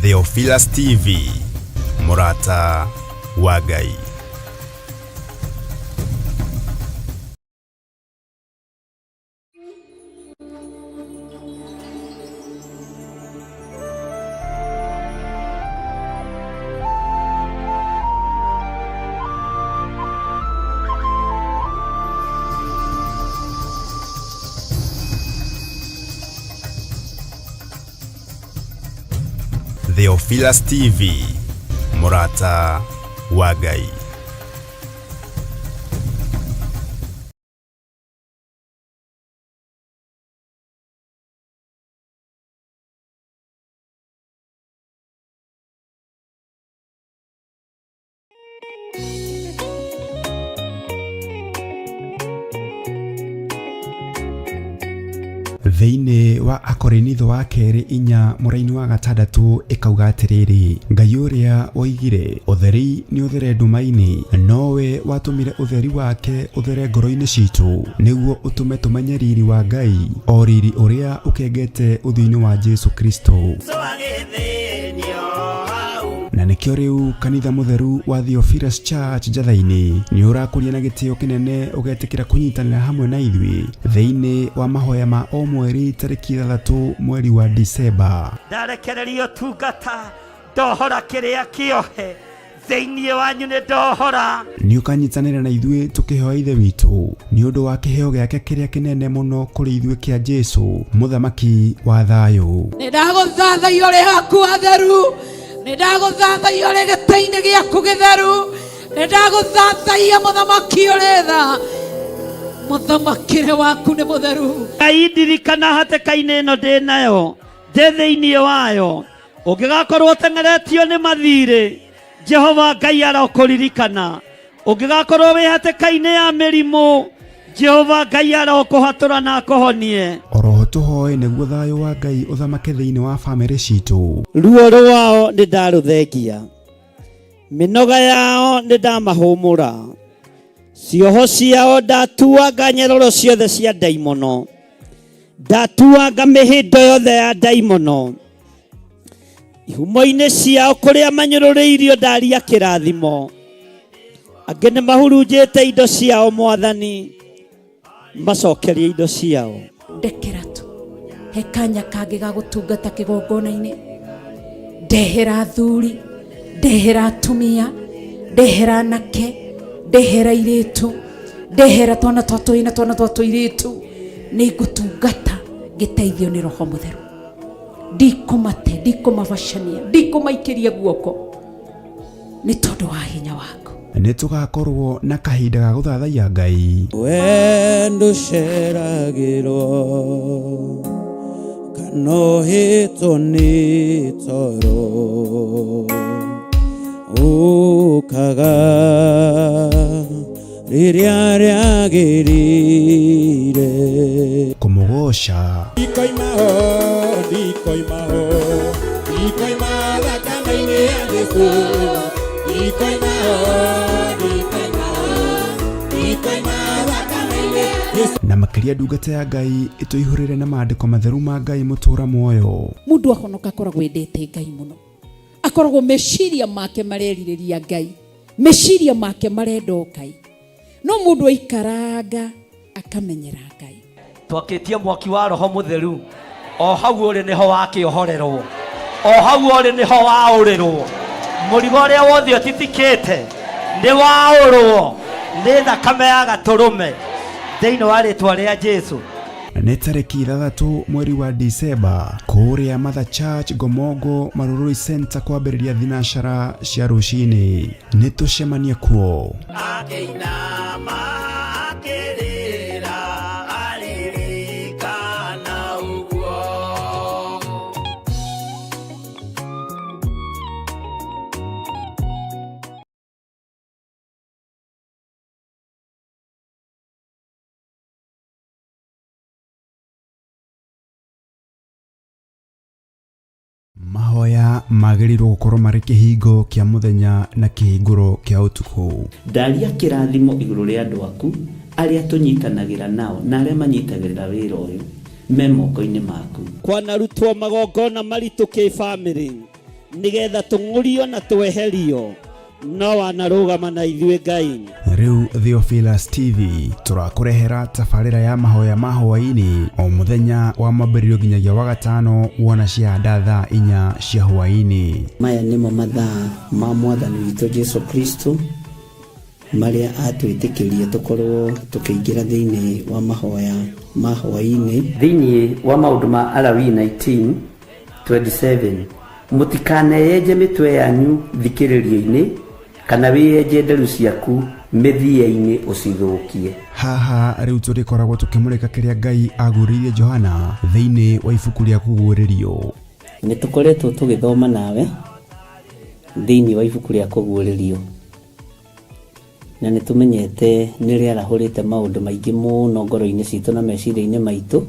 Theophilus TV, mũrata wa Ngai. Theophilus TV, mũrata wa Ngai. Thĩinĩ wa Akorinitho wa kerĩ 4 mũraini wa 6 ĩkauga atĩrĩrĩ, Ngai ũrĩa woigire ũtheri nĩ ũthere nduma-inĩ, nowe watũmire ũtheri wake ũthere ngoro-inĩ citũ, nĩguo ũtũme tũmenye riri wa Ngai, o riri ũrĩa ũkengete ũthiũ-inĩ wa Jesu Kristo. Na nĩkĩo rĩu kanitha mũtheru wa Theophilus Church Njatha-inĩ nĩ ũrakũria na gĩtĩo kĩnene ũgetĩkĩra kũnyitanĩra hamwe na ithuĩ thĩinĩ wa mahoya ma o mweri tarĩki 6 mweri wa Disemba. Ndarekereria ũtungata, ndohora kĩrĩa kĩohe thĩinĩ wanyu, nĩ ndohora. Nĩ ũkanyitanĩra na ithuĩ tũkĩhoya Ithe witũ nĩ ũndũ wa kĩheo gĩake kĩrĩa kĩnene mũno kũrĩ ithuĩ kĩa Jesu, mũthamaki wa thayũ. Nĩ ndagũthathaiya ũrĩ haku hatheru, nĩ ndagũthathaiya ũrĩ gĩtĩ-inĩ gĩaku gĩtheru, nĩ ndagũthathaiya mũthamaki ũrĩ tha, mũthamakĩre waku nĩ mũtheru. Ngai ndirikana hatĩka-inĩ ĩno ndĩ nayo, ndĩ thĩinĩ wayo, ũngĩgakorwo ũteng'eretio nĩ mathirĩ, Jehova Ngai arokũririkana. Ũngĩgakorwo wĩ hatĩka-inĩ ya mĩrimũ, Jehova Ngai arokũhatũra na akũhonie. Oroho tũhoe nĩguo thayũ wa Ngai ũthamake thĩinĩ wa famĩlĩ citũ. Ruo rwao nĩ ndarũthengia, mĩnoga yao nĩ ndamahũmũra, cioho ciao ndatuanga nyororo ciothe cia ndaimono, ndatuanga mĩhĩndo yothe ya ndaimono, ihumo-inĩ ciao kũrĩa manyũrũrĩirio ndaria kĩrathimo, angĩ nĩ mahurunjĩte indo ciao, Mwathani macokerie indo ciao. Ndekera tu he kanya kangĩ ga gũtungata kĩgongona-inĩ, ndehera athuri, ndehera atumia, ndehera anake, ndehera airĩtu, ndehera twana twa tũhĩĩ na twana twa tũirĩtu, nĩ ngũtungata ngĩteithio nĩ Roho Mũtheru. Ndikũmate, ndikũmabacania, ndikũmaikĩria guoko nĩ tondũ wa hinya waku. Nĩ tũgakorwo na kahinda ga gũthathaiya Ngai. We ndũceragĩrwo kana ũhĩtwo nĩ toro, ũkaga rĩrĩa rĩagĩrĩire. Kũmũgoca. Ndikoima ho, ndikoima ho, ndikoima thakame-inĩ ya Jesũ. Ndikoima ho, ndikoima ho, ndikoima thakame-inĩ ya Jesũ. Na makĩria ndungata ya Ngai ĩtũihũrĩre na maandĩko matheru ma Ngai mũtũra muoyo. Mũndũ ahonoka akoragwo endete Ngai mũno, akoragwo meciria make marerirĩria Ngai, meciria make marenda o Ngai. No mũndũ aikaranga akamenyera Ngai. Twakĩtie mwaki wa Roho Mũtheru, o hau ũrĩ nĩho wakĩohorerwo, o hau ũrĩ nĩho waũrĩrwo. Mũrigo ũrĩa wothe ũtitikĩte nĩ waũrwo nĩ thakame ya Gatũrũme thĩinĩ wa rĩtwa rĩa Jesu. Nĩ tarĩki 6 mweri wa Disemba kũrĩa Mother Church Ngomongo Marurui Center kwambĩrĩria thinacara cia rũcinĩ. Nĩ tũcemanie kuo. Akĩinama akĩrĩra aririkana ũguo. Mahoya magĩrĩirwo gũkorwo marĩ kĩhingo kĩa mũthenya na kĩhingũro kĩa ũtukũ. Ndaria kĩrathimo igũrũ rĩa andũ aku arĩa tũnyitanagĩra nao na arĩa manyitagĩrĩra wĩra ũyũ me moko-inĩ maku. Kwanarutwo magongona maritũ kĩbamĩrĩ. Nĩgetha tũng'ũrio na tweherio, no wanarũgama na ithuĩ Ngai. Rĩu Theophilus TV tũrakũrehera tabarĩra ya mahoya ma hwaĩ-inĩ o mũthenya wa mwambĩrĩrio nginyagia wa gatano wona ciahanda thaa 4 cia hwaĩ-inĩ. Maya nĩmo mathaa ma mwathani witũ Jesu Kristo marĩa atwĩtĩkĩrie tũkorwo tũkĩingĩra thĩinĩ wa mahoya ma hwaĩ-inĩ. Thĩinĩ wa maũndũ ma Alawii 19:27, mũtikaneyenje mĩtwe yanyu thikĩrĩrio-inĩ kana wĩyenje nderu ciaku mĩthia-inĩ ũcithũkie. Haha rĩu tũrĩkoragwo tũkĩmũrĩka kĩrĩa Ngai agũrĩirie Johana thĩinĩ wa ibuku rĩa Kũguũrĩrio. Nĩ tũkoretwo tũgĩthoma nawe thĩinĩ wa ibuku rĩa Kũguũrĩrio, na nĩ tũmenyete nĩ rĩarahũrĩte maũndũ maingĩ mũno ngoro-inĩ citũ na meciria-inĩ maitũ,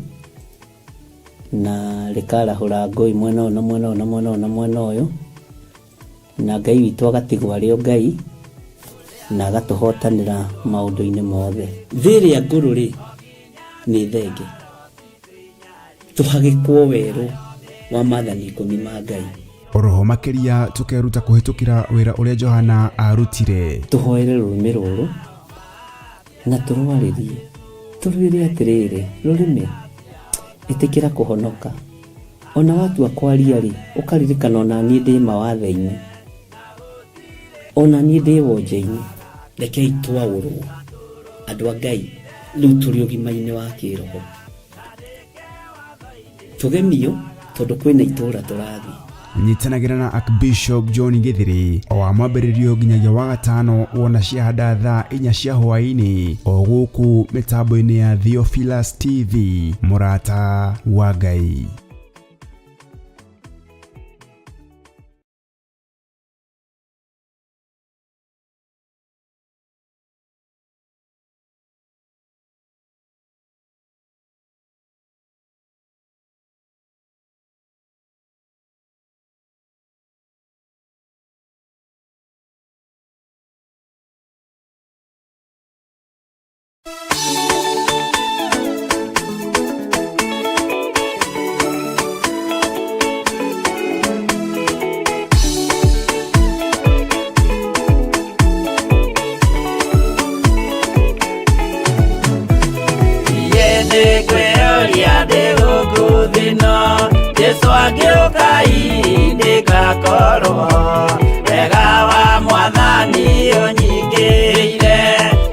na rĩkarahũra ngũi mwena ũyũ na mwena ũyũ na mwena ũyũ na mwena ũyũ, na Ngai witũ agatigwo arĩ o Ngai na agatũhotanĩra maũndũ-inĩ mothe. Thĩ ĩrĩa ngũrũ rĩ nĩ thenge, tũhagĩkwo werũ wa maathani 10 ma Ngai. Oroho makĩria tũkeruta kũhĩtũkĩra wĩra ũrĩa Johana arutire. Tũhoere rũrĩmĩ rũrũ na tũrwarĩrie, tũrwĩre atĩrĩrĩ, rũrĩmĩ ĩtĩkĩra kũhonoka. Ona watua kwaria rĩ, ũkaririkana ona niĩ ndĩ mawathe-inĩ, ona niĩ ndĩ wonje-inĩ. Rekei twaũrwo andũ a Ngai rĩu tũrĩ ũgima-inĩ wa kĩroho, tũgemio tondũ kwĩna itũra tũrathiĩ. Nyitanagĩra na Archbishop John Githiri o wa mwambĩrĩrio nginyagia wa gatano wona ciahanda thaa 4 cia hwaĩ-inĩ o gũkũ mĩtambo-inĩ ya Theophilus TV, mũrata wa Ngai. Jesu angĩũka ndĩgakorwo wega wa mwathani ũnyingĩrĩire,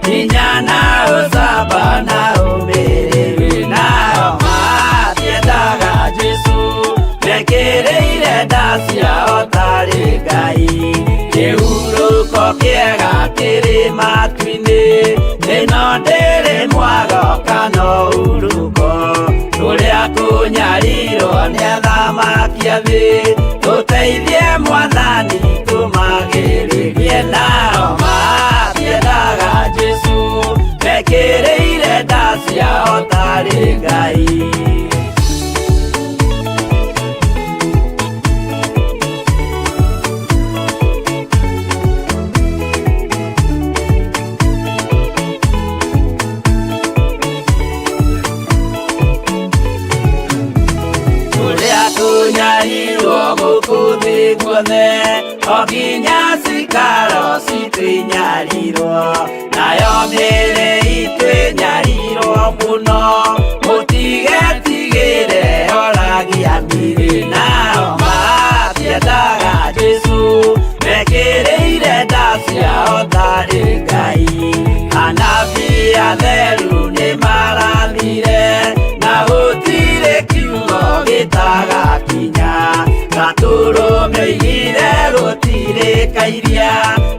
hinya na ũcamba na ũmĩrĩru, nao matiendaga Jesu mekĩrĩire nda ciao tarĩ Ngai. Kĩhurũko kĩega kĩrĩ matu-inĩ, ĩno ndĩrĩ mwago kana ũhurũko, kũrĩa kũnyarirwo nĩ athamaki a thĩ, tũteithie mwathani tũmagĩrĩrie, nao matiendaga Jesu mekĩrĩire nda ciao tarĩ Ngai. Kũnyarirwo gũkũ thĩ guothe, o nginya cikaro citũ inyarirwo, nayo mĩĩrĩ itũ ĩnyarirwo mũno, mũtigetigĩre oragia mĩĩrĩ, nao matiendaga Jesu mekĩrĩire nda ciao tarĩ Ngai. Anabii atheru nĩmarathire, na gũtirĩ kiugo gĩtagakinya, gatũrũme oigire gũtirĩ kairia,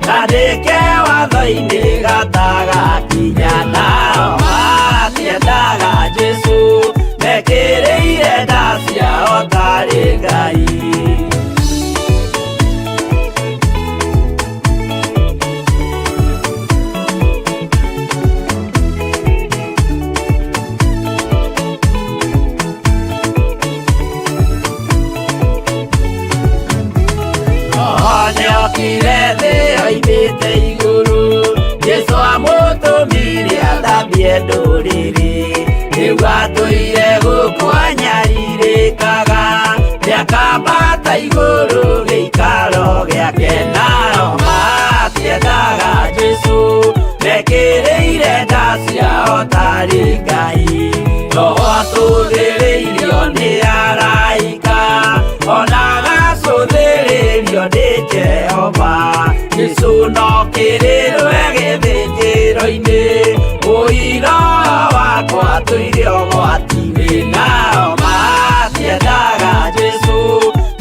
kandĩke watho-inĩ gatagakinya, nao matiendaga Jesu mekĩrĩire nda ciao tarĩ Ngai. Nĩokire thĩ oimĩte igũrũ, Jesu amũtũmire athambie ndũrĩrĩ, rĩu atũire gũkũ anyarirĩkaga, nĩakambata igũrũ gĩikaro tarĩ Ngai. Roho acũthĩrĩirio nĩ araika, ona agacũthĩrĩrio nĩ Jehova. Jesũ no kĩrĩrwe gĩthĩnjĩro-inĩ, ũira wakwa tũire ũgwati-inĩ. Nao matiendaga Jesũ,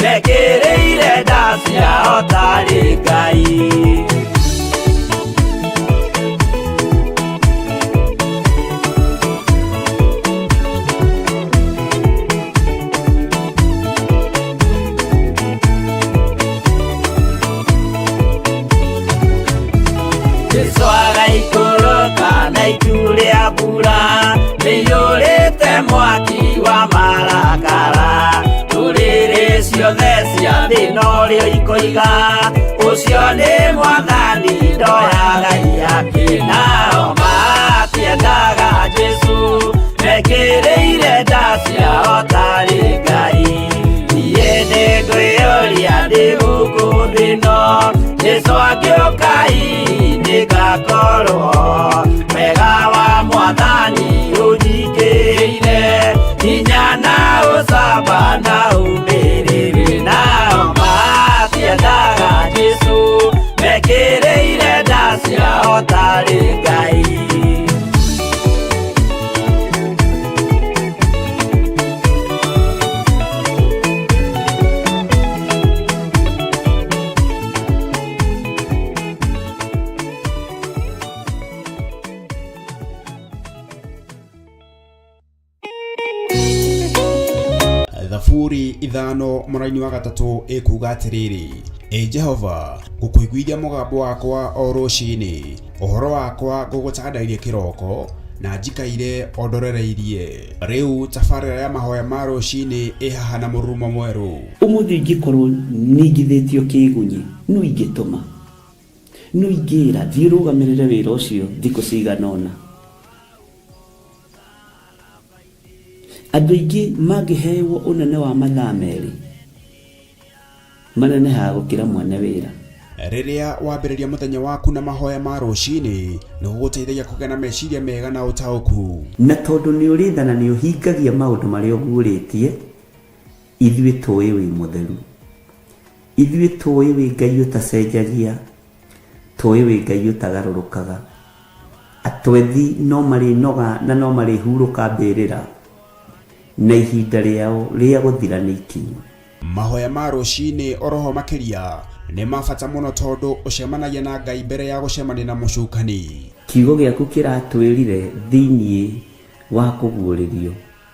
mekĩrĩire nda ciao tarĩ Ngai. Jesũ agaikũrũka na itu rĩa mbura rĩiyũrĩte mwaki wa marakara. Ndũrĩrĩ ciothe cia thĩ norĩo ikoiga, ũcio nĩ Mwathani ndoyaga ihaki. Nao matiendaga Jesũ, mekĩrĩire nda ciao tarĩ Ngai. Niĩ nĩngwĩyũria ndĩ gũkũ thĩ ĩno, Jesũ angĩũka hihi nĩngakorwo. Wega wa Mwathani ũnjingĩrĩire, hinya na ũcamba na ũmĩrĩru. Nao matiendaga Jesũ, mekĩrĩire nda ciao tarĩ Ngai. Thaburi 5:3 ĩkuuga atĩrĩrĩ, Ĩ Jehova, ngũkũiguithia mũgambo wakwa o rũcinĩ, ũhoro wakwa ngũgũtandairie kĩroko, na njikaire o ndorereirie. Rĩu tabarĩra ya mahoya ma rũcinĩ ĩ haha na mũrurumo mwerũ. Ũmũthĩ ingĩkorwo ningithĩtio kĩgunyi, no ingĩtũma, no ingĩra thiĩ rũgamĩrĩre wĩra ũcio thikũ cigana ũna. Andũ aingĩ mangĩhewo ũnene wa mathaa 2 manenehaga gũkĩra mwene wĩra. Rĩrĩa wambĩrĩria mũthenya waku na mahoya ma rũcinĩ, nĩ gũgũteithagia kũgĩa na meciria mega na ũtaũku. Na tondũ nĩ ũrĩ tha na nĩ ũhingagia maũndũ marĩa ũguũrĩtie, ithuĩ tũĩ wĩ mũtheru. Ithuĩ tũĩ wĩ Ngai ũtacenjagia, tũĩ wĩ Ngai ũtagarũrũkaga. Atwethi no marĩnoga na no marĩhurũka mbĩrĩra, na ihinda rĩao rĩa gũthira nĩ ikinyu. Mahoya ma rũcinĩ oroho makĩria nĩ ma bata mũno tondũ ũcemanagia na Ngai mbere ya gũcemania na mũcukani. Kiugo gĩaku kĩratwĩrire thĩinĩ wa kũguũrĩrio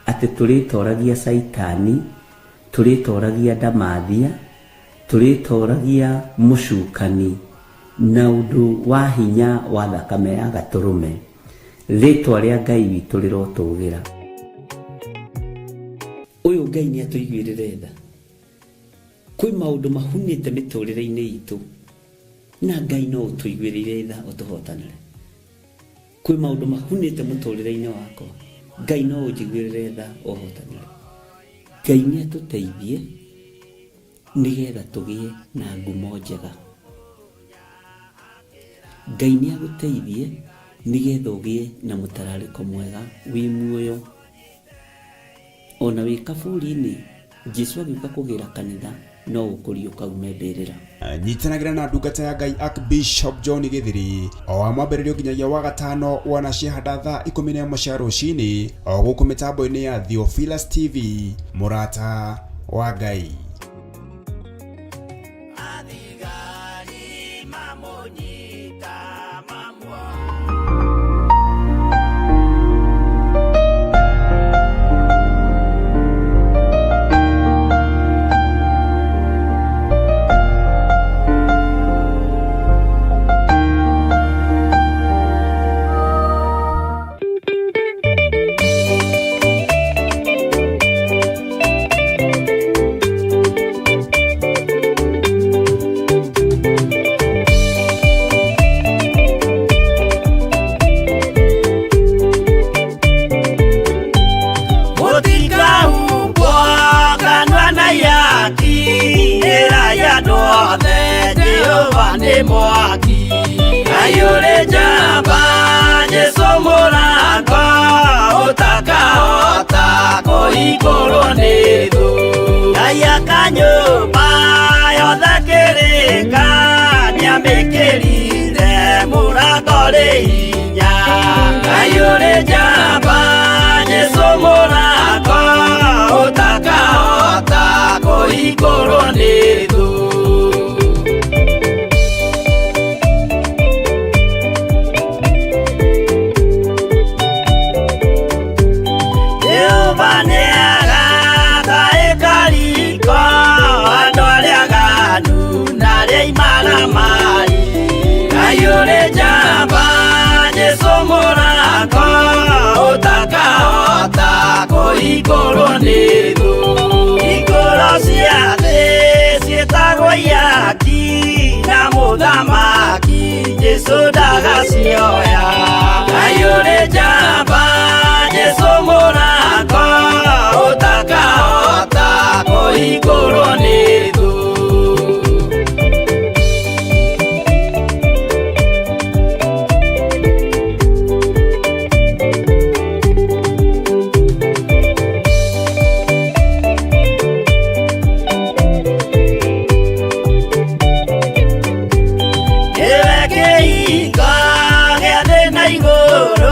atĩ tũrĩtoragia Caitani, tũrĩtoragia ndamathia, tũrĩtoragia mũcukani na ũndũ wa hinya wa thakame ya gatũrũme. Rĩtwa rĩa Ngai witũ rĩrotũgĩra. Ũyũ Ngai nĩ atũiguĩrĩre tha. Kwĩ maũndũ mahunĩte mĩtũrĩre-inĩ itũ, na Ngai no ũtũiguĩrĩire tha ũtũhotanĩre. Kwĩ maũndũ mahunĩte mũtũrĩre-inĩ wakwa, Ngai no ũnjiguĩrĩre tha ũhotanĩre. Ngai nĩ atũteithie nĩgetha tũgĩe na ngumo njega. Ngai nĩ agũteithie nĩgetha ũgĩe na mũtararĩko mwega wĩ muoyo. Ona wĩ kaburi-inĩ, Jesũ agĩũka kũgĩra kanitha no ũkũriũka ume mbĩrĩra. Nyitanagĩra na ndungata ya Ngai Archbishop John Gĩthiri o wa mwambĩrĩrio nginyagia wa gatano wana ciahanda thaa 11 cia rũcinĩ o gũkũ mĩtambo-inĩ ya Theophilus TV, mũrata wa Ngai. Athigari mamũnyita mamwo. Mũtikahumbwo kanua na ihaki, ĩrai andũ othe Jehova nĩ mwaki. Ngai ũrĩ njamba, Jesũ mũrango, ũrĩ hinya, Ngai ũrĩ njamba, Jesũ mũrako ũtakahota kũhingũrwo nĩ thũ. Jehova nĩagaka ĩkariko andũ arĩa aganu na arĩa imaramari. Ngai ũrĩ njamba, Jesũ mũrako ũtakahota kũhingũrwo nĩ thũ. Hingũro cia thĩ ciĩtagwo ihaki na mũthamaki Jesũ ndagacioya. Ngai ũrĩ njamba, Jesũ mũrako ũtakahota kũhingũrwo nĩ thũ. Nĩwe kĩhingo gĩa thĩ na igũrũ.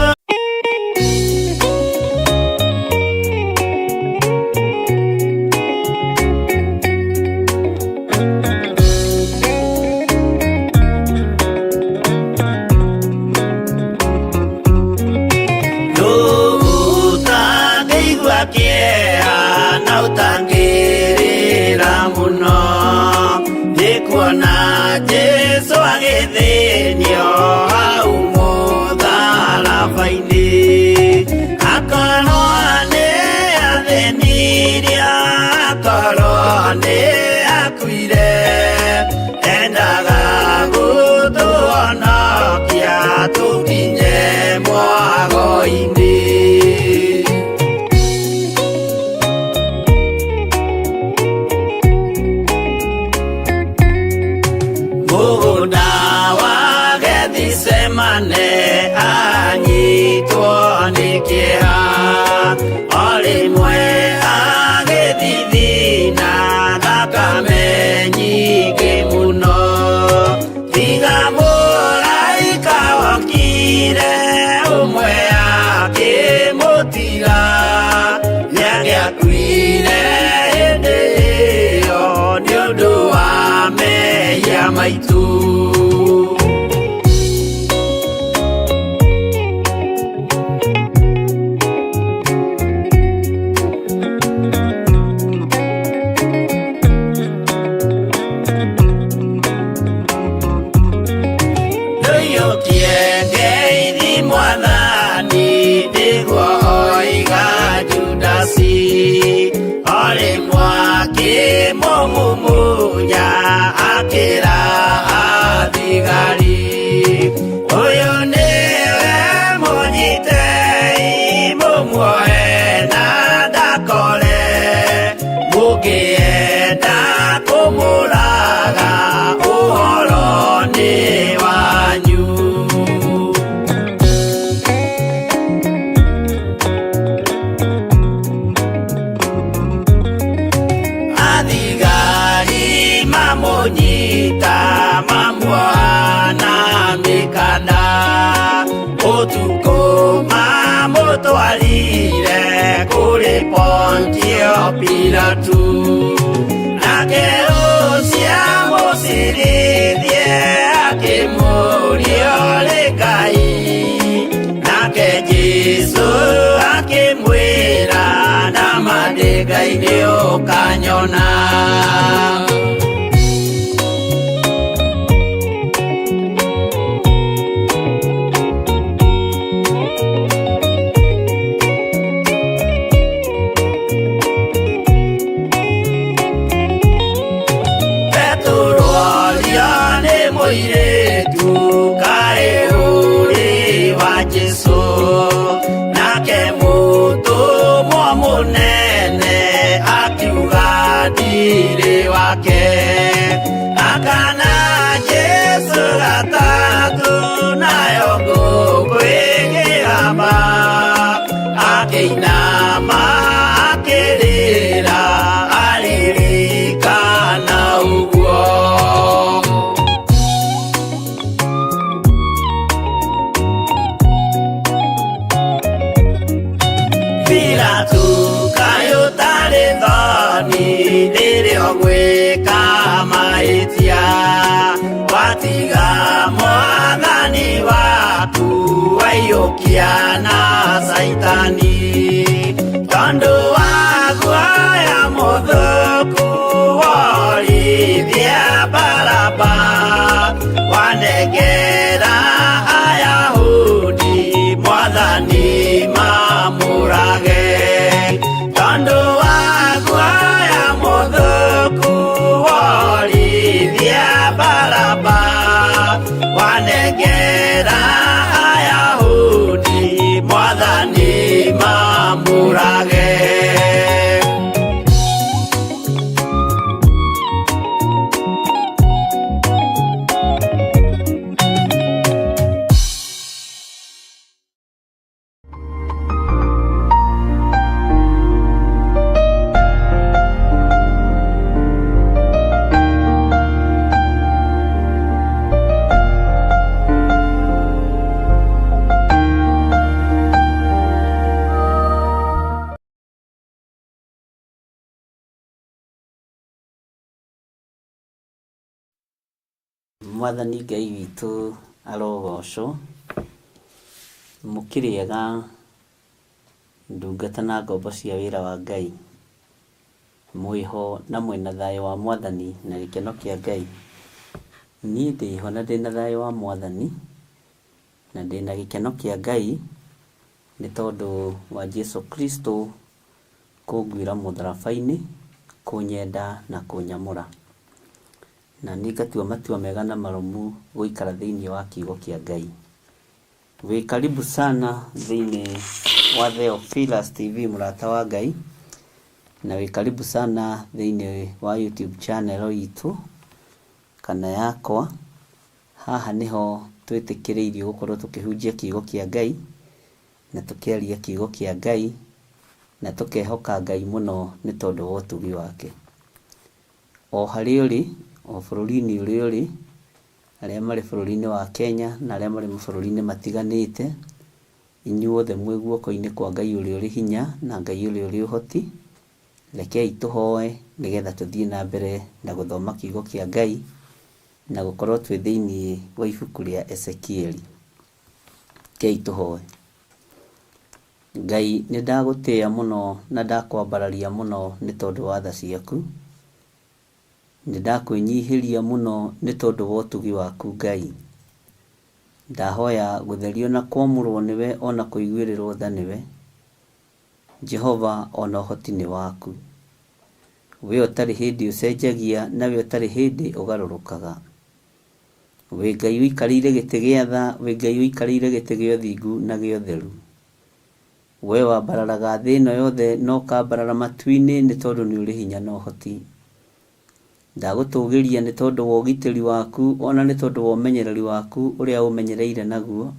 Ũtangĩigua kĩeha na ũtangĩrĩra mũno nĩ kuona Jesũ agĩthĩnio hau mũtharaba-inĩ. Akorwo nĩ athĩnirio, akorwo nĩ akuire, endaga gũtũhonokia tũkinye mwago-inĩ. Mũgũnda wa Gethisemane anyitwo nĩ kĩeha, o rĩmwe agĩthithina thakame nyingĩ mũno. Tiga mũraika wokire ũmwe akĩmũtiga, nĩangĩakuire hĩndĩ ĩyo nĩ ũndũ wa mehia maitũ. Ndũiyũkie ngeithi mwathani nĩguo oiga Judasi, o rĩmwe akĩmũmumunya akĩra athigari, ũyũ nĩwe mũnyitei mũmuoe na ndakore, mũngĩenda kũmũraga ũhoro nĩ wanyu. Athigari mamũnyita mamuoha na mĩkanda, ũtukũ mamũtwarire kũrĩ Pontio Pilatu. Nake ũcio amũcirithie akĩmũũria ũrĩ Ngai, nake Jesũ akĩmwĩra nama ndĩ Ngai nĩ ũkanyona. Petero orio nĩ mũirĩtu kaĩ ũrĩ wa Jesũ, nake mũtũmwo mũnene akiuga ndirĩ wake. Pilatu kaĩ ũtarĩ thoni rĩrĩa ũgwĩka mahĩtia watiga mwathani waku waiyũkia na Caitani tondũ wa guoya mũthũku worithia Baraba wanengera Ayahudi mwathani mamũrage tondũ wa guoya mũthũku worithia Baraba wanengera Ayahudi mwathani mamũrage. Mwathani Ngai witũ arogocwo, mũkĩrĩega ndungata na ngombo cia wĩra wa Ngai, mwĩho na mwĩna thayũ wa Mwathani na gĩkeno kĩa Ngai. Niĩ ndĩho na ndĩna thayũ wa Mwathani na ndĩna gĩkeno kĩa Ngai nĩ tondũ wa Jesu Kristo kũnguĩra mũtharaba-inĩ, kũnyenda na kũnyamũra. Na niĩ ngatua matua mega na marũmu gũikara thĩinĩ wa kiugo kĩa Ngai. Wĩ karibu sana thĩinĩ wa Theophilus TV mũrata wa Ngai, na wĩ karibu sana thĩinĩ wa YouTube channel itũ kana yakwa. Haha nĩho twĩtĩkĩrĩirio gũkorwo tũkĩhunjia kiugo kĩa Ngai na tũkĩaria kiugo kĩa Ngai na tũkehoka Ngai mũno nĩ tondũ wa ũtugi wake. O harĩa ũrĩ, o bũrũri-inĩ ũrĩa ũrĩ, arĩa marĩ bũrũri-inĩ wa Kenya na arĩa marĩ mabũrũri-inĩ matiganĩte, inyuothe mwĩ guoko-inĩ kwa Ngai ũrĩa ũrĩ hinya na Ngai ũrĩa ũrĩ ũhoti. Rekei tũhoe nĩgetha tũthiĩ na mbere na gũthoma kiugo kĩa Ngai na gũkorwo twĩ thĩinĩ wa ibuku rĩa Ezekieli. Rekei tũhoe. Ngai nĩ ndagũtĩĩa mũno na ndakwambararia mũno nĩ tondũ wa tha ciaku. Nĩ ndakwĩnyihĩria mũno nĩ tondũ wa ũtugi waku Ngai. Ndahoya gũtherio na kwamũrwo nĩwe ona kũiguĩrĩrwo tha nĩwe. Jehova ona ũhoti nĩ waku. We ũtarĩ hĩndĩ ũcenjagia na we ũtarĩ hĩndĩ ũgarũrũkaga. Wĩ Ngai ũikarĩire gĩtĩ gĩa tha, wĩ Ngai ũikarĩire gĩtĩ gĩa ũthingu na gĩa ũtheru. We wambararaga thĩ ĩno yothe na ũkambarara matu-inĩ nĩ tondũ nĩ ũrĩ hinya na ũhoti. Ndagũtũgĩria nĩ tondũ wa ũgitĩri waku ona nĩ tondũ wa ũmenyereri waku ũrĩa ũmenyereire naguo.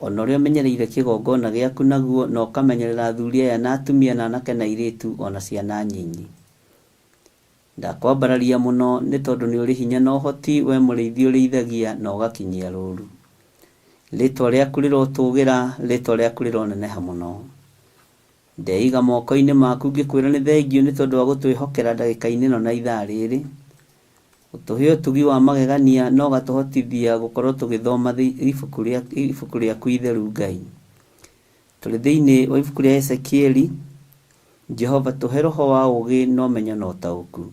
Ona ũrĩa ũmenyereire kĩgongona gĩaku naguo na ũkamenyerera athuri aya na atumia na anake na airĩtu ona ciana nyinyi. Ndakwambararia mũno nĩ tondũ nĩ ũrĩ hinya na ũhoti, we mũrĩithi ũrĩithagia na ũgakinyia rũru. Rĩtwa rĩaku rĩrotũgĩra, rĩtwa rĩaku rĩroneneha mũno. Ndeiga moko-inĩ maku ngĩkwĩra nĩ thengiũ nĩ tondũ wa gũtwĩhokera ndagĩka-inĩ ĩno na ithaa rĩrĩ. Ũtũhe ũtugi wa magegania na ũgatũhotithia gũkorwo tũgĩthoma ibuku rĩaku itheru Ngai. Tũrĩ thĩinĩ wa ibuku rĩa Ezekieli, Jehova tũhe roho wa ũũgĩ na ũmenyo na ũtaũku.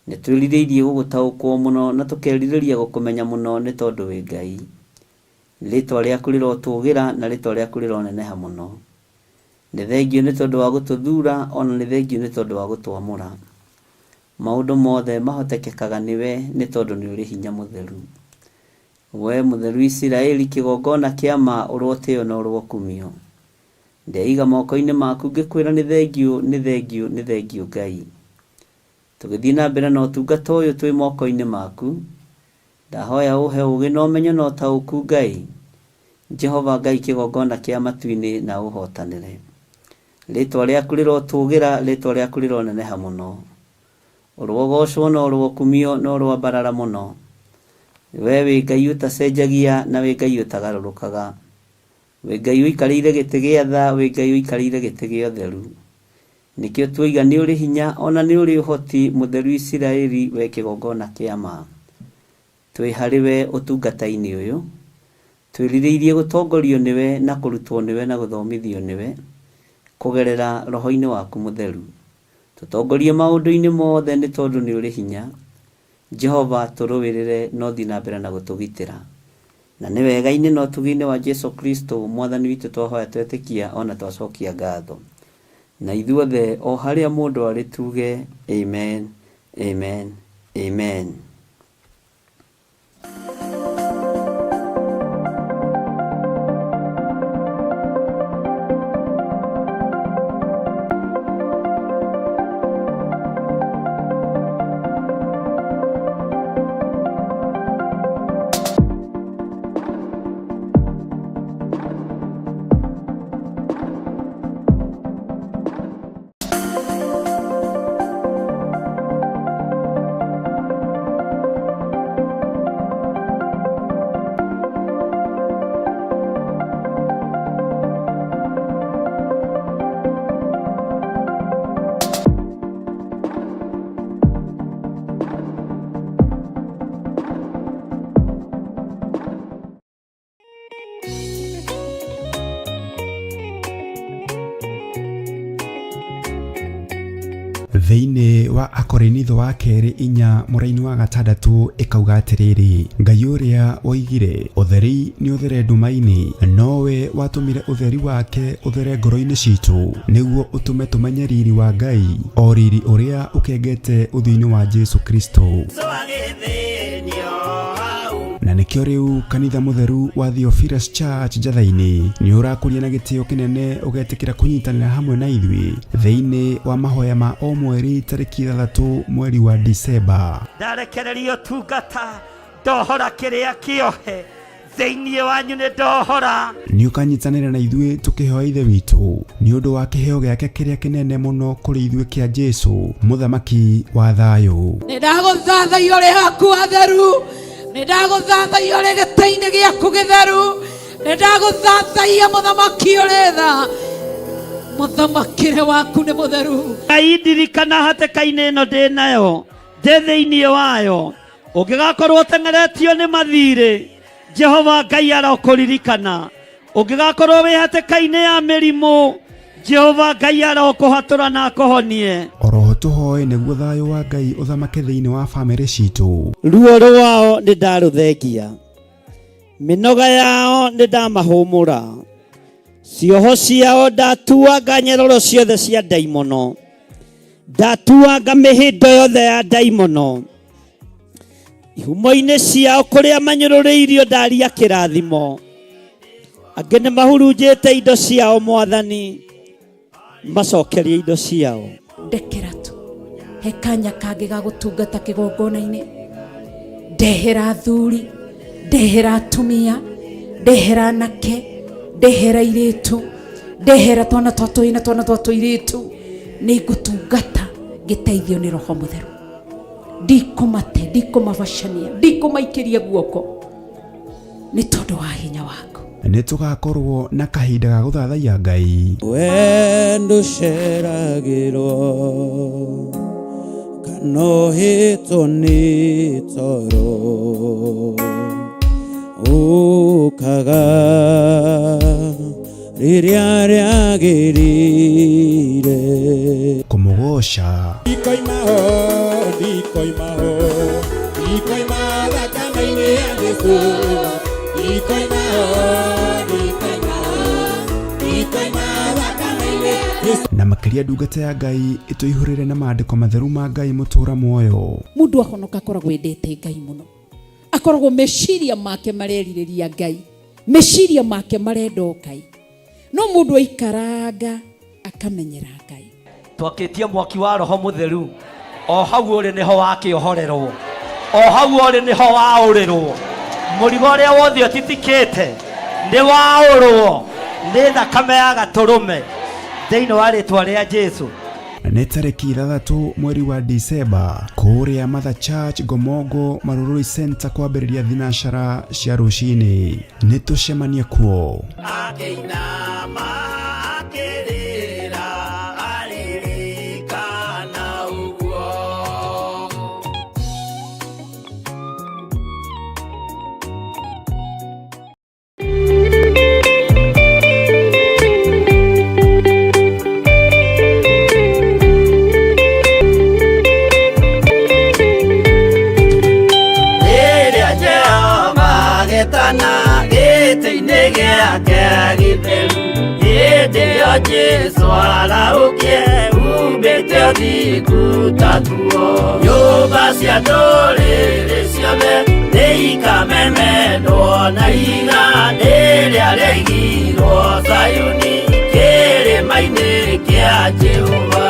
Nĩ twĩrirĩirie gũgũtaũkwo mũno na tũkerirĩria gũkũmenya mũno nĩ tondũ wĩ Ngai. Rĩtwa rĩaku rĩrotũgĩra na rĩtwa rĩaku rĩroneneha mũno. Nĩ thengiũ nĩ tondũ wa gũtũthura ona nĩ thengiũ nĩ tondũ wa gũtwamũra. Maũndũ mothe mahotekekaga nĩwe nĩ tondũ nĩ ũrĩ hinya mũtheru. We mũtheru Isiraeli kĩgongona kĩa ma ũrotĩo na ũrokumio. Ndeiga moko-inĩ maku ngĩkwĩra nĩ thengiũ, nĩ thengiũ, nĩ thengiũ Ngai. Tũgĩthiĩ na mbere na ũtungata ũyũ twĩ moko-inĩ maku. Ndahoya ũhe ũũgĩ na ũmenyo na ũtaũku Ngai. Jehova Ngai kĩgongona kĩa matu-inĩ na ũhotanĩre. Rĩtwa rĩaku rĩrotũgĩra, rĩtwa rĩaku rĩroneneha mũno. Ũrogocwo na ũrokumio na ũroambarara mũno. We wĩ Ngai ũtacenjagia na wĩ Ngai ũtagarũrũkaga. Wĩ Ngai ũikarĩire gĩtĩ gĩa tha, wĩ Ngai ũikarĩire gĩtĩ gĩa ũtheru. Nĩkĩo tuoiga nĩ ũrĩ hinya ona nĩ ũrĩ ũhoti, mũtheru Isiraeli, we kĩgongona kĩa ma. Twĩ harĩ we ũtungata-inĩ ũyũ, twĩrirĩirie gũtongorio nĩwe na kũrutwo nĩwe na gũthomithio nĩwe, kũgerera roho-inĩ waku mũtheru. Tũtongorie maũndũ-inĩ mothe nĩ tondũ nĩ ũrĩ hinya. Jehova tũrũĩrĩre na ũthiĩ na mbere na gũtũgitĩra. Na nĩ wega-inĩ na ũtugi-inĩ wa Jesu Kristo Mwathani witũ twahoya twetĩkia o na twacokia ngatho. Na ithuothe o harĩa mũndũ arĩ tuge Amen, Amen, Amen. Thĩinĩ wa Akorinitho wa kerĩ inya mũraini wa gatandatũ ĩkauga atĩrĩrĩ, Ngai ũrĩa woigire ũtheri nĩ ũthere nduma-inĩ, nowe watũmire ũtheri wake ũthere ngoro-inĩ citũ, nĩguo ũtũme tũmenye riri wa Ngai, o riri ũrĩa ũkengete ũthiũ-inĩ wa Jesu Kristo. Na nĩkĩo rĩu kanitha mũtheru wa Theophilus Church Njatha-inĩ nĩ ũrakũria na gĩtĩo kĩnene ũgetĩkĩra kũnyitanĩra hamwe na ithuĩ thĩinĩ wa mahoya ma o mweri tarĩki 6 mweri wa Disemba. Ndarekereria ũtungata, ndohora kĩrĩa kĩohe thĩinĩ wanyu, nĩ ndohora. Nĩ ũkanyitanĩra na ithuĩ tũkĩhoya Ithe witũ nĩ ũndũ wa kĩheo gĩake kĩrĩa kĩnene mũno kũrĩ ithuĩ kĩa Jesu, mũthamaki wa thayũ. Nĩ ndagũthathaiya ũrĩ haku hatheru, nĩ ndagũthathaiya ũrĩ gĩtĩ-inĩ gĩaku gĩtheru, nĩ ndagũthathaiya mũthamaki ũrĩ tha, mũthamakĩre waku nĩ mũtheru. Ngai ndirikana hatĩka-inĩ ĩno ndĩ nayo, ndĩ thĩinĩ wayo, ũngĩgakorwo ũteng'eretio nĩ mathirĩ, Jehova Ngai arokũririkana. Ũngĩgakorwo wĩ hatĩka-inĩ ya mĩrimũ, Jehova Ngai arokũhatũra na akũhonie. Oroho tũhoe nĩguo thayũ wa Ngai ũthamake thĩinĩ wa bamĩrĩ citũ. Ruo rwao nĩ ndarũthengia, mĩnoga yao nĩ ndamahũmũra, cioho ciao ndatuanga nyeroro ciothe cia ndaimono, ndatuanga mĩhĩndo yothe ya ndaimono, ihumo-inĩ ciao kũrĩa manyũrũrĩirio ndaria kĩrathimo, angĩ nĩ mahurunjĩte indo ciao Mwathani, macokerie indo ciao. Ndekera tu he kanya kangĩ ga gũtungata kĩgongona-inĩ, ndehera athuri, ndehera atumia, ndehera anake, ndehera airĩtu, ndehera twana twa tũhĩĩ na twana twa tũirĩtu, nĩ ngũtungata ngĩteithio nĩ Roho Mũtheru. Ndikũmate, ndikũmabacania, ndikũmaikĩria guoko nĩ tondũ wa hinya waku. Nĩ tũgakorwo na kahinda ga gũthathaiya Ngai. We ndũceragĩrwo kana ũhĩtwo nĩ toro, ũkaga rĩrĩa rĩagĩrĩire. Kũmũgoca. Ndikoima ho, ndikoima ho, ndikoima thakame-inĩ ya Jesũ. Ndikoima ho, ndikoima ho, ndikoima thakame-inĩ ya Jesũ. Na makĩria ndungata ya Ngai ĩtũihũrĩre na maandĩko matheru ma Ngai mũtũra muoyo. Mũndũ ahonoka akoragwo endete Ngai mũno, akoragwo meciria make marerirĩria Ngai, meciria make marenda o Ngai. No mũndũ aikaranga akamenyera Ngai. Twakĩtie mwaki wa Roho Mũtheru, o hau ũrĩ nĩho wakĩohorerwo, o hau ũrĩ nĩho waũrĩrwo. Mũrigo ũrĩa wothe ũtitikĩte nĩ waũrwo nĩ thakame ya gatũrũme thĩinĩ wa rĩtwa rĩa Jesu. Nĩ tarĩki 6 mweri wa Disemba kũrĩa Mother Church Ngomongo Marurui Center kwambĩrĩria thinacara cia rũcinĩ. Nĩ tũcemanie kuo. Akĩinama akĩrĩra aririkana ũguo. Rĩrĩa Jehova agetana gĩtĩ-inĩ gĩake gĩtheru, hĩndĩ ĩyo Jesũ arahũkie umbĩte ũthingu ta nguo. Nyũmba cia ndũrĩrĩ ciothe nĩikamemendwo na ihiga rĩrĩa rĩaigirwo Zayuni kĩrĩma-inĩ kĩa Jehova.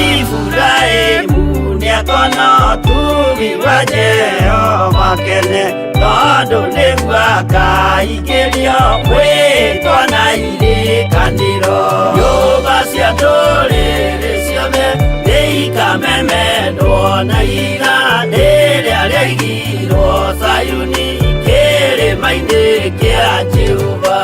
Iburahĩmu nĩakona ũtugi wa Jehova kene, tondũ nĩguo akaingĩrio mwĩtwa na irĩkanĩro. Nyũmba cia ndũrĩrĩ ciothe nĩikamemendwo na ihiga rĩrĩa rĩaigirwo Zayuni kĩrĩma-inĩ kĩa Jehova.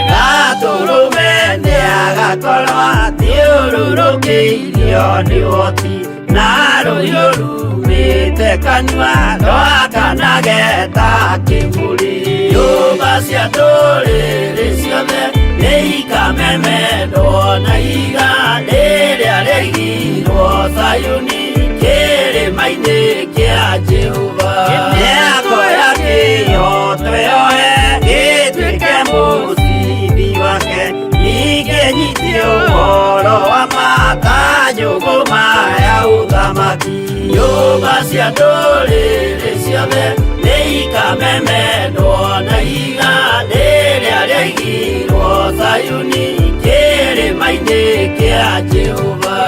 Gatũrũme nĩagakorwo athiũrũrũkĩirio nĩ ũhoti na rũhiũ rumĩte kanua rwakanage ta kĩmũrĩ. Nyũmba cia ndũrĩrĩ ciothe nĩikamemendwo na ihiga rĩrĩa rĩaigirwo Zayuni kĩrĩma-inĩ kĩa Jehova. Mĩako ya kĩhooto yoe gĩtuĩke mũcibi wake, ningĩ nyitie ũhoro wa ma ta njũgũma ya ũthamaki. Nyũmba cia ndũrĩrĩ ciothe nĩikamemendwo na ihiga rĩrĩa rĩaigirwo Zayuni kĩrĩma-inĩ kĩa Jehova.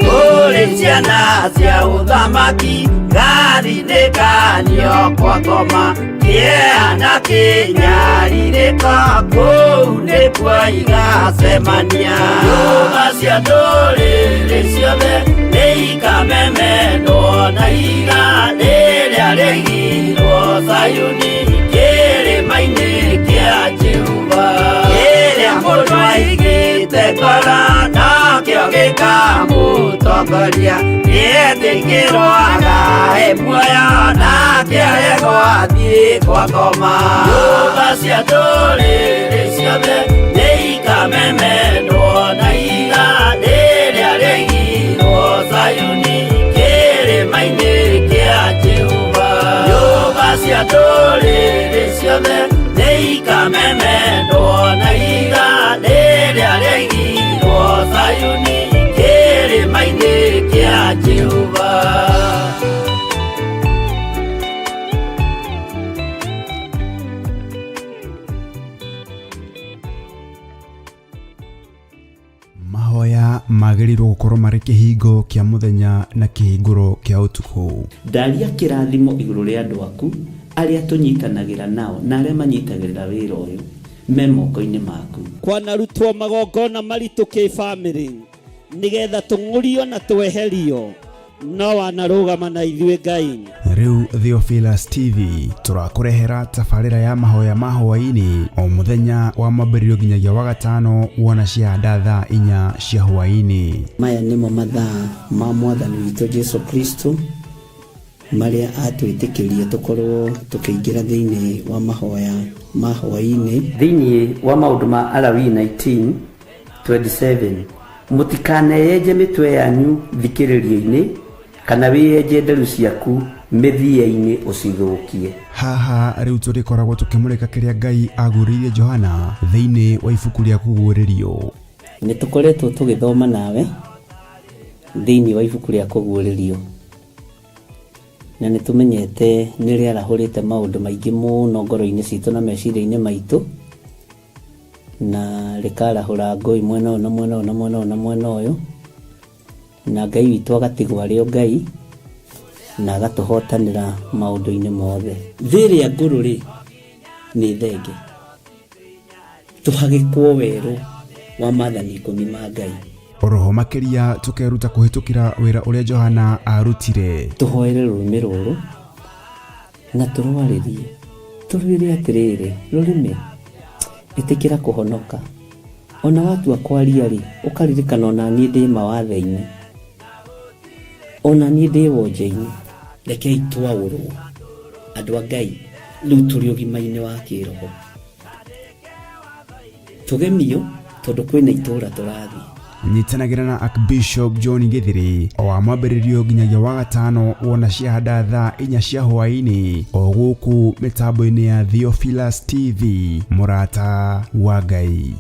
Kũrĩ ciana cia ũthamaki garinĩkanio kwa ngoma kĩeha na kĩnyarirĩko kũu nĩkuo igacemania. Nyũmba cia ndũrĩrĩ ciothe nĩikamemendwo na ihiga rĩrĩa rĩaigirwo Zayuni kĩrĩma-inĩ kĩa Jehova. Kĩrĩa mũndũ aigĩte ngoro nakĩo gĩkamũtongoria, nĩetĩkĩrwo agae muoyo nake aregwo athiĩ kwa ngoma. Nyũmba cia ndũrĩrĩ ciothe nĩikamemendwo na ihiga rĩrĩa rĩaigirwo Zayuni kĩrĩma-inĩ kĩa Jehova. Nyũmba cia ndũrĩrĩ ciothe nĩikamemendwo na ihiga rĩrĩa rĩaigirwo Zayuni kĩrĩma-inĩ kĩa Jehova. Mahoya magĩrĩirwo gũkorwo marĩ kĩhingo kĩa mũthenya na kĩhingũro kĩa ũtukũ. Ndaria kĩrathimo igũrũ rĩa andũ aku arĩa tũnyitanagĩra nao na arĩa manyitagĩrĩra wĩra ũyũ me moko-inĩ maku. Kwanarutwo magongona maritũ kĩbamĩrĩ nĩgetha tũng'ũrio na tweherio, no wanarũgama na ithuĩ Ngai. Rĩu Theophilus TV tũrakũrehera tabarĩra ya mahoya ma hwaĩ-inĩ o mũthenya wa mwambĩrĩrio nginyagia wa gatano wona ciahanda thaa 4 cia hwaĩ-inĩ. Maya nĩmo mathaa ma Mwathani witũ Jesu Kristo marĩa atwĩtĩkĩrie tũkorwo tũkĩingĩra thĩinĩ wa mahoya ma hwaĩ-inĩ. Thĩinĩ wa maũndũ ma Alawii 19:27, mũtikaneyenje mĩtwe yanyu thikĩrĩrio-inĩ kana wĩyenje nderu ciaku mĩthia-inĩ ũcithũkie. Haha rĩu tũrĩkoragwo tũkĩmũrĩka kĩrĩa Ngai agũrĩirie Johana thĩinĩ wa ibuku rĩa Kũguũrĩrio. Nĩ tũkoretwo tũgĩthoma nawe thĩinĩ wa ibuku rĩa Kũguũrĩrio. Na nĩ tũmenyete nĩ rĩarahũrĩte maũndũ maingĩ mũno ngoro-inĩ citũ na meciria-inĩ maitũ, na rĩkarahũra ngũĩ mwena ũyũ na mwena ũyũ na mwena ũyũ na mwena ũyũ, na Ngai witũ agatigwo arĩ o Ngai na agatũhotanĩra maũndũ-inĩ mothe. Thĩ ĩrĩa ngũrũ rĩ, nĩ thenge, tũhagĩkwo werũ wa maathani ikũmi ma Ngai. Oroho makĩria tũkeruta kũhĩtũkĩra wĩra ũrĩa Johana arutire. Tũhoere rũrĩmĩ rũrũ na tũrwarĩrie, tũrwĩre atĩrĩrĩ, rũrĩmĩ, ĩtĩkĩra kũhonoka. Ona watua kwaria-rĩ, ũkaririkana ona niĩ ndĩ mawathe-inĩ, ona niĩ ndĩ wonje-inĩ. Rekei twaũrwo, andũ a Ngai, rĩu tũrĩ ũgima-inĩ wa kĩroho. Tũgemio tondũ kwĩna itũũra tũrathiĩ. Nyitanagĩra na Archbishop John Githiri o wa mwambĩrĩrio nginyagia wa gatano wona ciahanda thaa inya cia hwaĩ-inĩ o gũkũ mĩtambo-inĩ ya Theophilus TV mũrata wa Ngai.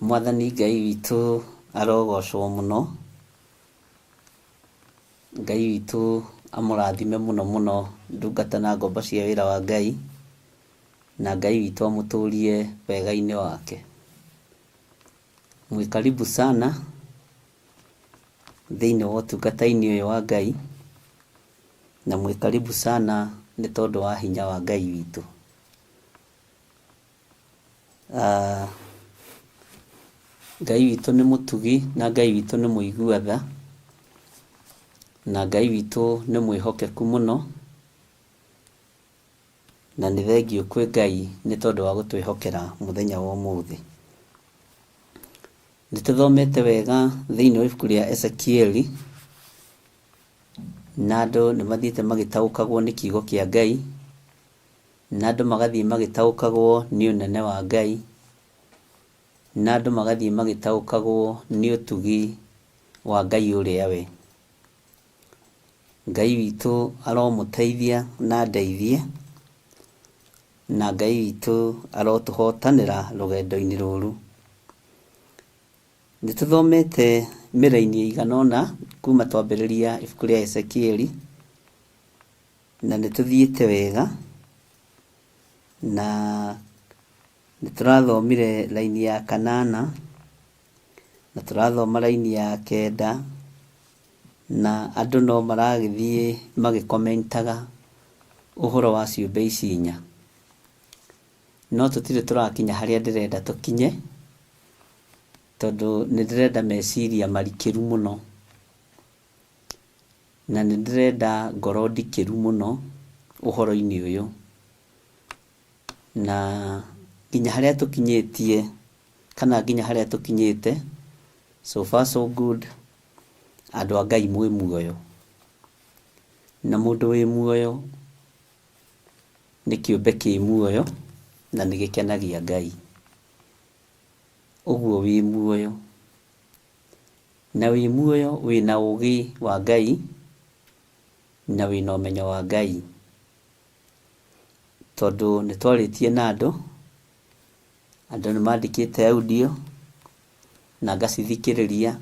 Mwathani Ngai witũ arogocwo mũno. Ngai witũ amũrathime mũno mũno ndungata na ngombo cia wĩra wa Ngai, na Ngai witũ amũtũrie wega-inĩ wake. Mwĩ karibu sana thĩinĩ wa ũtungata-inĩ ũyũ wa Ngai, na mwĩ karibu sana nĩ tondũ wa hinya wa Ngai witũ. Ah, Ngai witũ nĩ mũtugi na Ngai witũ nĩ mũigua tha na Ngai witũ nĩ mwĩhokeku mũno na nĩ thengiũ kwĩ Ngai nĩ tondũ wa gũtwĩhokera mũthenya wa ũmũthĩ. Nĩ tũthomete wega thĩinĩ wa ibuku rĩa Ezekieli na andũ nĩ mathiĩte magĩtaũkagwo nĩ kiugo kĩa Ngai na andũ magathiĩ magĩtaũkagwo nĩ ũnene wa Ngai, na andũ magathiĩ magĩtaũkagwo nĩ ũtugi wa Ngai ũrĩa we. Ngai witũ aromũteithia na andeithie, na Ngai witũ arotũhotanĩra rũgendo-inĩ rũrũ. Nĩ tũthomete mĩraini ĩigana ũna kuma twambĩrĩria ibuku rĩa Ezekieli, na nĩ tũthiĩte wega, na nĩ tũrathomire raini ya kanana, na tũrathoma raini ya kenda, na andũ no maragĩthiĩ magĩkomentaga ũhoro wa ciũmbe ici inya. No tũtirĩ tũrakinya harĩa ndĩrenda tũkinye, tondũ nĩ ndĩrenda meciria marikĩru mũno. Na nĩ ndĩrenda ngoro ndikĩru mũno ũhoro-inĩ ũyũ. Na nginya harĩa tũkinyĩtie kana nginya harĩa tũkinyĩte, so far so good, andũ a Ngai mwĩ muoyo. Na mũndũ wĩ muoyo nĩ kĩũmbe kĩ muoyo na nĩ gĩkenagia Ngai. Ũguo wĩ muoyo. Na wĩ muoyo wĩna ũgĩ wa Ngai na wĩna ũmenyo wa Ngai. Tondũ nĩ twarĩtie na andũ, andũ nĩ mandĩkĩte audio na ngacithikĩrĩria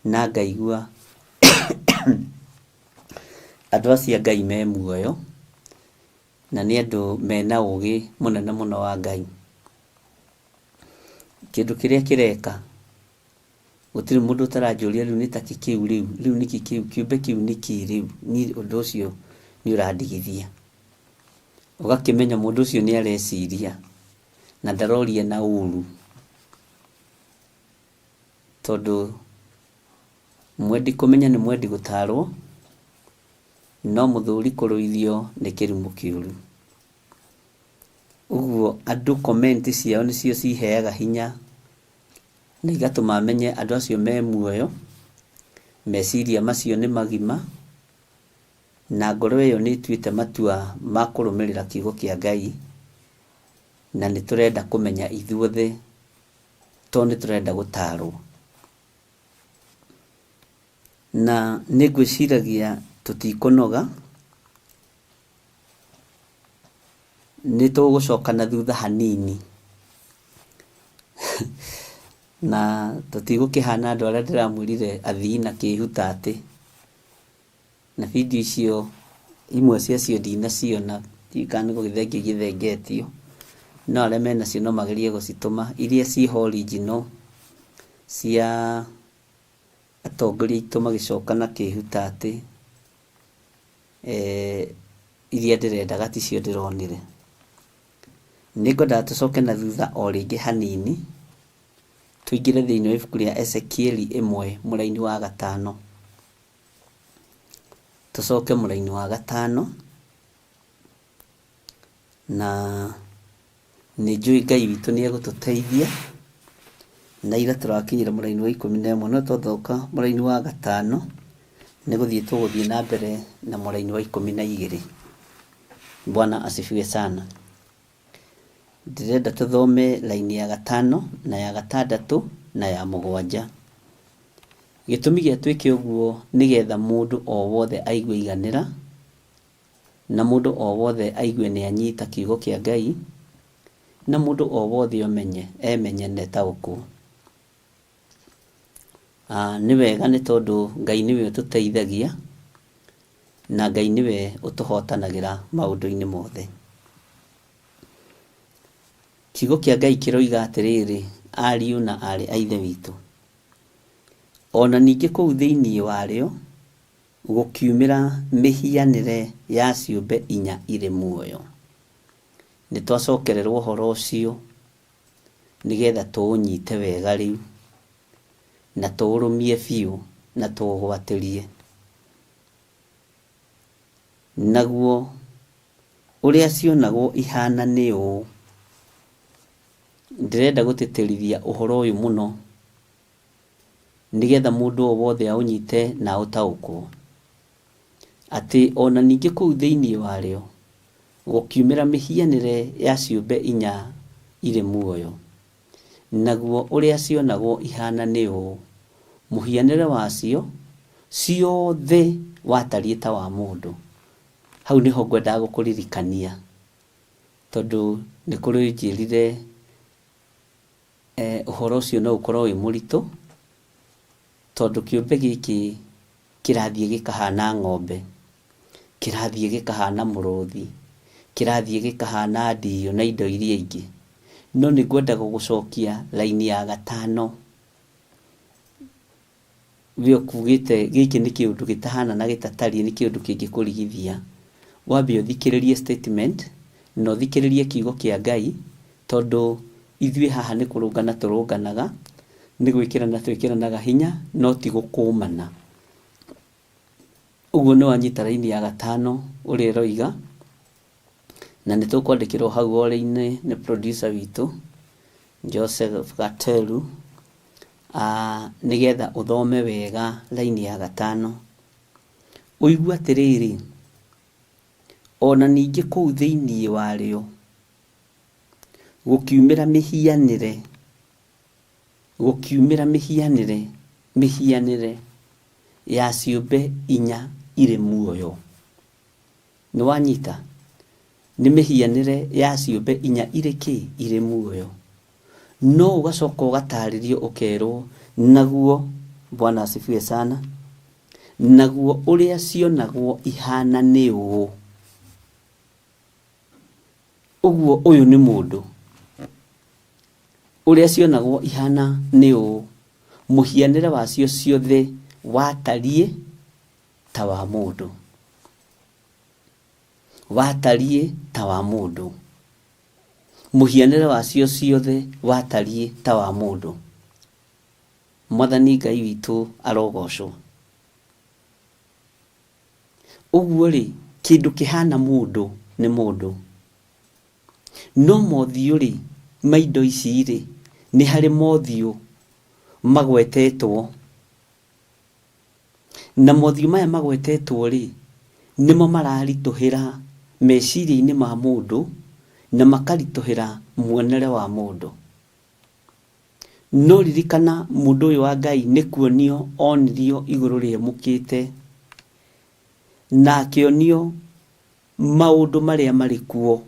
na ngaigua andũ acio a Ngai me muoyo na nĩ andũ mena ũgĩ mũnene mũno wa Ngai. Kĩndũ kĩrĩa kĩreka Gũtirĩ mũndũ ũtaranjũria rĩu nĩ ta kĩ kĩu rĩu, rĩu nĩ kĩ kĩu, kĩũmbe kĩu nĩ kĩ rĩu, niĩ ũndũ ũcio nĩ ũrandigithia. Ũgakĩmenya mũndũ ũcio nĩ areciria na ndaroria na ũru, tondũ mwendi kũmenya nĩ mwendi gũtarwo, no mũthũri kũrũithio nĩ kĩrumo kĩũru. Ũguo andũ comment ciao nĩcio ciheaga hinya na igatũma menye andũ acio me muoyo, meciria macio nĩ magima, na ngoro ĩyo nĩ ĩtuĩte matua ma kũrũmĩrĩra kiugo kĩa Ngai, Na nĩ tũrenda kũmenya ithuothe tondũ nĩ tũrenda gũtarwo. Na nĩ ngwĩciragia tũtikũnoga, nĩ tũgũcoka na thutha hanini na tũtigũkĩhana andũ arĩa ndĩramwĩrire athii na kĩhutatĩ. Na video icio imwe ciacio ndinaciona, ndiũĩ kana nĩ gũgĩthengio igĩthengetio, no arĩa menacio no magerie gũcitũma, iria ciĩho original cia atongoria aitũ magĩcoka na kĩhutatĩ, iria ndĩrendaga ticio ndĩronire. Nĩngwendaga tũcoke na thutha o rĩngĩ hanini, tũingĩre thĩinĩ wa ibuku rĩa Ezekieli ĩmwe mũraini wa gatano. Tũcoke mũraini wa gatano, na nĩ njũĩ Ngai witũ nĩ egũtũteithia, na ira tũrakinyire mũraini wa 11, no twathoka mũraini wa gatano, nĩ gũthiĩ tũgũthiĩ na mbere na mũraini wa 12. Bwana asifiwe sana. Ndĩrenda tũthome raini ya gatano na ya gatandatũ na ya mũgwanja. Gĩtũmi gĩa twĩke ũguo nĩgetha mũndũ o wothe aigue aiganĩra, na mũndũ o wothe aigue nĩ anyita kiugo kĩa Ngai, na mũndũ o wothe omenye, emenye na etaũkwo. Nĩ wega nĩ tondũ Ngai nĩwe ũtũteithagia, na Ngai nĩwe ũtũhotanagĩra maũndũ-inĩ mothe. Kiugo kĩa Ngai kĩroiga atĩrĩrĩ, ariũ na aarĩ a Ithe witũ, o na ningĩ kũu thĩinĩ warĩo gũkiumĩra mĩhianĩre ya ciũmbe inya irĩ muoyo. Nĩ twacokererwo ũhoro ũcio nĩgetha tũũnyite wega rĩu, na tũũrũmie biũ na tũũgwatĩrie. Naguo ũrĩa cionagwo ihana nĩ ũũ. Ndĩrenda gũtĩtĩrithia ũhoro ũyũ mũno nĩgetha mũndũ o wothe aũnyite na aũtaũkwo. Atĩ ona ningĩ kũu thĩinĩ warĩo gũkiumĩra mĩhianĩre ya ciũmbe inya irĩ muoyo. Naguo ũrĩa cionagwo ihana nĩ ũũ, mũhianĩre wacio ciothe watariĩ ta wa mũndũ. Hau nĩho ngwendaga gũkũririkania, tondũ nĩ kũrĩ ũnjĩrire ũhoro ũcio no ũkorwo wĩ mũritũ, tondũ kĩũmbe gĩkĩ kĩrathiĩ gĩkahana ng'ombe, kĩrathiĩ gĩkahana mũrũthi, kĩrathiĩ gĩkahana ndiũ na indo iria ingĩ. No nĩ ngwenda gũgũcokia raini ya gatano. We ũkugĩte gĩkĩ nĩ kĩũndũ gĩtahana na gĩtatariĩ, nĩ kĩũndũ kĩngĩkũrigithia. Wambe ũthikĩrĩrie statement na ũthikĩrĩrie kiugo kĩa Ngai, tondũ ithuĩ haha nĩ kũrũngana tũrũnganaga, nĩ gwĩkĩrana twĩkĩranaga hinya, no ti gũkũmana. Ũguo nĩ wanyita raini ya gatano ũrĩa ĩroiga, na nĩ tũkwandĩkĩrwo hau wall-inĩ nĩ producer witũ Joseph Gateru, nĩgetha ũthome wega raini ya gatano. Ũigue atĩrĩrĩ, ona ningĩ kũu thĩinĩ warĩo gũkiumĩra mĩhianĩre, gũkiumĩra mĩhianĩre, mĩhianĩre ya ciũmbe inya irĩ muoyo. Nĩ wanyita? Nĩ mĩhianĩre ya ciũmbe inya irĩ kĩ? Irĩ muoyo. No ũgacoka ũgatarĩrio ũkerwo, naguo, Bwana asifiwe sana, naguo ũrĩa cionagwo ihana nĩ ũũ. Ũguo ũyũ nĩ mũndũ. Ũrĩa cionagwo ihana nĩ ũũ, mũhianĩre wacio ciothe watariĩ ta wa mũndũ. Watariĩ ta wa mũndũ. Mũhianĩre wacio ciothe watariĩ ta wa mũndũ. Mwathani Ngai witũ arogocwo. Ũguo-rĩ, kĩndũ kĩhana mũndũ nĩ mũndũ. No mothiũ-rĩ, ma indo ici-rĩ, nĩ harĩ mothiũ magwetetwo. Na mothiũ maya magwetetwo-rĩ, nĩmo mararitũhĩra meciria-inĩ ma mũndũ, na makaritũhĩra muonere wa mũndũ. No ririkana mũndũ ũyũ wa Ngai nĩ kuonio onirio igũrũ rĩemũkĩte na akĩonio maũndũ marĩa marĩ kuo,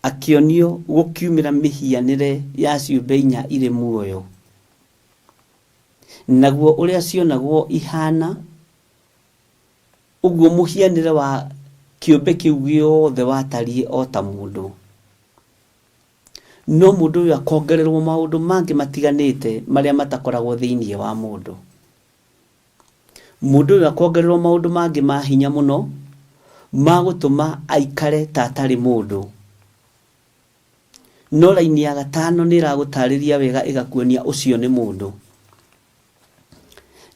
akĩonio gũkiumĩra mĩhianĩre ya ciũmbe inya irĩ muoyo, naguo ũrĩa cionagwo ihana, ũguo mũhianĩre wa kĩũmbe kĩu gĩothe watariĩ o ta mũndũ. No mũndũ ũyũ akongererwo maũndũ mangĩ matiganĩte marĩa matakoragwo thĩinĩ wa mũndũ. Mũndũ ũyũ akongererwo maũndũ mangĩ ma hinya mũno ma gũtũma aikare ta atarĩ mũndũ. No raini ya gatano nĩ ĩragũtarĩria wega ĩgakuonia ũcio nĩ mũndũ.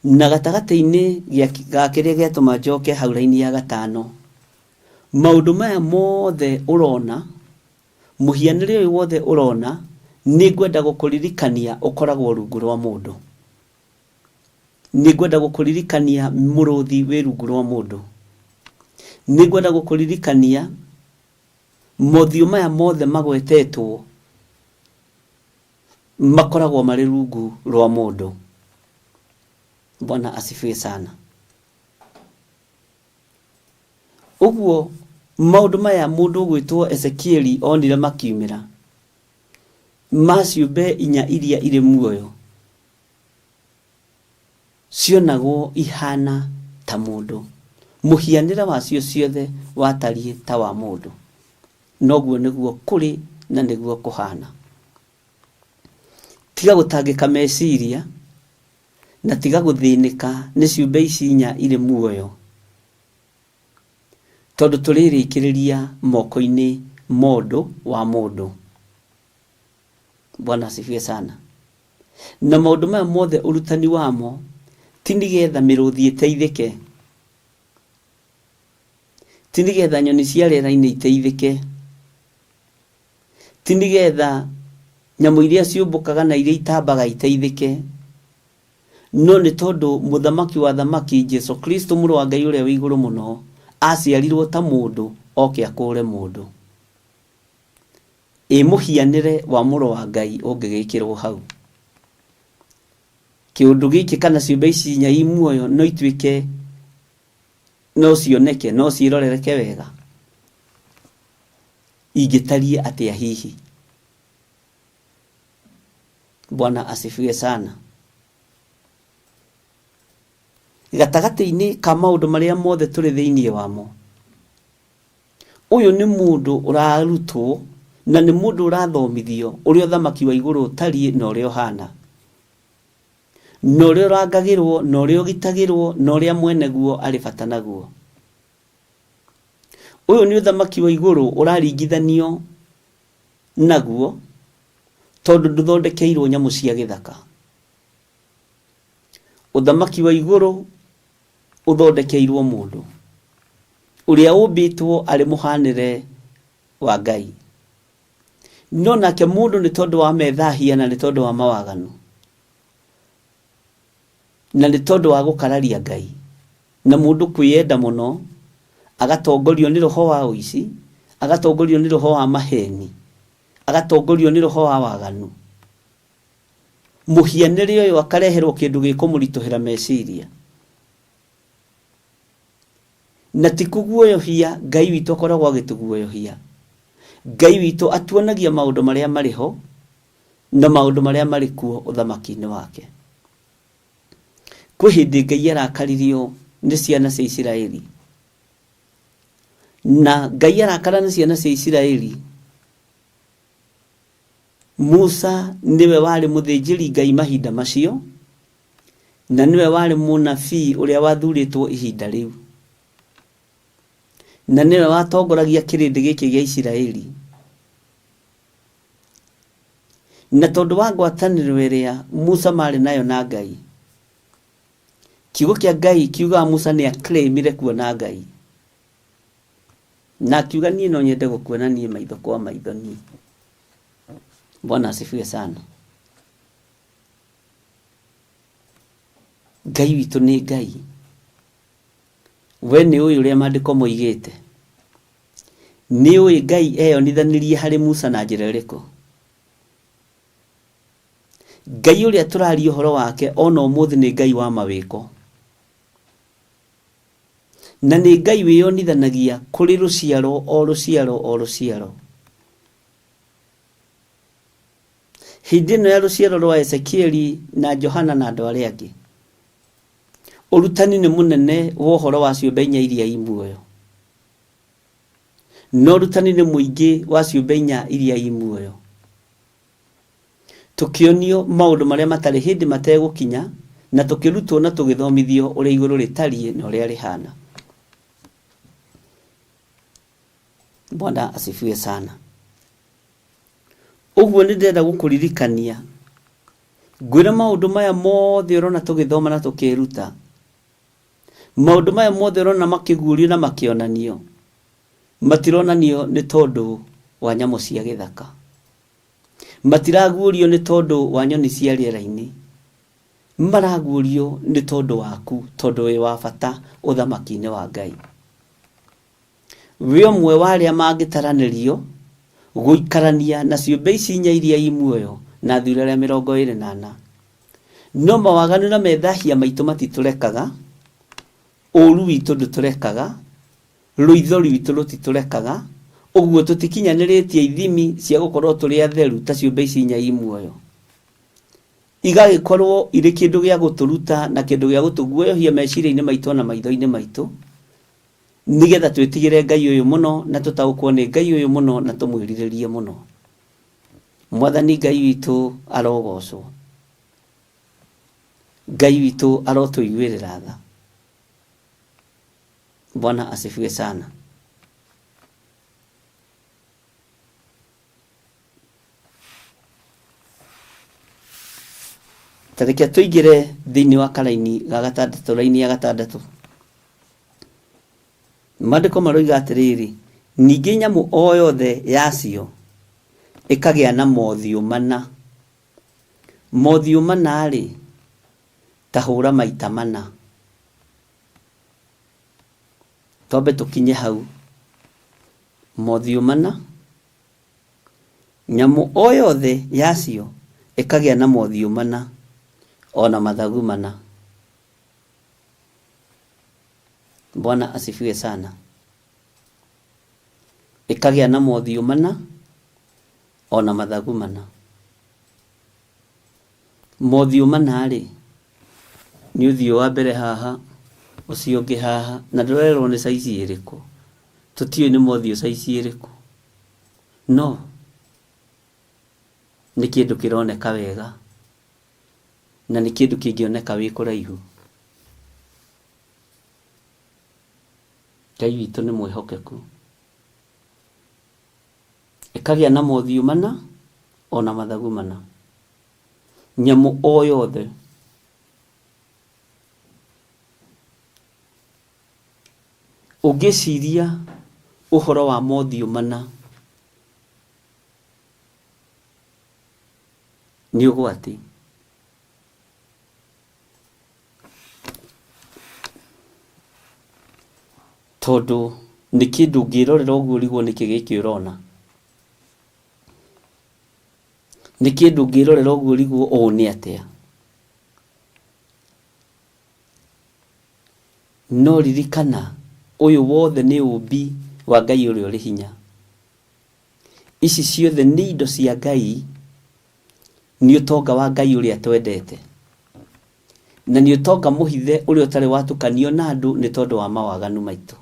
Na gatagatĩ-inĩ ga kĩrĩa gĩatũma njoke hau raini ya gatano, maũndũ maya mothe ũrona, mũhianĩre ũyũ wothe ũrona, nĩ ngwenda gũkũririkania ũkoragwo rungu rwa mũndũ. Nĩ ngwenda gũkũririkania mũrũthi wĩ rungu rwa mũndũ. Nĩ ngwenda gũkũririkania mothiũ maya mothe magwetetwo makoragwo marĩ rungu rwa mũndũ. Bwana asifiwe sana. Ũguo maũndũ maya mũndũ ũgwĩtwo Ezekieli onire makiumĩra ma ciũmbe inya iria irĩ muoyo cionagwo ihana ta mũndũ, mũhianĩre wacio ciothe watariĩ ta wa mũndũ. Noguo nĩguo kũrĩ na nĩguo kũhana. Tiga gũtangĩka meciria na tiga gũthĩnĩka nĩ ciũmbe ici inya irĩ muoyo, tondũ tũrĩrĩkĩrĩria moko-inĩ mondũ wa mũndũ. Bwana asifiwe sana. Na maũndũ maya mothe ũrutani wamo ti nĩgetha mĩrũthi ĩteithĩke, ti nĩgetha nyoni cia rĩera-inĩ iteithĩke, ti nĩgetha nyamũ iria ciũmbũkaga na iria itambaga iteithĩke, no nĩ tondũ mũthamaki wa thamaki Jesu Kristo mũrũ wa Ngai ũrĩa wĩ igũrũ mũno aciarirwo ta mũndũ oke akũre mũndũ. Ĩ mũhianĩre wa mũrũ wa Ngai ũngĩgĩkĩrwo hau, kĩũndũ gĩkĩ kana ciũmbe ici inya i muoyo no ituĩke, no cioneke, no ciĩrorereke wega, ingĩtariĩ atĩa hihi? Bwana asifiwe sana. Gatagatĩ-inĩ ka maũndũ marĩa mothe tũrĩ thĩinĩ wamo, ũyũ nĩ mũndũ ũrarutwo na nĩ mũndũ ũrathomithio ũrĩa ũthamaki wa igũrũ ũtariĩ na ũrĩa ũhana, na ũrĩa ũrangagĩrwo na ũrĩa ũgitagĩrwo na ũrĩa mwene guo arĩ bata naguo. Ũyũ nĩ ũthamaki wa igũrũ ũraringithanio naguo tondũ ndũthondekeirwo nyamũ cia gĩthaka. Ũthamaki wa igũrũ ũthondekeirwo mũndũ ũrĩa ũmbĩtwo arĩ mũhanĩre wa Ngai. No nake mũndũ nĩ tondũ wa methahia na nĩ tondũ wa mawaganu na nĩ tondũ wa gũkararia Ngai na mũndũ kwĩyenda mũno, agatongorio nĩ roho wa ũici, agatongorio nĩ roho wa maheni, agatongorio nĩ roho wa waganu. Mũhianĩre ũyũ akareherwo kĩndũ gĩkũmũritũhĩra meciria. Na ti kũguoyohia Ngai witũ akoragwo agĩtũguoyohia. Ngai witũ atuonagia maũndũ marĩa marĩ ho na maũndũ marĩa marĩ kuo ũthamaki-inĩ wake. Kwĩ hĩndĩ Ngai arakaririo nĩ ciana cia Isiraeli. Na Ngai arakara nĩ ciana cia Isiraeli, Musa nĩwe warĩ mũthĩnjĩri Ngai mahinda macio, na nĩwe warĩ mũnabii ũrĩa wathurĩtwo ihinda rĩu, na nĩwe watongoragia kĩrĩndĩ gĩkĩ gĩa Isiraeli. Na tondũ wa ngwatanĩro ĩrĩa Musa marĩ nayo na Ngai, kiugo kĩa Ngai kiugaga Musa nĩ aclaimire kuona Ngai. Na akiuga niĩ no nyende gũkuona niĩ maitho kwa maitho niĩ. Bwana asifiwe sana. Ngai witũ nĩ Ngai. We nĩ ũĩ ũrĩa maandĩko moigĩte. Nĩ ũĩ Ngai eyonithanirie harĩ Musa na njĩra ĩrĩkũ? Ngai ũrĩa tũraria ũhoro wake ona ũmũthĩ nĩ Ngai wa mawĩko. Na nĩ Ngai wĩyonithanagia kũrĩ rũciaro o rũciaro o rũciaro. Hĩndĩ ĩno ya rũciaro rwa Ezekieli na Johana na andũ arĩa angĩ, ũrutani nĩ mũnene wa ũhoro wa ciũmbe inya iria i muoyo. Na ũrutani nĩ mũingĩ wa ciũmbe inya iria i muoyo. Tũkĩonio maũndũ marĩa matarĩ hĩndĩ mategũkinya, na tũkĩrutwo na tũgĩthomithio ũrĩa igũrũ rĩtariĩ na ũrĩa rĩhana. Bwana asifiwe sana. Ũguo nĩ ndĩrenda gũkũririkania ngwĩre maũndũ maya mothe ũrona tũgĩthoma na tũkĩruta, maũndũ maya mothe ũrona makĩguũrio na makĩonanio, matironanio nĩ tondũ wa nyamũ cia gĩthaka, matiraguũrio nĩ tondũ wa nyoni cia rĩera-inĩ, maraguũrio nĩ tondũ waku, tondũ wĩ wa bata ũthamaki-inĩ wa Ngai. Wĩ ũmwe wa arĩa mangĩtaranĩrio gũikarania na ciũmbe ici inya iria i muoyo na athuri arĩa 24. No mawaganu na methahia maitũ matitũrekaga, ũũru witũ ndũtũrekaga, rũitho rwitũ rũtitũrekaga, ũguo tũtikinyanĩrĩtie ithimi cia gũkorwo tũrĩ atheru ta ciũmbe ici inya i muoyo. Igagĩkorwo irĩ kĩndũ gĩa gũtũruta na kĩndũ gĩa gũtũguoyohia meciria-inĩ maitũ na maitho-inĩ maitũ, nĩgetha twĩtigĩre Ngai ũyũ mũno na tũtaũkwo nĩ Ngai ũyũ mũno na tũmwĩrirĩrie mũno. Mwathani Ngai witũ arogocwo. Ngai witũ arotũiguĩrĩra tha. Bwana asifiwe sana. Ta reke tũingĩre thĩinĩ wa karaini ga gatandatũ, raini ya gatandatũ. Maandĩko maroiga atĩrĩrĩ, ningĩ nyamũ o yothe yacio ĩkagĩa na mothiũ mana. Mothiũ mana-rĩ, ta hũra maita mana. Twambe tũkinye hau. Mothiũ mana. Nyamũ o yothe yacio ĩkagĩa na mothiũ mana, o na mathagu mana. Bwana asifiwe sana. Ĩkagĩa na mothiũ mana, o na mathagu mana. Mothiũ mana-rĩ, nĩ ũthiũ wa mbere haha, ũcio ũngĩ haha, na ndũrerwo nĩ size ĩrĩkũ. Tũtiũĩ nĩ mothiũ size ĩrĩkũ. No nĩ kĩndũ kĩroneka wega, na nĩ kĩndũ kĩngĩoneka wĩ kũraihu. Ngai witũ nĩ mwĩhokeku. Ĩkagĩa na mothiũ mana, o na mathagu mana. Nyamũ o yothe. Ũngĩciria ũhoro wa mothiũ mana, nĩ ũgwati. Tondũ nĩ kĩndũ ũngĩrorera ũguo ũrigwo nĩkĩ gĩkĩ ũrona. Nĩ kĩndũ ũngĩrorera ũguo ũrigwo ũũ nĩ atĩa. No ririkana, ũyũ wothe nĩ ũũmbi wa Ngai ũrĩa ũrĩ hinya. Ici ciothe nĩ indo cia Ngai, nĩ ũtonga wa Ngai ũrĩa twendete. Na nĩ ũtonga mũhithe ũrĩa ũtarĩ watukanio na andũ nĩ tondũ wa mawaganu maitũ.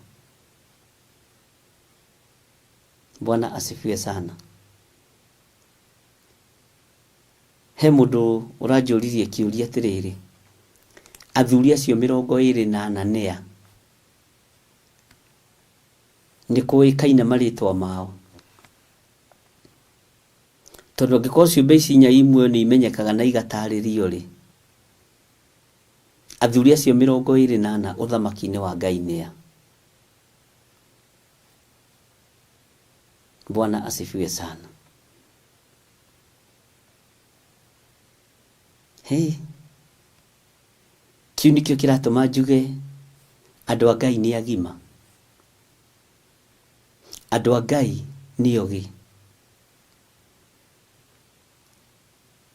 Bwana asifiwe sana. He mũndũ ũranjũririe kĩũria atĩrĩrĩ, athuri acio 24 nĩa? Nĩ kũĩkaine marĩtwa mao? Tondũ angĩkorwo ciũmbe ici inya i muoyo nĩ imenyekaga na igatarĩrio rĩ, athuri acio 24 ũthamaki-inĩ wa Ngai nĩa? Bwana asifiwe sana. Hey. Kĩu nĩkĩo kĩratũma njuge andũ a Ngai nĩ agima. Andũ a Ngai nĩ ogĩ.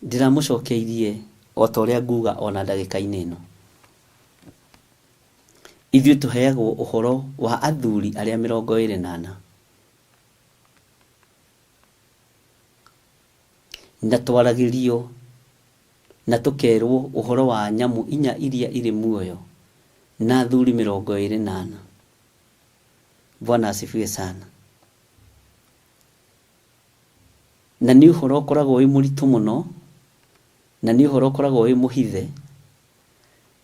Ndĩramũcokeirie o ta ũrĩa nguga ona ndagĩka-inĩ ĩno. Ithuĩ tũheagwo ũhoro wa athuri arĩa 24. Na twaragĩrio na tũkerwo ũhoro wa nyamũ inya iria irĩ muoyo na athuri 24. Bwana asifiwe sana. Na nĩ ũhoro ũkoragwo wĩ mũritũ mũno, na nĩ ũhoro ũkoragwo wĩ mũhithe,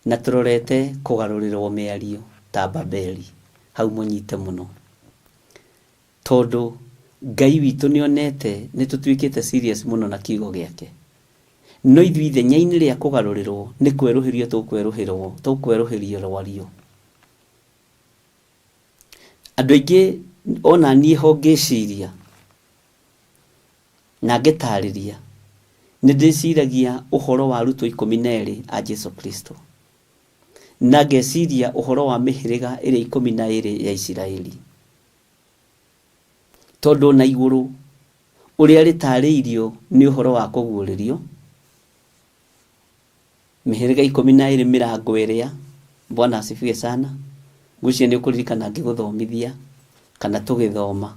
na tũrorete kũgarũrĩrwo mĩario ta Babeli. Hau mũnyite mũno. Tondũ Ngai witũ nĩonete nĩtũtuĩkĩte serious mũno na kiugo gĩake. No ithuĩ ithenya-inĩ rĩa kũgarũrĩrwo nĩ kwerũhĩrio tũkwerũhĩrwo, tũkwerũhĩrio rwario. Andũ aingĩ ona niĩ ho ngĩciria na ngĩtarĩria, nĩ ndĩciragia ũhoro wa arutwo 12 a Jesu Kristo. Na ngeciria ũhoro wa mĩhĩrĩga ĩrĩa 12 ya Isiraeli. Tondũ ona igũrũ ũrĩa rĩtarĩirio nĩ ũhoro wa kũguũrĩrio, mĩhĩrĩga 12 mĩrango ĩrĩa, Bwana asifiwe sana, ngwĩciria nĩ ũkũririkana ngĩgũthomithia kana tũgĩthoma,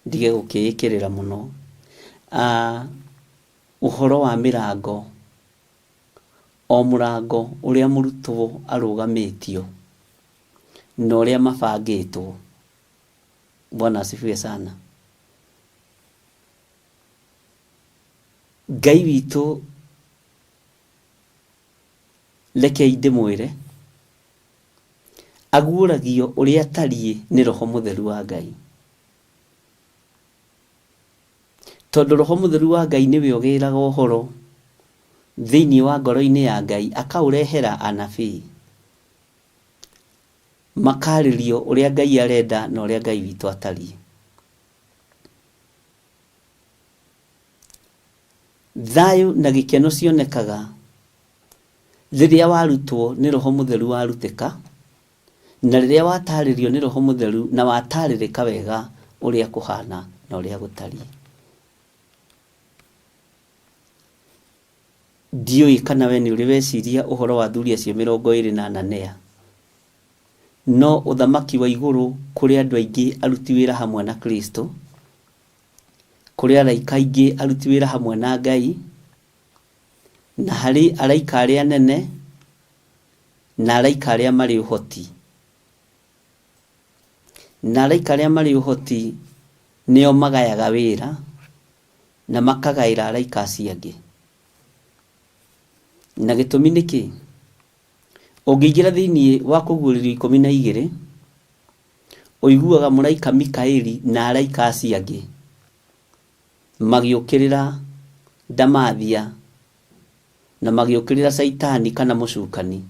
ndige gũkĩĩkĩrĩra mũno. Ũhoro wa mĩrango, o mũrango ũrĩa mũrutwo arũgamĩtio na ũrĩa mabangĩtwo. Bwana asifiwe sana. Ngai witũ rekei ndĩmwĩre, aguũragio ũrĩa atariĩ nĩ Roho Mũtheru wa Ngai. Tondũ Roho Mũtheru wa Ngai nĩwe ũgĩraga ũhoro thĩinĩ wa ngoro-inĩ ya Ngai, akaũrehera anabii. Makarĩrio ũrĩa Ngai arenda na ũrĩa Ngai witũ atariĩ. Thayũ na gĩkeno cionekaga rĩrĩa warutwo nĩ Roho Mũtheru warutĩka, na rĩrĩa watarĩrio nĩ Roho Mũtheru na watarĩrĩka wega ũrĩa kũhana na ũrĩa gũtariĩ. Ndiũĩ kana we nĩ ũrĩ weciria ũhoro wa athuri acio 24 nĩa. No ũthamaki wa igũrũ kũrĩ andũ aingĩ aruti wĩra hamwe na Kristo, kũrĩ araika aingĩ aruti wĩra hamwe na Ngai, na harĩ araika arĩa anene na araika arĩa marĩ ũhoti. Na araika arĩa marĩ ũhoti nĩo magayaga wĩra na makagaĩra araika acio angĩ. Na gĩtũmi nĩ kĩ? Ũngĩingĩra thĩinĩ wa Kũguũrĩrio 12, ũiguaga mũraika Mikaeli na araika acio angĩ magĩũkĩrĩra ndamathia na magĩũkĩrĩra Caitani kana mũcukani.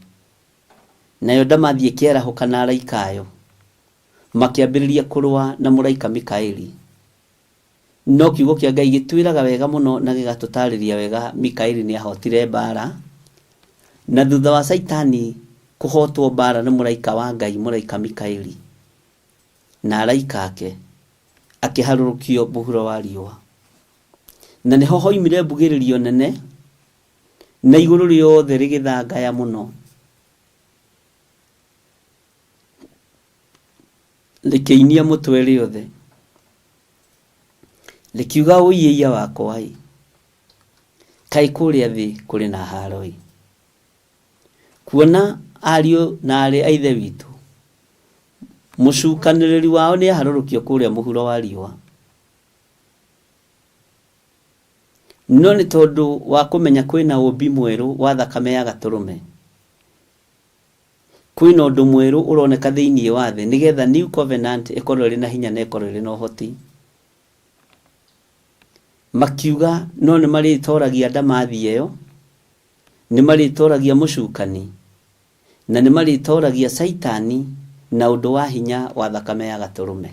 Nayo ndamathia ĩkĩarahũka na araika ayo, makĩambĩrĩria kũrũa na mũraika Mikaeli. No kiugo kĩa Ngai gĩtwĩraga wega mũno na gĩgatũtarĩria wega Mikaeli nĩ ahotire mbara, na thutha wa Caitani kũhotwo mbara nĩ mũraika wa Ngai, mũraika Mikaeli, na araika ake, akĩharũrũkio mũhuro wa riũa. Na nĩho hoimire mbugĩrĩrio nene, na igũrũ rĩothe rĩgĩthangaya mũno, rĩkĩinia mũtwe rĩothe, rĩkiuga ũiĩia wakwa-ĩ, kaĩ kũrĩa thĩ kũrĩ na haro-ĩ! Kuona ariũ na aarĩ a Ithe witũ, mũcukanĩrĩri wao nĩaharũrũkio kũrĩa mũhuro wa riũa. No nĩ tondũ wa kũmenya kwĩna ũũmbi mwerũ wa thakame ya Gatũrũme, kwĩna ũndũ mwerũ ũroneka thĩinĩ wa thĩ nĩgetha New Covenant ĩkorwo ĩrĩ na hinya na ĩkorwo ĩrĩ na ũhoti. Makiuga no nĩ marĩtoragia ndamathia ĩyo, nĩ marĩtoragia mũcukani, na nĩ marĩtoragia Caitani na ũndũ wa hinya wa thakame ya Gatũrũme.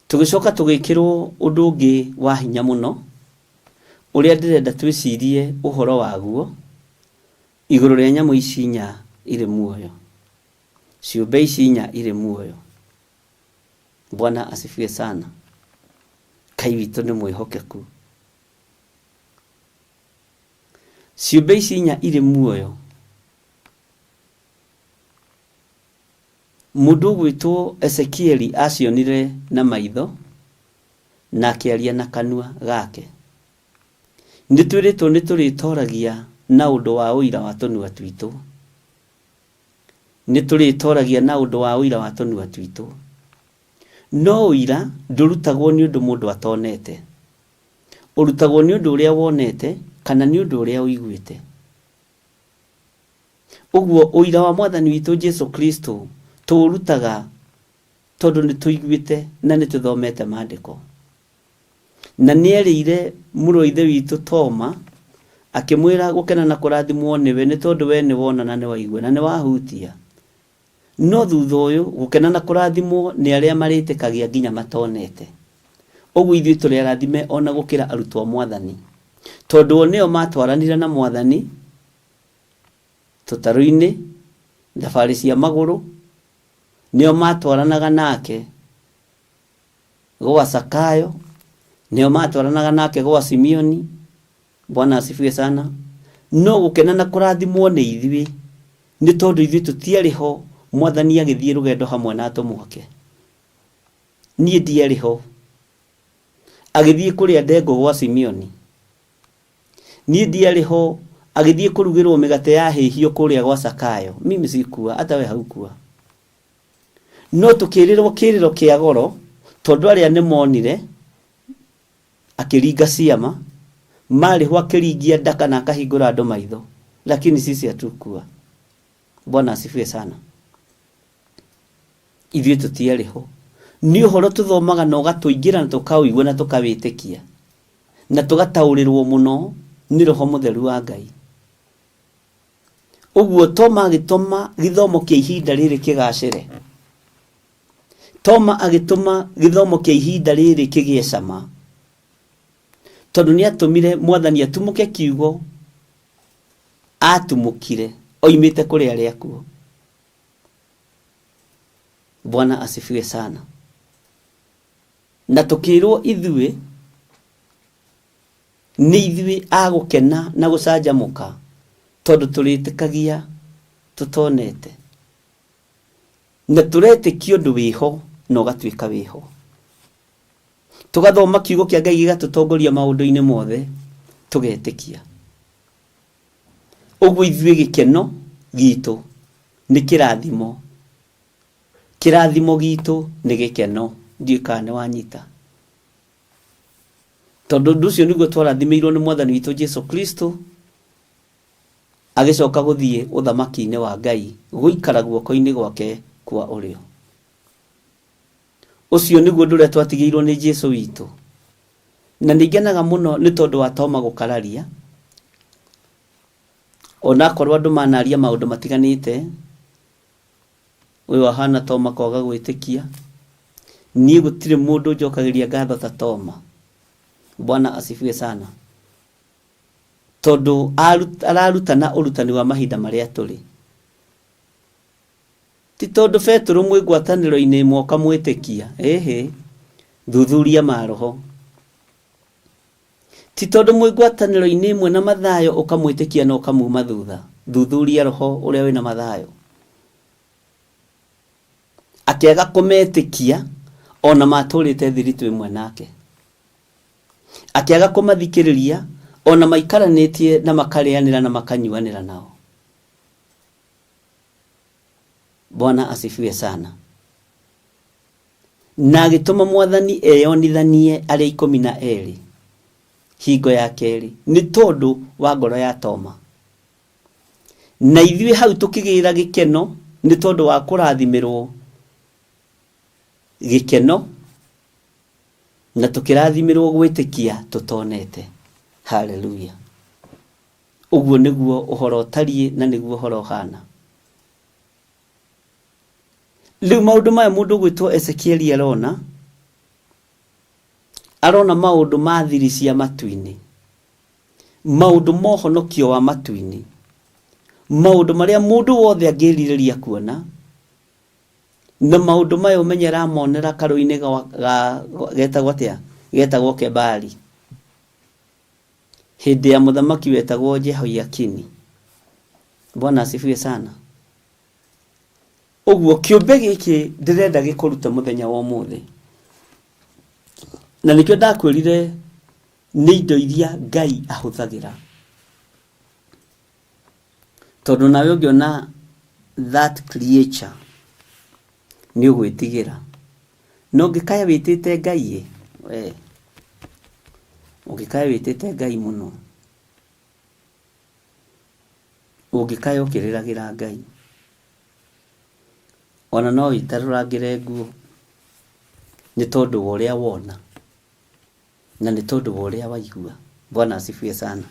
Tũgĩcoka tũgĩkĩrwo ũndũ ũngĩ wa hinya mũno, ũrĩa ndĩrenda twĩcirie ũhoro waguo, igũrũ rĩa nyamũ ici inya irĩ muoyo, ciũmbe ici inya irĩ muoyo. Bwana asifiwe sana. Ngai witũ nĩ mwĩhokeku. Ciũmbe ici inya irĩ muoyo, mũndũ ũgwĩtwo Ezekieli acionire na maitho na akĩaria na kanua gake. Nĩ twĩrĩtwo nĩ tũrĩtoragia na ũndũ wa ũira wa tũnua twitũ. Nĩ tũrĩtoragia na ũndũ wa ũira wa tũnua twitũ. No ũira ndũrutagwo nĩ ũndũ mũndũ atonete. Ũrutagwo nĩ ũndũ ũrĩa wonete kana nĩ ũndũ ũrĩa ũiguĩte. Ũguo ũira wa Mwathani witũ Jesu Kristo tũũrutaga tondũ nĩ tũiguĩte na nĩ tũthomete Maandĩko. Na nĩ erĩire mũrũ wa ithe witũ Toma, akĩmwĩra gũkena na kũrathimwo nĩwe nĩ tondũ we nĩ wona na nĩ waigua na nĩ wahutia. No thutha ũyũ, gũkena na kũrathimwo nĩ arĩa marĩtĩkagia nginya matonete. Ũguo ithuĩ tũrĩ arathime o na gũkĩra arutwo a Mwathani, tondũ o nĩo maatwaranire na Mwathani tũtarũ-inĩ, thabarĩ cia magũrũ, nĩo maatwaranaga nake gwa Zakayo, nĩo maatwaranaga nake gwa Simeoni. Bwana asifiwe sana. No gũkena na kũrathimwo nĩ ithuĩ nĩ tondũ ithuĩ tũtiarĩ ho Mwathani agĩthiĩ rũgendo hamwe na atũmwo ake. Niĩ ndiarĩ ho agĩthiĩ kũrĩa ndengũ gwa Simeoni. Niĩ ndiarĩ ho agĩthiĩ kũrugĩrwo mĩgate ya hĩhio kũrĩa gwa Zakayo. Mimi sikuwa, hata we haukuwa. No tũkĩrĩrwo kĩrĩro kĩa goro tondũ arĩa nĩ monire akĩringa ciama, marĩ ho akĩringia ndaka na akahingũra andũ maitho, lakini sisi hatukuwa. Bwana asifiwe sana. Ithuĩ tũtiarĩ ho. Nĩ ũhoro tũthomaga na ũgatũingĩra na tũkaũigua na tũkawĩtĩkia na tũgataũrĩrwo mũno nĩ Roho Mũtheru wa Ngai. Ũguo Toma agĩtũma gĩthomo kĩa ihinda rĩrĩ kĩgacĩre. Toma agĩtũma gĩthomo kĩa ihinda rĩrĩ kĩgĩe cama, tondũ nĩ atũmire Mwathani atumũke kiugo atumũkire oimĩte kũrĩ arĩa akuũ. Bwana asifiwe sana. Na tũkĩrwo ithuĩ nĩ ithuĩ a gũkena na gũcanjamũka tondũ tũrĩtĩkagia tũtonete. Na tũretĩkia ũndũ wĩho na ũgatuĩka wĩho. Tũgathoma kiugo kĩa Ngai gĩgatũtongoria maũndũ-inĩ mothe tũgetĩkia. Ũguo ithuĩ gĩkeno gitũ nĩ kĩrathimo. Kĩrathimo gitũ nĩ gĩkeno. Ndiũĩ kana nĩ wanyita. Tondũ ũndũ ũcio nĩguo twarathimĩirwo nĩ Mwathani witũ Jesu Kristo agĩcoka gũthiĩ ũthamaki-inĩ wa Ngai gũikara guoko-inĩ gwake kwa ũrĩo. Ũcio nĩguo ũndũ ũrĩa twatigĩirwo nĩ Jesu witũ. Na nĩ ngenaga mũno nĩ tondũ wa Toma gũkararia, onakorwo andũ manaria maũndũ matiganĩte, ũyũ ahana Toma kwaga gwĩtĩkia. Niĩ gũtirĩ mũndũ njokagĩria ngatho ta Toma. Bwana asifiwe sana. Tondũ ararutana ũrutani wa mahinda marĩa tũrĩ. Ti tondũ Betũrũ mwĩ ngwatanĩro-inĩ ĩmwe ũkamwĩtĩkia. Ĩhĩ, thuthuria maroho. Ti tondũ mwĩ ngwatanĩro-inĩ ĩmwe na Mathayo ũkamwĩtĩkia na ũkamuma thutha. Thuthuria roho ũrĩa wĩna Mathayo. Akĩaga kũmetĩkia ona matũrĩte thiritũ ĩmwe nake. Akĩaga kũmathikĩrĩria ona maikaranĩtie na makarĩanĩra na makanyuanĩra nao. Bwana asifiwe sana. Na agĩtũma Mwathani eyonithanie arĩa ikũmi na erĩ hingo ya kerĩ nĩ tondũ wa ngoro ya Toma. Na ithuĩ hau tũkĩgĩra gĩkeno nĩ tondũ wa kũrathimĩrwo gĩkeno na tũkĩrathimĩrwo gwĩtĩkia tũtonete. Haleluya. Ũguo nĩguo ũhoro ũtariĩ na nĩguo ũhoro ũhana. Rĩu maũndũ maya mũndũ ũgwĩtwo Ezekieli arona, arona maũndũ ma thiri cia matu-inĩ, maũndũ ma ũhonokio wa matu-inĩ, maũndũ marĩa mũndũ wothe angĩrirĩria kuona, Na maũndũ maya ũmenye ramonera karũĩ-inĩ getagwo atĩa? Getagwo Kebari. Hĩndĩ ya mũthamaki wetagwo Jehoiakini. Bwana asifiwe sana. Ũguo kĩũmbe gĩkĩ ndĩrenda gĩkũrute mũthenya wa ũmũthĩ. Na nĩkĩo ndakwĩrire nĩ indo iria Ngai ahũthagĩra. Tondũ nawe ũngĩona that creature nĩ ũgwĩtigĩra. Na ũngĩkaya wĩtĩte Ngai ĩ, we ũngĩkaya wĩtĩte Ngai mũno, ũngĩkaya ũkĩrĩragĩra Ngai, ona no wĩtarũrangĩre nguo nĩ tondũ wa ũrĩa wona na nĩ tondũ wa ũrĩa waigua. Bwana asifiwe sana.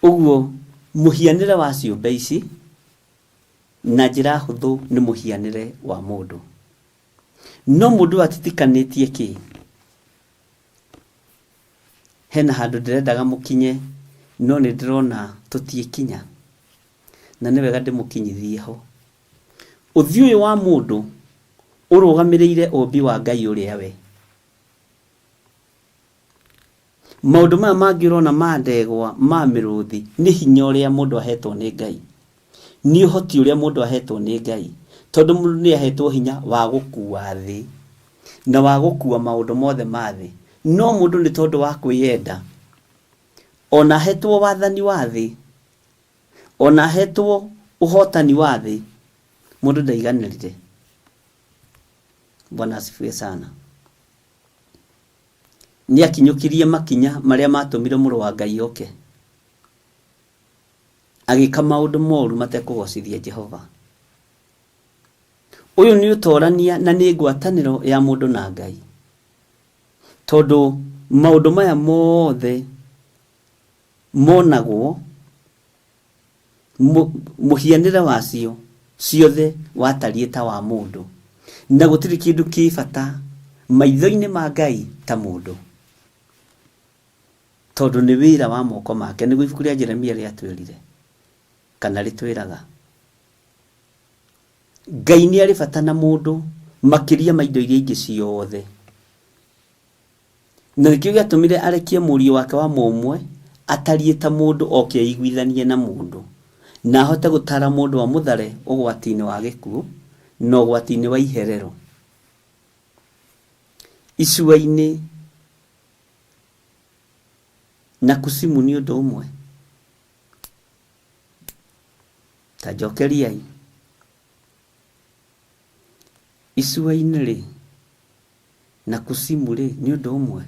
Ũguo mũhianĩre wa ciũmbe ici na njĩra hũthũ nĩ mũhianĩre wa mũndũ. No mũndũ ũyũ atitikanĩtie kĩ? Hena handũ ndĩrendaga mũkinye no nĩ ndĩrona tũtiĩkinya na nĩ wega ndĩmũkinyithie ho. Ũthiũ ũyũ wa mũndũ ũrũgamĩrĩire ũmbi wa Ngai ũrĩa we. Maũndũ maya mangĩ ũrona ma ndegwa, ma mĩrũthi, nĩ hinya ũrĩa mũndũ ahetwo nĩ Ngai. Nĩ ũhoti ũrĩa mũndũ ahetwo nĩ Ngai. Tondũ mũndũ nĩ ahetwo hinya wa gũkua thĩ, na wa gũkua maũndũ mothe ma thĩ. No mũndũ nĩ tondũ wa kwĩyenda, ona ahetwo wathani wa thĩ, ona ahetwo ũhotani wa thĩ, mũndũ ndaiganĩrire. Bwana asifiwe sana. Nĩ akinyũkirie makinya marĩa matũmire mũrũ wa Ngai oke. Agĩka maũndũ moru matekũgocithia Jehova. Ũyũ nĩ ũtorania na nĩ ngwatanĩro ya mũndũ na Ngai. Tondũ maũndũ maya mothe monagwo Mũhianĩre wacio ciothe watariĩ ta wa mũndũ, na gũtirĩ kĩndũ kĩ bata maitho-inĩ ma Ngai ta mũndũ, tondũ nĩ wĩra wa moko make, nĩguo ibuku rĩa Jeremia rĩatwĩrire, kana rĩtwĩraga. Ngai nĩ arĩ bata na mũndũ makĩria ma indo iria ingĩ ciothe. Na nĩkĩo gĩatũmire arekie Mũriũ wake wa mũmwe atariĩ ta mũndũ oke eiguithanie na mũndũ, na ahote gũtaara mũndũ amũthare ũgwati-inĩ wa gĩkuũ, na ũgwati-inĩ wa iherero. Icua-inĩ na kusimu nĩ ũndũ ũmwe? Ta njokeriai. Icua-inĩ-rĩ, na kusimu-rĩ, nĩ ũndũ ũmwe?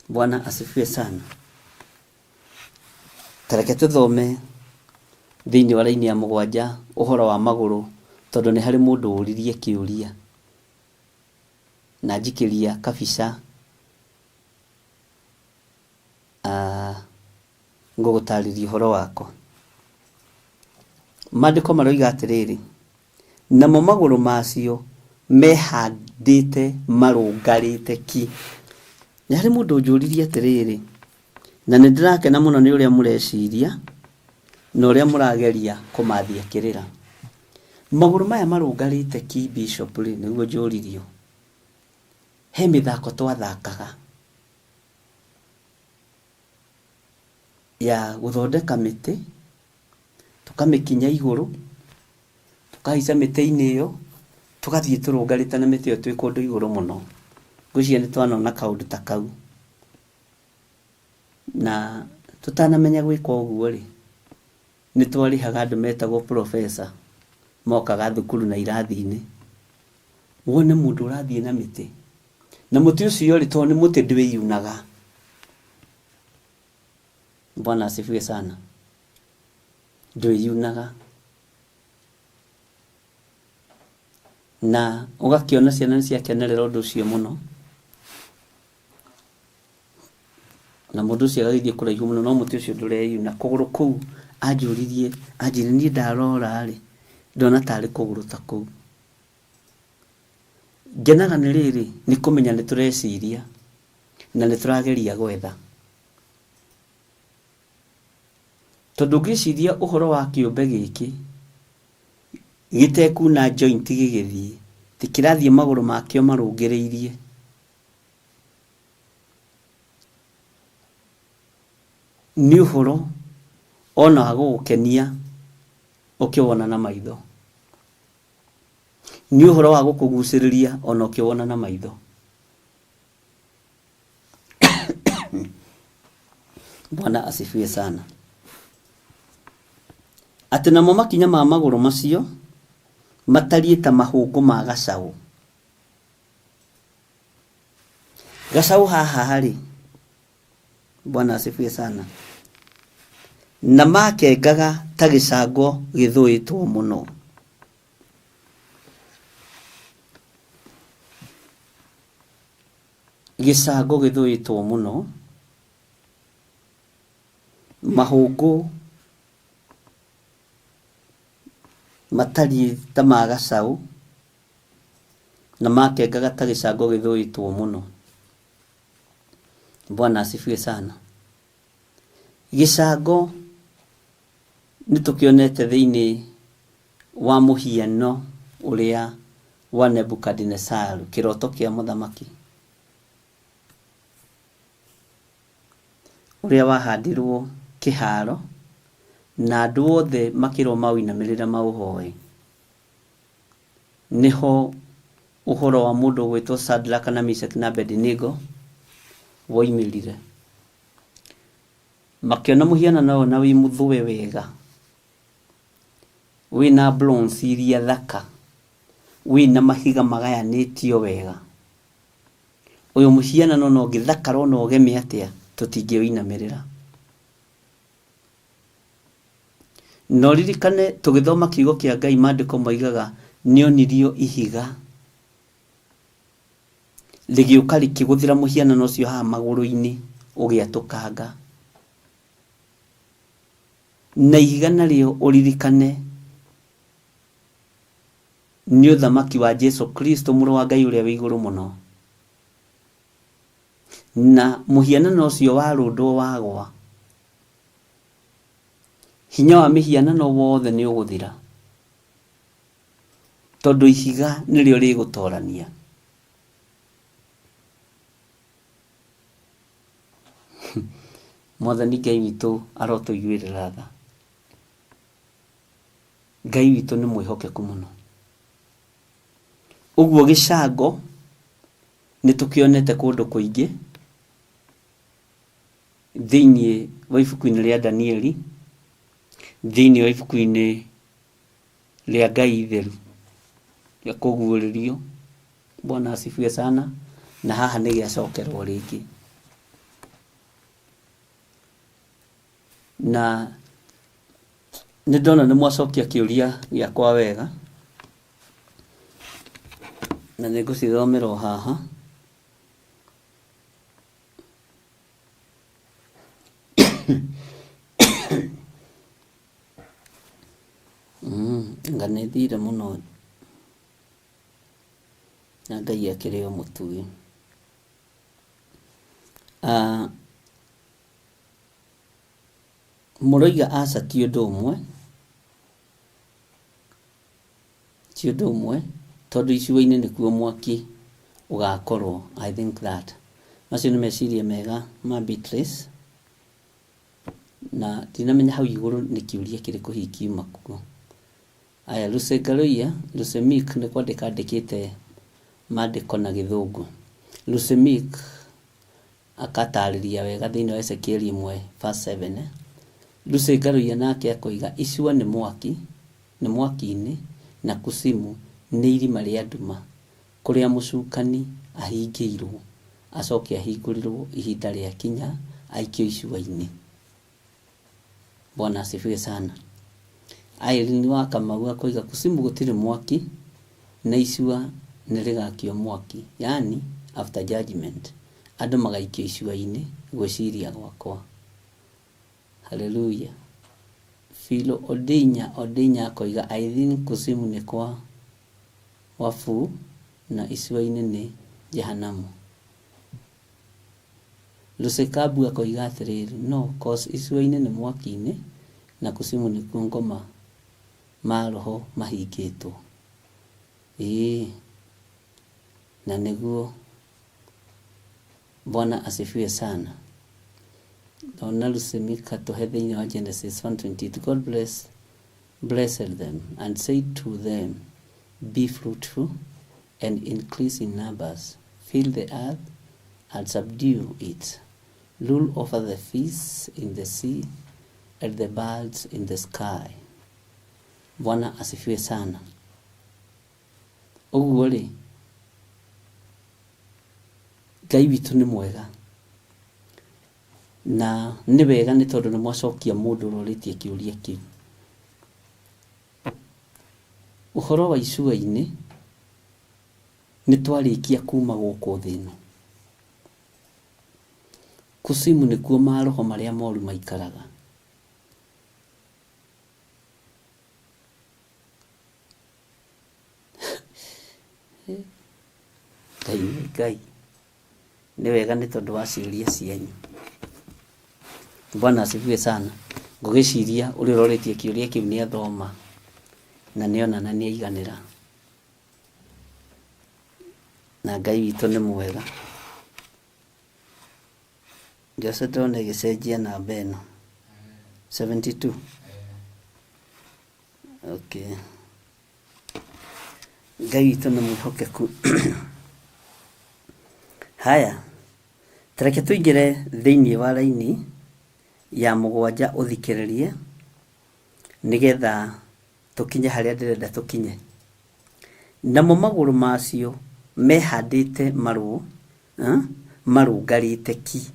Bwana asifiwe sana. Ta reke tũthome thĩinĩ wa raini ya mũgwanja ũhoro wa magũrũ tondũ nĩ harĩ mũndũ ũririe kĩũria na njikĩria kabica ah, ngũgũtarĩria ũhoro wako. Maandĩko maroiga atĩrĩrĩ, Namo magũrũ macio mehandĩte marũngarĩte ki. Nĩ harĩ mũndũ ũnjũririe atĩrĩrĩ, na nĩ ndĩrakena mũno nĩ ũrĩa mũreciria na ũrĩa mũrageria kũmathia kĩrĩra. Magũrũ maya marũngarĩte ki bishop rĩ, nĩguo njũririo. He mĩthako twathakaga ya gũthondeka mĩtĩ, tũkamĩkinya igũrũ, tũkahaica mĩtĩ-inĩ ĩyo, tũgathiĩ tũrũngarĩte na mĩtĩ ĩyo twĩ kũndũ igũrũ mũno. Ngwĩciria nĩ twanona kaũndũ ta kau. Na tũtanamenya gwĩka ũguo rĩ, nĩ twarĩhaga andũ metagwo professor, mokaga thukuru na irathi-inĩ, wone mũndũ ũrathiĩ na mĩtĩ. Na mũtĩ ũcio rĩ, tondũ nĩ mũtĩ ndwĩyunaga. Bwana asifiwe sana. Ndwĩyunaga. Na ũgakĩona ciana nĩ ciakenerera ũndũ ũcio mũno. Na mũndũ ũcio agagĩthiĩ kũraihu mũno no mũtĩ ũcio ndũreyuna. Kũgũrũ kũu anjũririe, anjĩrire niĩ ndarora rĩ, ndona tarĩ kũgũrũ ta kũu. Ngenaga nĩ rĩrĩ, nĩ kũmenya nĩ tũreciria na nĩ tũrageria gwetha. Tondũ ũngĩciria ũhoro wa kĩũmbe gĩkĩ, Gĩtekuna joint gĩgĩthiĩ, ti kĩrathiĩ magũrũ makĩo marũngĩrĩirie. Nĩ ũhoro ona wa gũgũkenia ũkĩwona na maitho. Nĩ ũhoro wa gũkũgucĩrĩria ona ũkĩwona na maitho. Bwana asifiwe sana. Atĩ namo makinya ma magũrũ macio matariĩ ta mahũngũ ma gacaũ. Gacaũ haha rĩ, Bwana asifiwe sana, na makengaga ta gĩcango gĩthũĩtwo mũno. Gĩcango gĩthũĩtwo mũno, mahũngũ matariĩ ta ma gacaũ, na makengaga ta gĩcango gĩthũĩtwo mũno. Bwana asifiwe sana. Gĩcango nĩ tũkĩonete thĩinĩ wa mũhiano ũrĩa wa Nebukadinesaru, kĩroto kĩa mũthamaki ũrĩa wahandirwo kĩharo na andũ othe makĩrwo maũinamĩrĩre maũhoe. Nĩho ũhoro wa mũndũ ũgwĩtwo Shadraka na Meshaki na Abednego woimĩrire. Makĩona mũhianano ũyũ na wĩ mũthũe wega, wĩna bronze iria thaka, wĩna mahiga magayanĩtio wega. Ũyũ mũhianano ona ũngĩthakara ona ũgeme atĩa, tũtingĩũinamĩrĩra. Na ũririkane tũgĩthoma kiugo kĩa Ngai maandĩko moigaga nĩonirio ihiga rĩgĩũka rĩkĩgũthĩra mũhianano ũcio haha magũrũ-inĩ ũgĩatũkanga. Na ihiga narĩo ũririkane nĩ ũthamaki wa Jesu Kristo mũrũ wa Ngai ũrĩa wĩ igũrũ mũno. Na mũhianano ũcio warũndwo wagwa, hinya wa mĩhianano wothe nĩ ũgũthira, tondũ ihiga nĩrĩo rĩgũtorania. Mwathani Ngai witũ arotũiguĩrĩra tha. Ngai witũ nĩ mwĩhokeku mũno. Ũguo gĩcango nĩ tũkĩonete kũndũ kũingĩ thĩinĩ wa ibuku-inĩ rĩa Danieli, thĩinĩ wa ibuku-inĩ rĩa Ngai itheru rĩa kũguũrĩrio. Bwana asifiwe sana. Na haha nĩ gĩacokerwo rĩngĩ. Na nĩ ndona nĩ mwacokia kĩũria gĩakwa wega, na nĩ ngũcithomera o haha. Anga nĩ thire mũno na Ngai akĩrĩ o mũtugi. Mũroiga aca ti ũndũ ũmwe, ti ũndũ ũmwe tondũ icua-inĩ nĩkuo mwaki ũgakorwo. I think that. Macio nĩ meciria mega ma Beatrice, na ndinamenya hau igũrũ nĩ kĩũria kĩrĩkũ hihi kiuma kuo. Aya, Lucy Ngaruiya, Lucy Meek nĩ kwandĩka andĩkĩte mandĩko na gĩthũngũ. Lucy Meek akatarĩria wega thĩinĩ wa Ezekieli 1 verse 7. Lucy Ngaruiya nake akoiga icua nĩ mwaki, nĩ mwaki-inĩ, na kusimu nĩ irima rĩa nduma kũrĩa mũcukani ahingĩirwo acoke ahingũrĩrwo ihinda rĩakinya aikio icua-inĩ. Bwana asifiwe sana. Irene wa Kamau akoiga kusimu gũtirĩ mwaki na icua nĩ rĩgakio mwaki, yaani after judgment andũ magaikio icua-inĩ gwĩciria gwakwa. Hallelujah. Philo Odinya Odinya akoiga I think kusimu nĩ kwa wabu na icua-inĩ nĩ jehanamu. Lucy Kabu akoiga atĩrĩrĩ, no cause icua-inĩ nĩ mwaki-inĩ na kusimu nĩkuo ngoma Maroho mahingĩtwo. Ĩĩ, na nĩguo. Bwana asifiwe sana. Ndona Lucy Mika tũhe thĩinĩ wa Genesis 1:28, God blessed them and said to them, be fruitful and increase in numbers, fill the earth and subdue it, rule over the fish in the sea and the birds in the sky. Bwana asifiwe sana. Ũguo rĩ, Ngai witũ nĩ mwega na nĩ wega nĩ tondũ nĩ mwacokia mũndũ ũrorĩtie kĩũria kĩu. Ũhoro wa icua-inĩ nĩ twarĩkia kuma gũkũ thĩ ĩno. Kusimu nĩkuo maroho marĩa moru maikaraga. Ngai nĩ Ngai. Nĩ wega nĩ tondũ wa ciũria cianyu. Bwana asifiwe sana. Ngũgĩciria ũrĩa ũrorĩtie kĩũria kĩu nĩ athoma na nĩona na nĩ aiganĩra. Na Ngai witũ nĩ mwega. Jose ndĩrona ĩgĩcenjia namba ĩno 72. Okay. Ngai witũ nĩ mwĩhokeku. Haya, tareke tũingĩre thĩinĩ wa raini ya mũgwanja ũthikĩrĩrie nĩgetha tũkinye harĩa ndĩrenda tũkinye. Namo magũrũ macio mehandĩte marũngarĩte ki.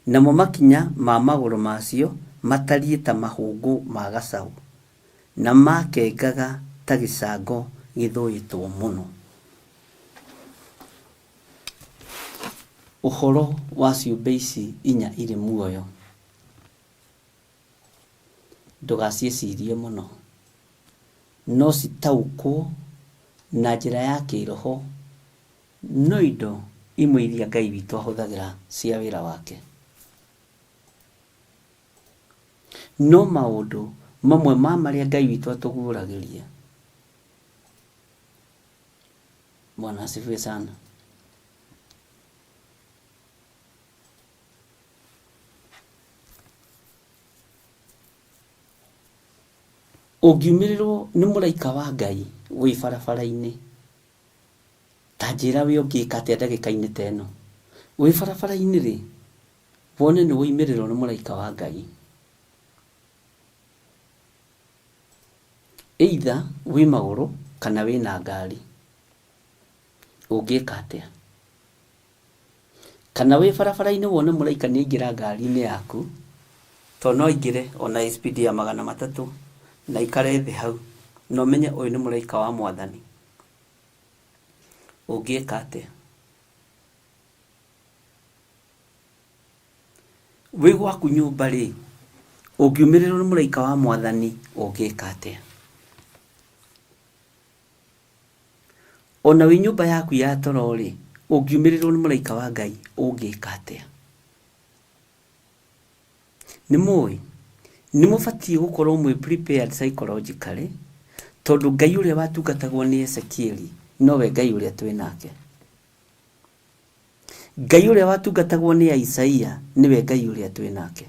Namo makinya ma magũrũ macio matariĩ ta mahũngũ ma gacaũ, na makengaga ta gĩcango gĩthũĩtwo mũno. Ũhoro wa ciũmbe ici inya irĩ muoyo ndũgaciĩcirie mũno, no citaũkwo na njĩra ya kĩroho no indo imwe iria Ngai witũ ahũthagĩra cia wĩra wake. No maũndũ mamwe ma marĩa Ngai witũ atũguũragĩria. Bwana asifiwe sana. Ũngiumĩrĩrwo nĩ mũraika wa Ngai wĩ barabara-inĩ, ta njĩra we ũngĩka atĩa ndagĩka-inĩ ta ĩno. Wĩ barabara-inĩ rĩ, wone nĩ woimĩrĩrwo nĩ mũraika wa Ngai. Either wĩ magũrũ kana wĩ na ngari. Ũngĩka atĩa? Kana wĩ barabara-inĩ wone mũraika nĩ aingĩra ngari-inĩ yaku, tondũ no aingĩre ona speed ya 300 na aikare thĩ hau, na ũmenye ũyũ nĩ mũraika wa mwathani. Ũngĩka atĩa? Wĩ gwaku nyũmba rĩ, ũngiumĩrĩrwo nĩ mũraika wa mwathani ũngĩka atĩa? Ona wĩ nyũmba yaku ya toro rĩ, ũngiumĩrĩrwo nĩ mũraika wa Ngai ũngĩka atĩa? Nĩ mũĩ, nĩ mũbatiĩ gũkorwo mwĩ prepared psychologically, tondũ Ngai ũrĩa watungatagwo nĩ Ezekieli nowe Ngai ũrĩa twĩ nake. Ngai ũrĩa watungatagwo nĩ Isaia nĩwe Ngai ũrĩa twĩ nake.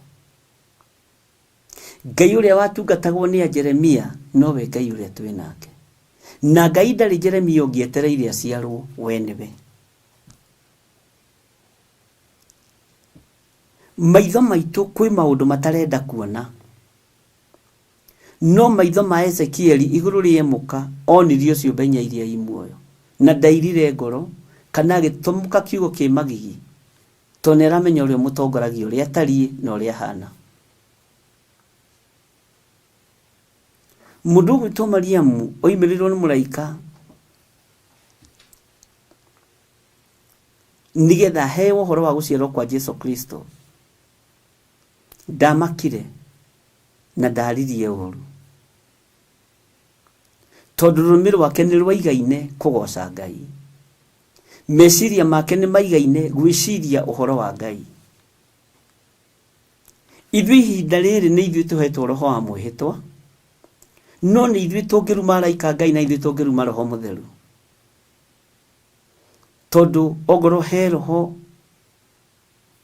Ngai ũrĩa watungatagwo nĩ Jeremia nowe Ngai ũrĩa twĩ nake. Na Ngai ndarĩ Jeremia ũngĩetereire aciarwo, we nĩwe. Maitho maitũ kwĩ maũndũ matarenda kuona. No maitho ma Ezekieli igũrũ rĩemũka onirio ciũmbe inya iria i muoyo. Na ndairire ngoro kana agĩtũmũka kiugo kĩ magigi, tondũ nĩ aramenya ũrĩa ũmũtongoragia ũrĩa atariĩ na ũrĩa ahana. Mũndũ ũgwĩtwo Mariamu oimĩrĩirwo nĩ mũraika nĩgetha aheo ũhoro wa gũciarwo kwa Jesu Kristo. Ndamakire na ndaririe ũru, tondũ rũrĩmĩ rwake nĩ rwaigaine kũgoca Ngai. Meciria make nĩ maigaine gwĩciria ũhoro wa Ngai. Ithuĩ ihinda rĩrĩ nĩ ithuĩ tũhetwo roho wa mwĩhĩtwa, No nĩ ithuĩ tũngĩruma araika a Ngai na ithuĩ tũngĩruma Roho Mũtheru. Tondũ ongorwo he roho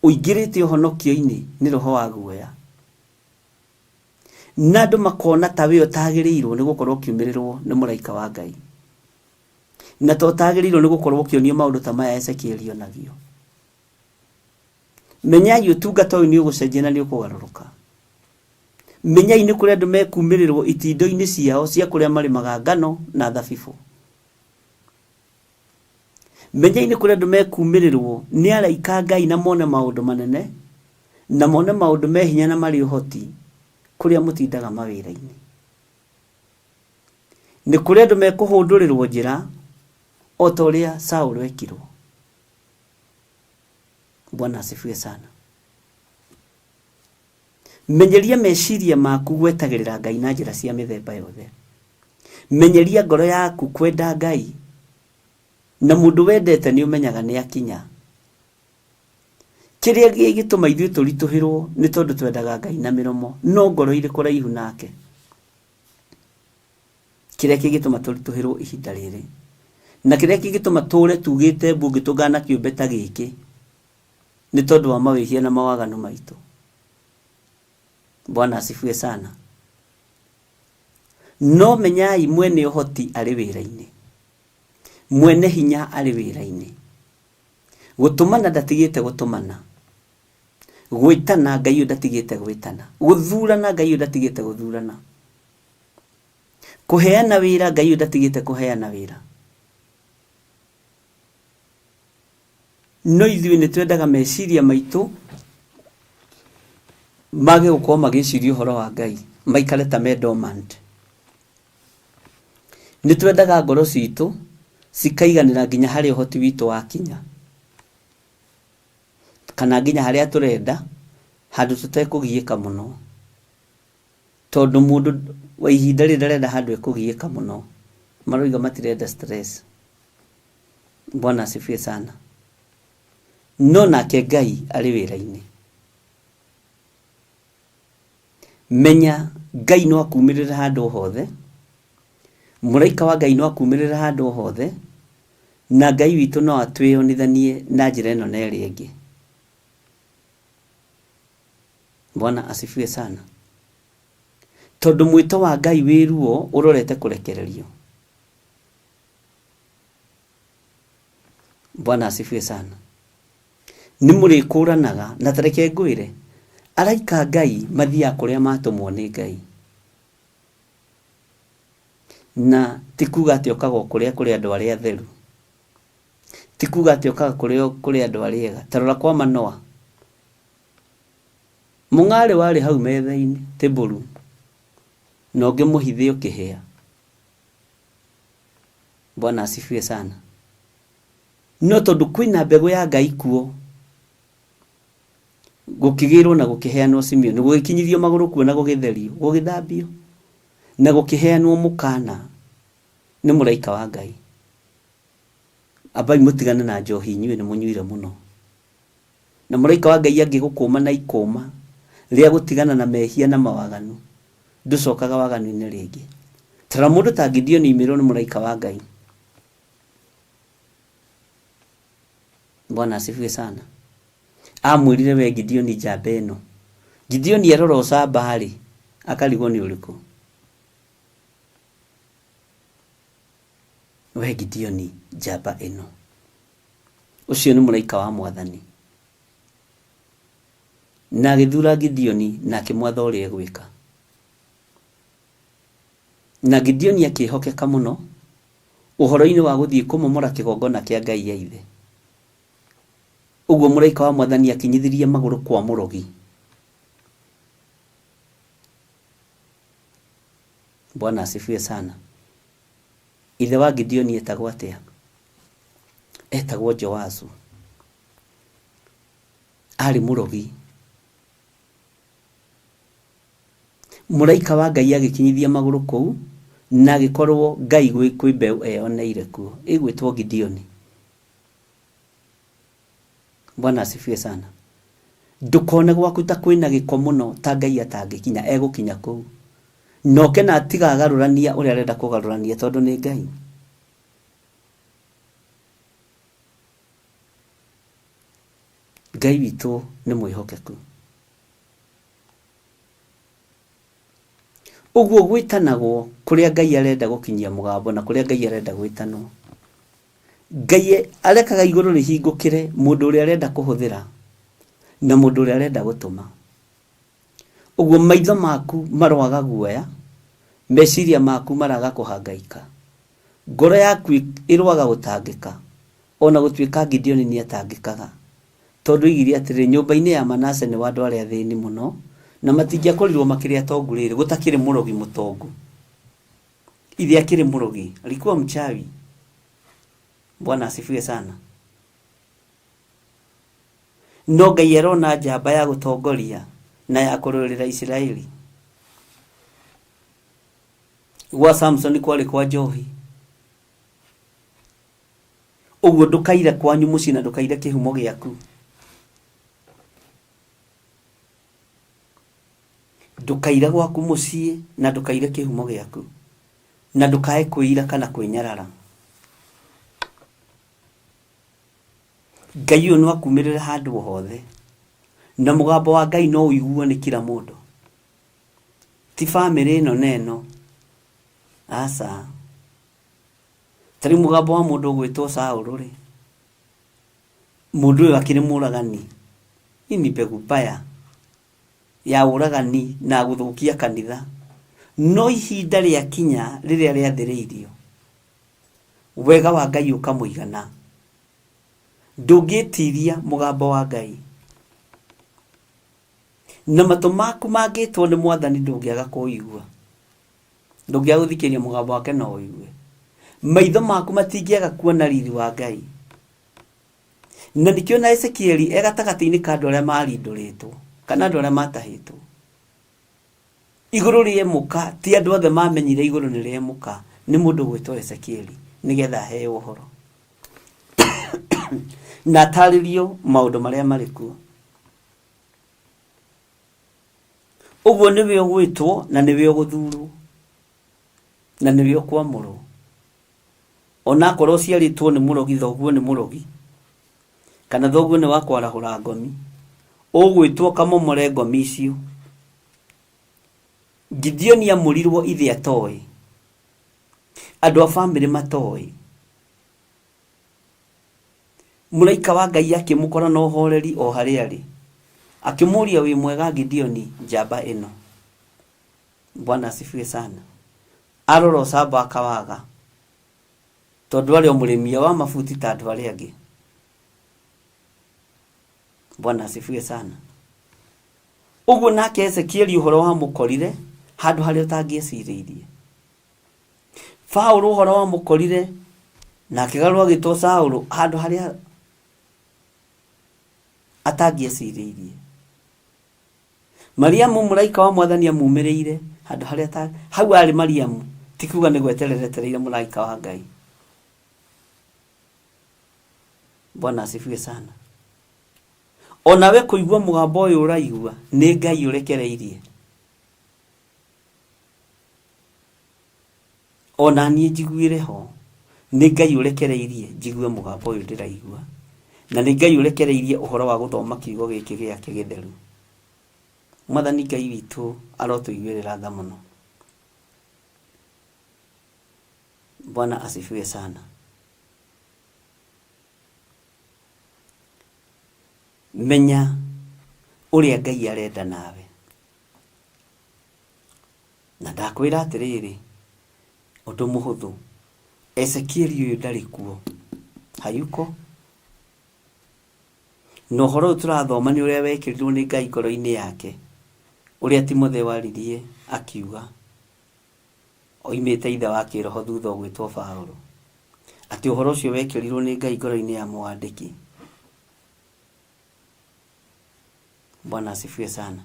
ũingĩrĩte ũhonokio-inĩ nĩ roho wa guoya. Na andũ makona ta we ũtagĩrĩirwo nĩ gũkorwo ũkiumĩrĩrwo nĩ mũraika wa Ngai. Na ta ũtagĩrĩirwo nĩ gũkorwo ũkĩonio maũndũ ta maya Ezekieli onagio. Menyai ũtungata ũyũ nĩ ũgũcenjia na nĩ ũkũgarũrũka. Menyai nĩ kũrĩ andũ mekumĩrĩrwo itindo-inĩ ciao cia kũrĩa marĩmaga ngano na thabibũ. Menyai nĩ kũrĩ andũ mekumĩrĩrwo nĩ araika a Ngai na mone maũndũ manene na mone maũndũ me hinya na marĩ ũhoti kũrĩa mũtindaga mawĩra-inĩ. Nĩ kũrĩ andũ mekũhũndũrĩrwo njĩra o ta ũrĩa Saũlũ ekirwo. Bwana asifiwe sana. Menyeria meciria maku gwetagĩrĩra Ngai na njĩra cia mĩthemba yothe. Menyeria ngoro yaku kwenda Ngai, na mũndũ wendete nĩ ũmenyaga nĩ akinya. Kĩrĩa gĩgĩtũma ithuĩ tũritũhĩrwo nĩ tondũ twendaga Ngai na mĩromo, no ngoro irĩ kũraihu nake. Kĩrĩa kĩngĩtũma tũritũhĩrwo ihinda rĩrĩ, na kĩrĩa kĩngĩtũma tũre tugĩte mbu ũngĩtũngana na kĩũmbe ta gĩkĩ, nĩ tondũ wa mawĩhia na mawaganu maitũ. Bwana asifiwe sana. No menyai mwene ũhoti arĩ wĩra-inĩ, mwene hinya arĩ wĩra-inĩ. Gũtũmana ndatigĩte gũtũmana, gwĩtana Ngai ũyũ ndatigĩte gwĩtana, gũthurana Ngai ũyũ ndatigĩte gũthurana, kũheana wĩra Ngai ũyũ ndatigĩte kũheana wĩra. No ithuĩ nĩ twendaga meciria maitũ mage gũkorwo magĩciria ũhoro wa Ngai, maikare ta me dormant. Nĩ twendaga ngoro citũ cikaiganĩra nginya harĩa ũhoti witũ wakinya, kana nginya harĩa tũrenda, handũ tũtekũgiĩka mũno. Tondũ mũndũ wa ihinda rĩrĩ ndarenda handũ ekũgiĩka mũno, maroiga matirenda stress. Bwana asifiwe sana. No nake Ngai arĩ wĩra-inĩ. Menya Ngai no akumĩrĩre handũ o hothe, mũraika wa Ngai no akumĩrĩre handũ o hothe, na Ngai witũ no atwĩyonithanie na njĩra ĩno na ĩrĩa ĩngĩ. Bwana asifiwe sana. Tondũ mwĩto wa Ngai wĩ ruo ũrorete kũrekererio. Bwana asifiwe sana. Nĩ mũrĩkũranaga na tareke ngwĩre, araika a Ngai mathiaga kũrĩa matũmwo nĩ Ngai. Na ti kuga atĩ okaga o kũrĩa kũrĩ andũ arĩa atheru. Ti kuga atĩ okaga kũrĩa kũrĩ andũ arĩa ega. Ta rora kwa Manoa. Mũng'arĩ warĩ hau metha-inĩ, table room, na ũngĩ mũhithe ũkĩhĩa. Bwana asifiwe sana. No tondũ kwĩna mbegũ ya Ngai kuo, gũkĩgĩrwo na gũkĩheanwo Simeoni, gũgĩkinyithio magũrũ kuo na gũgĩtherio, gũgĩthambio, na gũkĩheanwo mũkana nĩ mũraika wa Ngai. Ambai mũtigane na njohi inyuĩ nĩ mũnyuire mũno. Na mũraika wa Ngai angĩgũkũma na ikũma rĩa gũtigana na mehia na mawaganu, ndũcokaga waganu-inĩ rĩngĩ. Tarora mũndũ ta Gideoni oimĩrwo nĩ mũraika wa Ngai. Bwana asifiwe sana. Amwĩrire we Gideoni njamba ĩno. Gideoni arora ũcamba-rĩ, akarigwo nĩ ũrĩkũ. We Gideoni njamba ĩno. Ũcio nĩ mũraika wa Mwathani. Na agĩthura Gideoni na akĩmwatha ũrĩa egwĩka. Na Gideoni akĩĩhokeka mũno ũhoro-inĩ wa gũthiĩ kũmomora kĩgongona kĩa ngai ya ithe. Ũguo mũraika wa Mwathani akinyithirie magũrũ kwa mũrogi. Bwana asifiwe sana. Ithe wa Gideoni etagwo atĩa? Etagwo Joasu. Arĩ mũrogi. Mũraika wa Ngai agĩkinyithia magũrũ kũu, na agĩkorwo Ngai kwĩ mbeũ eyoneire kuo, ĩgwĩtwo Gideoni. Bwana asifiwe sana. Ndũkone gwaku ta kwĩna gĩko mũno ta Ngai atangĩkinya, egũkinya kũu. Noke na atigagarũrania ũrĩa arenda kũgarũrania tondũ nĩ Ngai. Ngai witũ nĩ mwĩhokeku. Ũguo gwĩtanagwo kũrĩa Ngai arenda gũkinyia mũgambo na kũrĩa Ngai arenda gwĩtanwo. Ngai arekaga igũrũ rĩhingũkĩre mũndũ ũrĩa arenda kũhũthĩra na mũndũ ũrĩa arenda gũtũma. Ũguo maitho maku maroaga guoya, meciria maku maraga kũhangaika, ngoro yaku ĩroaga gũtangĩka, o na gũtuĩka Gideoni nĩatangĩkaga, tondũ oigire atĩrĩ, Nyũmba-inĩ ya Manase nĩ wa andũ arĩa athĩni mũno, na matingĩakorirwo makĩrĩ atongu rĩrĩ, gũtakĩrĩ mũrogi mũtongu. Ithe akĩrĩ mũrogi, alikuwa mchawi. Bwana asifiwe sana. No Ngai arona njamba ya gũtongoria na ya kũrũĩrĩra Isiraeli. Gwa Samsoni kwarĩ kwa njohi. Ũguo ndũkaire kwanyu mũciĩ na ndũkaire kĩhumo gĩaku. Ndũkaire gwaku mũciĩ na ndũkaire kĩhumo gĩaku. Na ndũkae kwĩira kana kwĩnyarara. Ngai ũyũ no akumĩrĩre handũ o hothe. Na mũgambo wa Ngai no ũiguo nĩ kila mũndũ. Ti bamĩrĩ ĩno na ĩno. Aca. Ta rĩu mũgambo wa mũndũ ũgwĩtwo Saũlũ rĩ, mũndũ ũyũ akĩrĩ mũragani. Hii ni mbegu mbaya ya ũragani na gũthũkia kanitha. No ihinda rĩakinya rĩrĩa rĩathĩrĩirio, wega wa Ngai ũkamũigana. Ndũngĩtiria mũgambo wa Ngai. Na matũ maku mangĩtwo nĩ Mwathani ndũngĩaga kũũigua. Ndũngĩaga gũthikĩrĩria mũgambo wake no ũigue. Maitho maku matingĩaga kuona riri wa Ngai. Na nĩkĩo na Ezekieli e gatagatĩ-inĩ ka andũ arĩa marindũrĩtwo kana andũ arĩa matahĩtwo. Igũrũ rĩemũka, ti andũ othe mamenyire igũrũ nĩ rĩemũka, nĩ mũndũ ũgwĩtwo Ezekieli nĩgetha aheo ũhoro. Na atarĩrio maũndũ marĩa marĩ kuo. Ũguo nĩwe ũgwĩtwo na nĩwe ũgũthurwo na nĩwe ũkwamũrwo. Ona akorwo ũciarĩtwo nĩ mũrogi, thoguo nĩ mũrogi kana thoguo nĩ wa kwarahũra ngomi, ũgwĩtwo ũkamomore ngomi icio. Gideoni amũrirwo ithe atoĩ, andũ a bamĩrĩ matoĩ. Mũraika wa Ngai akĩmũkora na ũhoreri o harĩa arĩ, akĩmũũria wĩ mwega Gideoni njamba ĩno? Bwana asifiwe sana. Arora ũcamba akawaga, tondũ arĩ o mũrĩmia wa mabuti ta andũ arĩa angĩ. Bwana asifiwe sana. Ũguo nake Ezekieli ũhoro wamũkorire handũ harĩa ũtangĩecirĩirie. Paũlũ ũhoro wamũkorire na akĩgarũrwo agĩtwo Saũlũ handũ harĩa atangĩecirĩirie. Mariamu mũraika wa mwathani amumĩrĩire handũ harĩa ata hau arĩ Mariamu ti kuga nĩ gweterera etereire mũraika wa Ngai. Bwana asifiwe sana. Onawe kũigua mũgambo ũyũ ũraigua nĩ Ngai ũrekereirie. Ona niĩ njiguĩre ho, nĩ Ngai ũrekereirie njigue mũgambo ũyũ ndĩraigua, na nĩ Ngai ũrekereirie ũhoro wa gũthoma kiugo gĩkĩ gĩake gĩtheru. Mwathani Ngai witũ arotũiguĩrĩra tha mũno. Bwana asifiwe sana. Menya ũrĩa Ngai arenda nawe. Na ndakwĩra atĩrĩrĩ, ũndũ mũhũthũ, Ezekieli ũyũ ndarĩ kuo, hayuko. Na ũhoro ũyũ tũrathoma nĩ ũrĩa wekĩrirwo nĩ Ngai ngoro-inĩ yake, ũrĩa Timotheo aririe akiuga, oimĩte ithe wa kĩroho thutha ũgwĩtwo Paũlũ, atĩ ũhoro ũcio wekĩrirwo nĩ Ngai ngoro-inĩ ya mũwandĩki. Bwana asifiwe sana.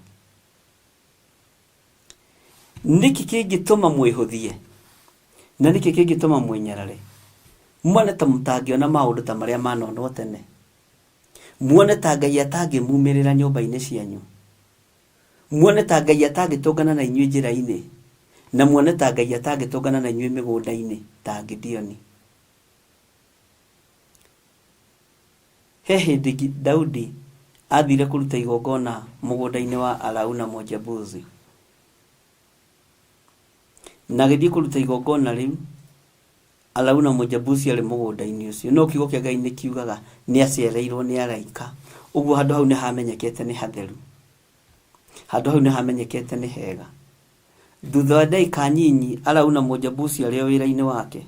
Nĩkĩ kĩngĩtũma mwĩhũthie? Na nĩkĩ kĩngĩtũma mwĩnyarare? Muone ta mũtangĩona maũndũ ta marĩa manonwo tene? Muone ta Ngai atangĩmumĩrĩra nyũmba-inĩ cianyu? Muone ta Ngai atangĩtũngana na inyuĩ njĩra-inĩ? Na muone ta Ngai atangĩtũngana na inyuĩ mĩgũnda-inĩ ta Gideoni. He hĩndĩ Daudi aathire kũruta igongona mũgũnda-inĩ wa Arauna Mũjebusi. Na agĩthiĩ kũruta igongona rĩu, Arauna Mũjebusi arĩ mũgũnda-inĩ ũcio. No kiugo kĩa Ngai nĩ kiugaga nĩ acereirwo nĩ araika. Ũguo handũ hau nĩ hamenyekete nĩ hatheru. Handũ hau nĩ hamenyekete nĩ hega. Thutha wa ndagĩka nyinyi Arauna Mũjebusi arĩ o wĩra-inĩ wake,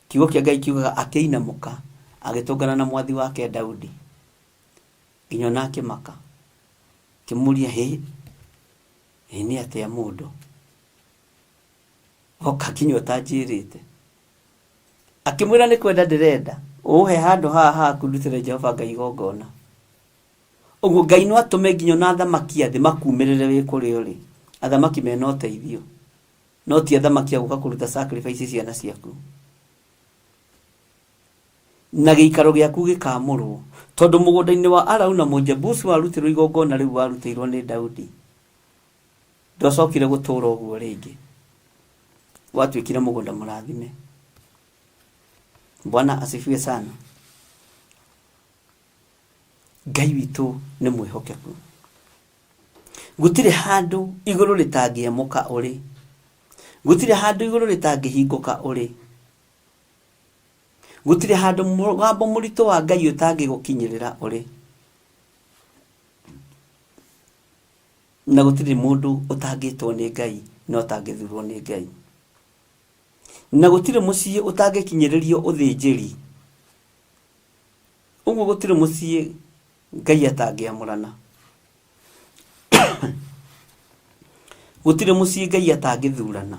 kiugo kĩa Ngai kiugaga akĩinamũka agĩtũngana na mwathi wake Daudi. Nginya ona akĩmaka. Akĩmũria, hĩ, ĩ nĩ atĩa mũndũ? Oka nginya ũtanjĩrĩte. Akĩmwĩra nĩ kwenda ndĩrenda, ũhe handũ haha haku ndutĩre Jehova Ngai igongona. Ũguo Ngai no atũme nginya ona athamaki a thĩ makumĩrĩre wĩ kũrĩa ũrĩ. Athamaki mena ũteithio. No ti athamaki a gũka kũruta sacrifice ciana ciaku. Na gĩikaro gĩaku gĩkaamũrwo. Tondũ mũgũnda-inĩ wa Arauna Mũjebusi warutĩrwo igongona rĩu warutĩirwo nĩ Daudi. Ndwacokire gũtũũra ũguo rĩngĩ. Watuĩkire mũgũnda mũrathime. Bwana asifiwe sana. Ngai witũ nĩ mwĩhokeku. Gũtirĩ handũ igũrũ rĩtangĩemũka ũrĩ. Gũtirĩ handũ igũrũ rĩtangĩhingũka ũrĩ. Gũtirĩ handũ mũgambo mũritũ wa Ngai ũtangĩgũkinyĩrĩra ũrĩ. Na gũtirĩ mũndũ ũtangĩtwo nĩ Ngai na ũtangĩthurwo nĩ Ngai. Na gũtirĩ mũciĩ ũtangĩkinyĩrĩrio ũthĩnjĩri. Ũguo gũtirĩ mũciĩ Ngai atangĩamũrana. Gũtirĩ mũciĩ Ngai atangĩthurana.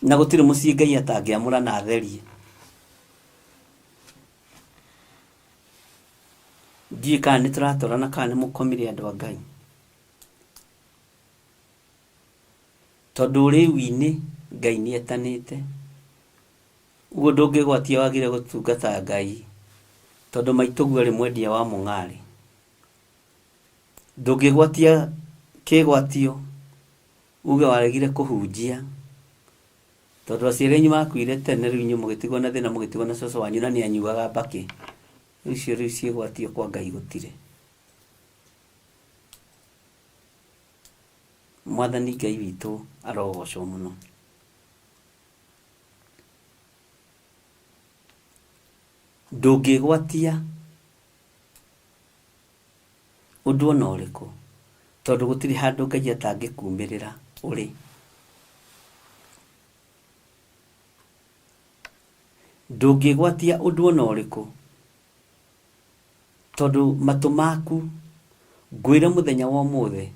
Na gũtirĩ mũciĩ Ngai atangĩamũrana atherie. Ndiũĩ kana nĩ tũratwarana kana nĩ mũkomire andũ a Ngai. Tondũ ũrĩu-inĩ Ngai nĩ etanĩte. Ũguo ndũngĩgwatia wagire gũtungata Ngai tondũ maitũguo arĩ mwendia wa mũng'arĩ. Ndũngĩgwatia kĩgwatio uge waregire kũhunjia tondũ aciari anyu makuire tene rĩu inyuĩ mũgĩtigwo na thĩna mũgĩtigwo na cũcũ wanyu na nĩ anyuaga mbakĩ. Rĩu icio rĩu ciĩgwatio kwa Ngai gũtirĩ. Mwathani Ngai witũ arogocwo mũno. Ndũngĩgwatia ũndũ ona ũrĩkũ tondũ gũtirĩ handũ Ngai atangĩkumĩrĩra ũrĩ. Ndũngĩgwatia ũndũ ona ũrĩkũ tondũ matũ maku ngwĩre mũthenya wa ũmũthĩ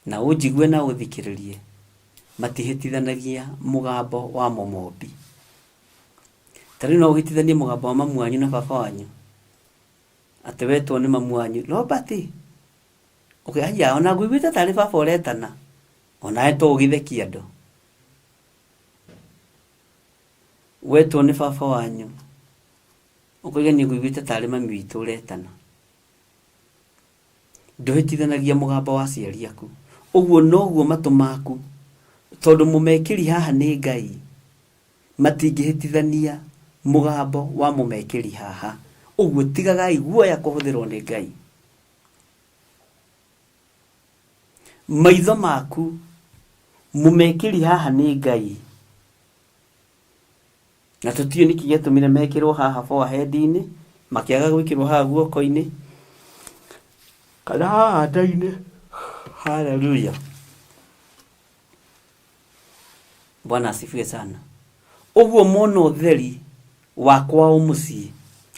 na ũnjigue na ũthikĩrĩrie matihĩtithanagia mũgambo wa mũmũmbi. Ta rĩu no ũhĩtithanie mũgambo wa mamu wanyu na baba wanyu atĩ wetwo nĩ mamu wanyu Robert okay, aya ona ngũiguĩte tarĩ baba ũretana onawe to ũgĩthekia andũ wetwo nĩ baba wanyu ũkoiga niĩ ngũiguĩte tarĩ mami witũ ũretana Ndũhĩtithanagia mũgambo wa aciari aku. Ũguo noguo matũ maku, tondũ mũmekĩri haha nĩ Ngai, matingĩhĩtithania mũgambo wa mũmekĩri haha. Ũguo tigagai guoya kũhũthĩrwo nĩ Ngai. Maitho maku, mũmekĩri haha nĩ Ngai. Na tũtiũĩ nĩkĩ gĩatũmire mekĩrwo haha forehead-inĩ, makĩaga gwĩkĩrwo haha guoko-inĩ, kana haha nda-inĩ. Hallelujah. Bwana asifiwe sana. Ũguo mona ũtheri wa kwao mũciĩ,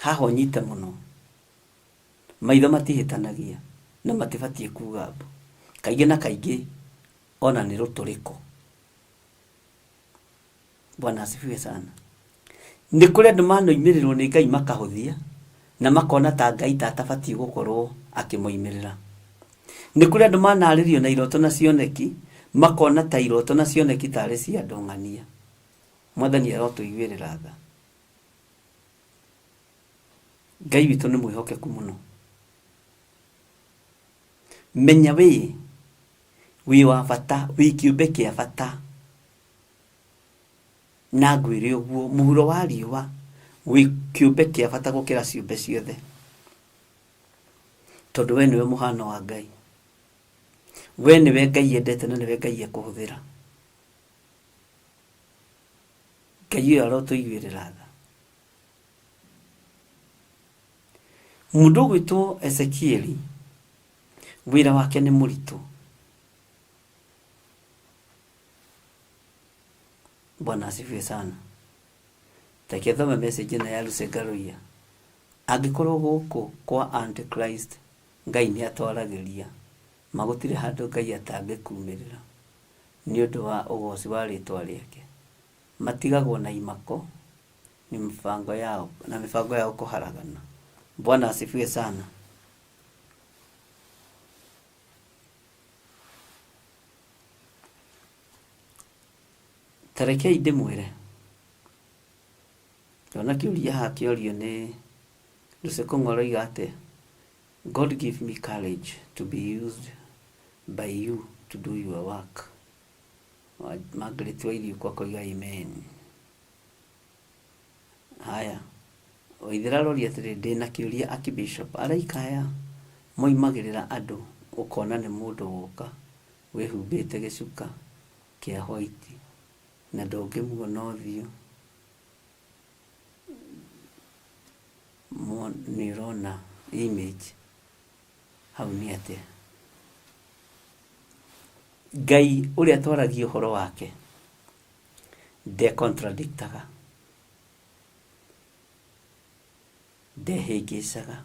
haha ũnyite mũno. Maitho matihĩtanagia na matibatiĩ kuga mbu. Kaingĩ na kaingĩ ona nĩ rũtũrĩko. Bwana asifiwe sana. Nĩ kũrĩ andũ manoimĩrĩrwo nĩ Ngai makahũthia na makona ta Ngai ta atabatiĩ gũkorwo akĩmoimĩrĩra. Nĩ kũrĩ andũ manarĩrio na iroto na cioneki makona ta iroto na cioneki tarĩ cia andũ ng'ania. Mwathani arotũiguĩrĩra tha. Ngai witũ nĩ mwĩhokeku mũno. Menya wĩ. Wĩ wa bata, wĩ kĩũmbe kĩa bata. Na ngwĩre ũguo, mũhuro wa riũa wĩ kĩũmbe kĩa bata gũkĩra ciũmbe ciothe. Tondũ we nĩwe mũhano wa Ngai. We nĩwe Ngai endete na nĩwe Ngai ekũhũthĩra. Ngai ũyũ arotũiguĩrĩra tha. Mũndũ ũgwĩtwo Ezekieli, wĩra wake nĩ mũritũ. Bwana asifiwe sana. Reke thome message ĩno ya Lucy Ngaruiya. Angĩkorwo gũkũ kwa Antichrist Ngai nĩ atwaragĩria, ma gũtirĩ handũ Ngai atangĩkumĩrĩra nĩ ũndũ wa ũgoci wa rĩtwa rĩake. Matigagwo na imako nĩ mĩbango yao, na mĩbango yao kũharagana. Bwana asifiwe sana. Ta rekei ndĩmwĩre, ndona kĩũria haha kĩorio nĩ Lucy Kũng'ũ aroiga atĩa, God give me courage to be used by you to do your work. Margaret Wairiũkũ akoiga amen. Haya, Waithera aroria atĩrĩ, ndĩna kĩũria Archbishop, araika aya moimagĩrĩra andũ ũkona nĩ mũndũ woka wĩhumbĩte gĩcuka kĩa white na ndũngĩmuona ũthiũ nĩũrona image hau nĩ atĩa? Ngai ũrĩa twaragia ũhoro wake nde contradictaga, ndehĩngĩcaga.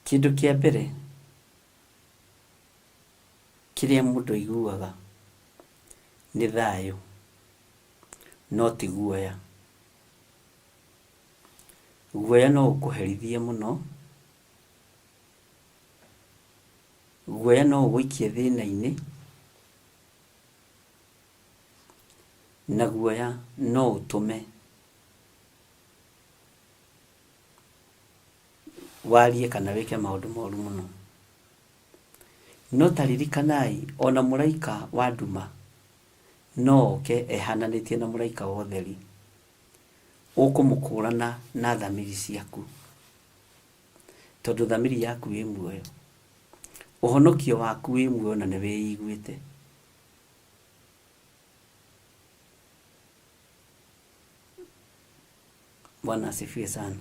Kĩndũ kĩa mbere kĩrĩa mũndũ aiguaga nĩ thayũ no ti guoya. Guoya no ũkũherithie mũno, guoya no ũgũikie thĩna-inĩ, na guoya no ũtũme warie kana wĩke maũndũ moru mũno. No ta ririkanai ona mũraika wa nduma no oke ehananĩtie na mũraika wa ũtheri, ũkũmũkũrana na thamiri ciaku, tondũ thamiri yaku ĩ muoyo, ũhonokio waku wĩ muoyo na nĩ wĩiguĩte. Bwana asifiwe sana.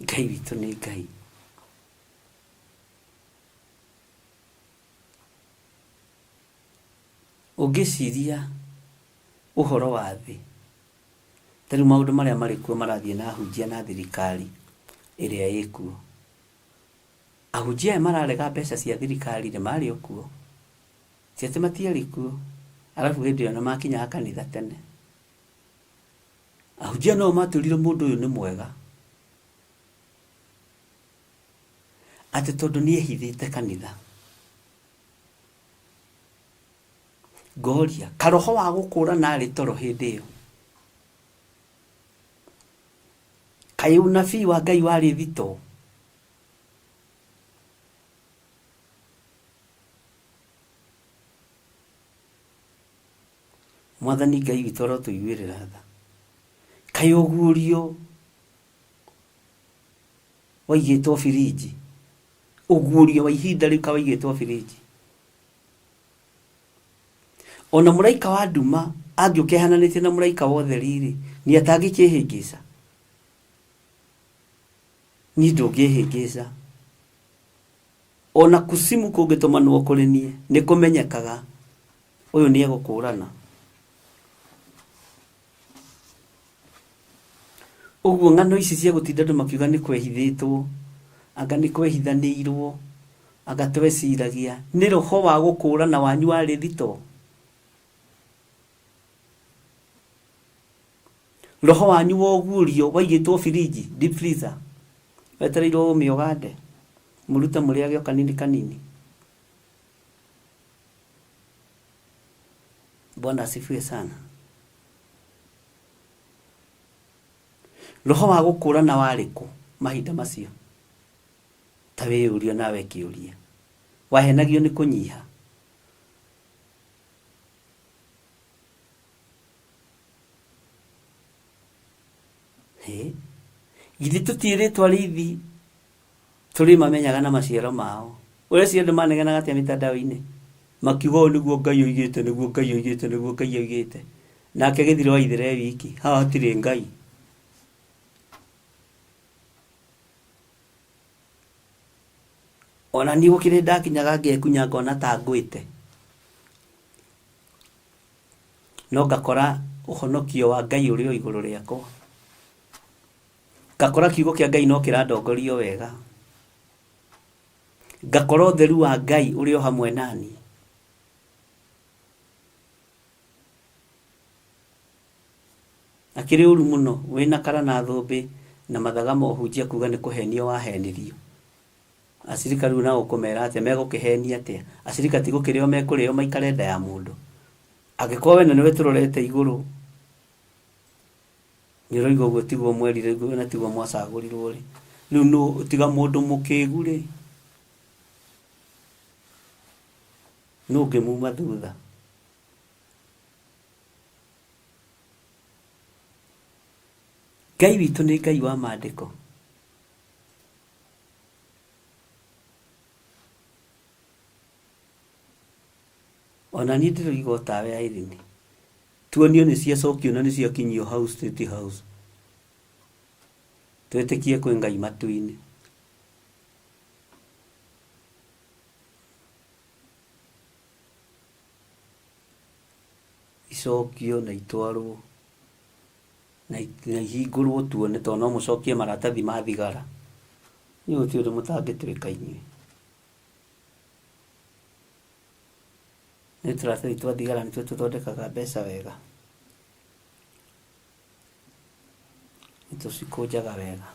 Ngai witũ nĩ Ngai. Ũngĩciria ũhoro wa thĩ, ta rĩu maũndũ marĩa marĩ kuo marathiĩ na ahunjia na thirikari ĩrĩa ĩkuo. Ahunjia aya mararega mbeca cia thirikari nĩ marĩ o kuo. Ti atĩ matiarĩ kuo, arabu hĩndĩ ĩyo nĩ makinyaga kanitha tene. Ahunjia no matwĩrire mũndũ ũyũ nĩ mwega, atĩ tondũ nĩ ehithĩte kanitha. Ngoria, karoho wa gũkũrana arĩ toro hĩndĩ ĩyo? Kaĩ ũnabii wa Ngai warĩ thitoo? Mwathani Ngai witũ arotũiguĩrĩra tha. Kaĩ ũguũrio waigĩtwo birinji? Ũguũrio wa ihinda rĩu kaĩ waigĩtwo birinji? Ona mũraika wa nduma angĩũka ehananĩtie na mũraika wa ũtheri-rĩ, nĩ atangĩkĩhĩngĩca? Niĩ ndũngĩhĩngĩca. Ona kusimu kũngĩtũmanwo kũrĩ niĩ, nĩ kũmenyekaga ũyũ nĩ egũkũrana. Ũguo ng'ano ici cia gũtinda andũ makiuga nĩ kwehithĩtwo, anga nĩ kwehithanĩirwo, anga tweciragia, nĩ roho wa gũkũrana wanyu warĩ thitoo? Roho wanyu wa ũguũrio waigĩtwo birinji, deep freezer, wetereirwo ũme ũgande, mũrute mũrĩage o kanini kanini. Bwana asifiwe sana. Roho wa gũkũrana warĩ kũ mahinda macio? Ta wĩyũrie nawe kĩũria. Wahenagio nĩ kũnyiha? Hĩ? Githĩ tũtiĩrĩtwo arĩithi tũrĩmamenyaga na maciaro mao? Ũreciria andũ manegenaga atĩa mĩtandao-inĩ? Makiuga ũũ nĩguo Ngai oigĩte, nĩguo Ngai oigĩte, nĩguo Ngai oigĩte. Nake gĩthiro wa ithere e wiki, haha hatirĩ Ngai. Ona niĩ gũkĩrĩ ndakinyaga ngekunya ngona ta ngwĩte. No ngakora ũhonokio wa Ngai ũrĩ o igũrũ rĩakwa. Ngakora kiugo kĩa Ngai no kĩrandongoria o wega. Ngakora ũtheru wa Ngai ũrĩ o hamwe naniĩ. Akĩrĩ ũru mũno wĩna kara na thũmbĩ na mathaga ma ũhunjia kuga nĩ kũhenio wahenirio. Acirika rĩu nao ũkũmera atĩa? Megũkĩhenia atĩa? Acirika ti gũkĩrĩo mekũrĩo maikare nda ya mũndũ. Angĩkorwo we na nĩwe tũrorete igũrũ, nĩ ũroiga ũguo tiguo mwerire na tiguo mwacagũrirwo rĩ, rĩu nũ tiga mũndũ mũkĩgu rĩ, nũ ũngĩmuma thutha? Ngai witũ nĩ Ngai wa maandĩko. Ona niĩ ndĩroiga o tawe Irene. Tuonio nĩ ciacokio na nĩ ciakinyio hau State House. Twĩtĩkie kwĩ Ngai matu-inĩ. Icokio na itwarwo na ihingũrwo tuone tondũ no mũcokie maratathi ma thigara. Inyuĩ gũtirĩ ũndũ mũtangĩtwĩka inyuĩ. Nĩ tũratathi twa thigara nĩtuo tũthondekaga mbeca wega. Nĩ tũcikũnjaga wega.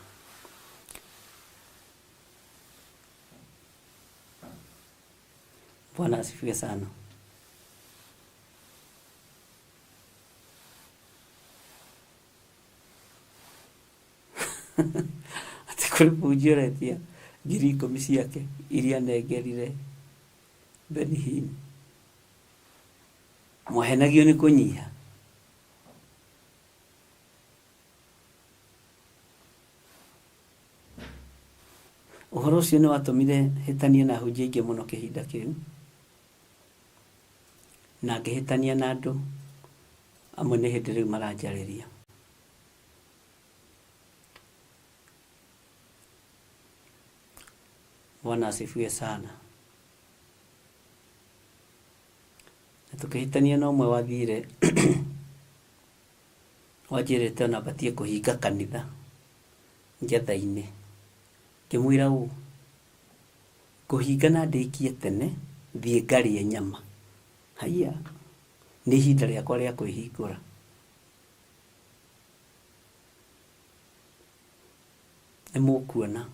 Bwana asifiwe sana. Atĩ kũrĩ mũhunjia ũretia 10,000 ciake iria anengerire Benny Hinn. Mwahenagio nĩ kũnyiha. Ũhoro ũcio nĩ watũmire hĩtanie na ahunjia aingĩ mũno kĩhinda kĩu, na ngĩhĩtania na andũ amwe nĩ hĩndĩ rĩu maranjarĩria. Bwana asifiwe sana. Na tũkĩhĩtania na ũmwe wathire wanjĩrĩte ona batiĩ kũhinga kanitha njetha-inĩ. Ngĩmwĩra ũũ, ngũhinga na ndĩkie tene thiĩ ngarĩe nyama. Haiya, nĩ ihinda rĩakwa rĩa kwĩhingũra. Nĩ mũkuona.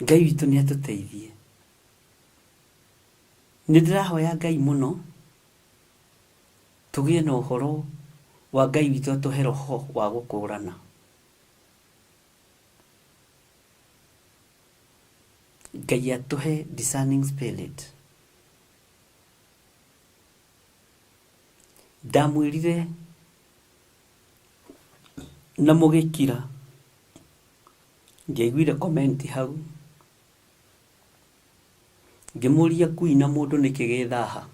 Ngai witũ nĩ atũteithie. Nĩ ndĩrahoya Ngai mũno tũgĩe na ũhoro wa Ngai witũ atũhe roho wa gũkũrana. Ngai atũhe discerning spirit. Ndamwĩrire na mũgĩkira, ndiaiguire comment hau. Ngĩmũria ngui na mũndũ nĩkĩ gĩ thaha?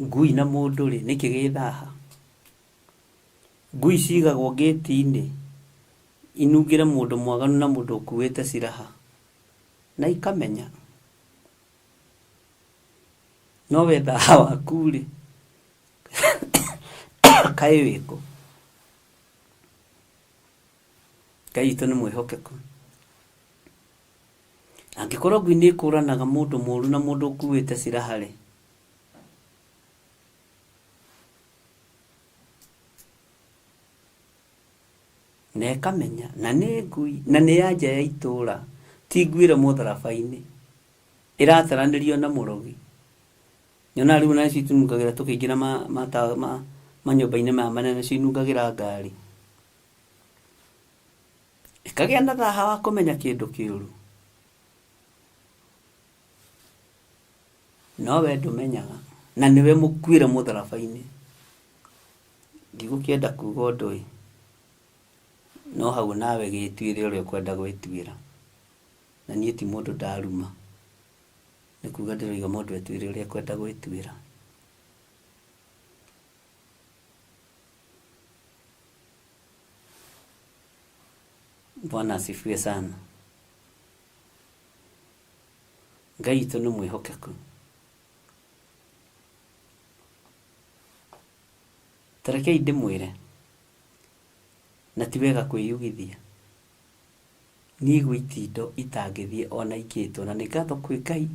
Ngui na mũndũ rĩ, nĩkĩ gĩ thaha? Ngui cigagwo ngĩti-inĩ inungĩre mũndũ mwaganu na mũndũ ũkuĩte ciraha na ikamenya. No we thaha waku rĩ, kaĩ wĩkũ? Ngai witũ nĩ mwĩhokeku. Angĩkorwo ngui nĩ ĩkũranaga mũndũ mũru na mũndũ ũkuĩte ciraha rĩ, na ĩkamenya na nĩ ngui na nĩ ya nja ya itũra ti ngui ĩrĩ mũtharaba-inĩ ĩrataranĩrio na mũrogi. Nyonaga rĩu ona ici tũnungagĩra tũkĩingĩra manyũmba-inĩ maya manene cinungagĩra ngari. Ĩkagĩa na thaha wa kũmenya kĩndũ kĩũru. No we ndũmenyaga na nĩwe mũkuĩre mũtharaba-inĩ. Ndigũkĩenda kuga ũndũ ĩ, no hau nawe gĩtuĩre ũrĩa ũkwenda gwĩtuĩra. Na niĩ ti mũndũ ndaruma, nĩ kuga ndĩroiga mũndũ etuĩre ũrĩa ekwenda gwĩtuĩra. Bwana asifiwe sana. Ngai witũ nĩ mwĩhokeku. Ta rekei ndĩmwĩre, na ti wega kwĩyugithia, niĩ gwĩ itindo itangĩthiĩ ona ingĩtwo, na nĩ ngatho kwĩ Ngai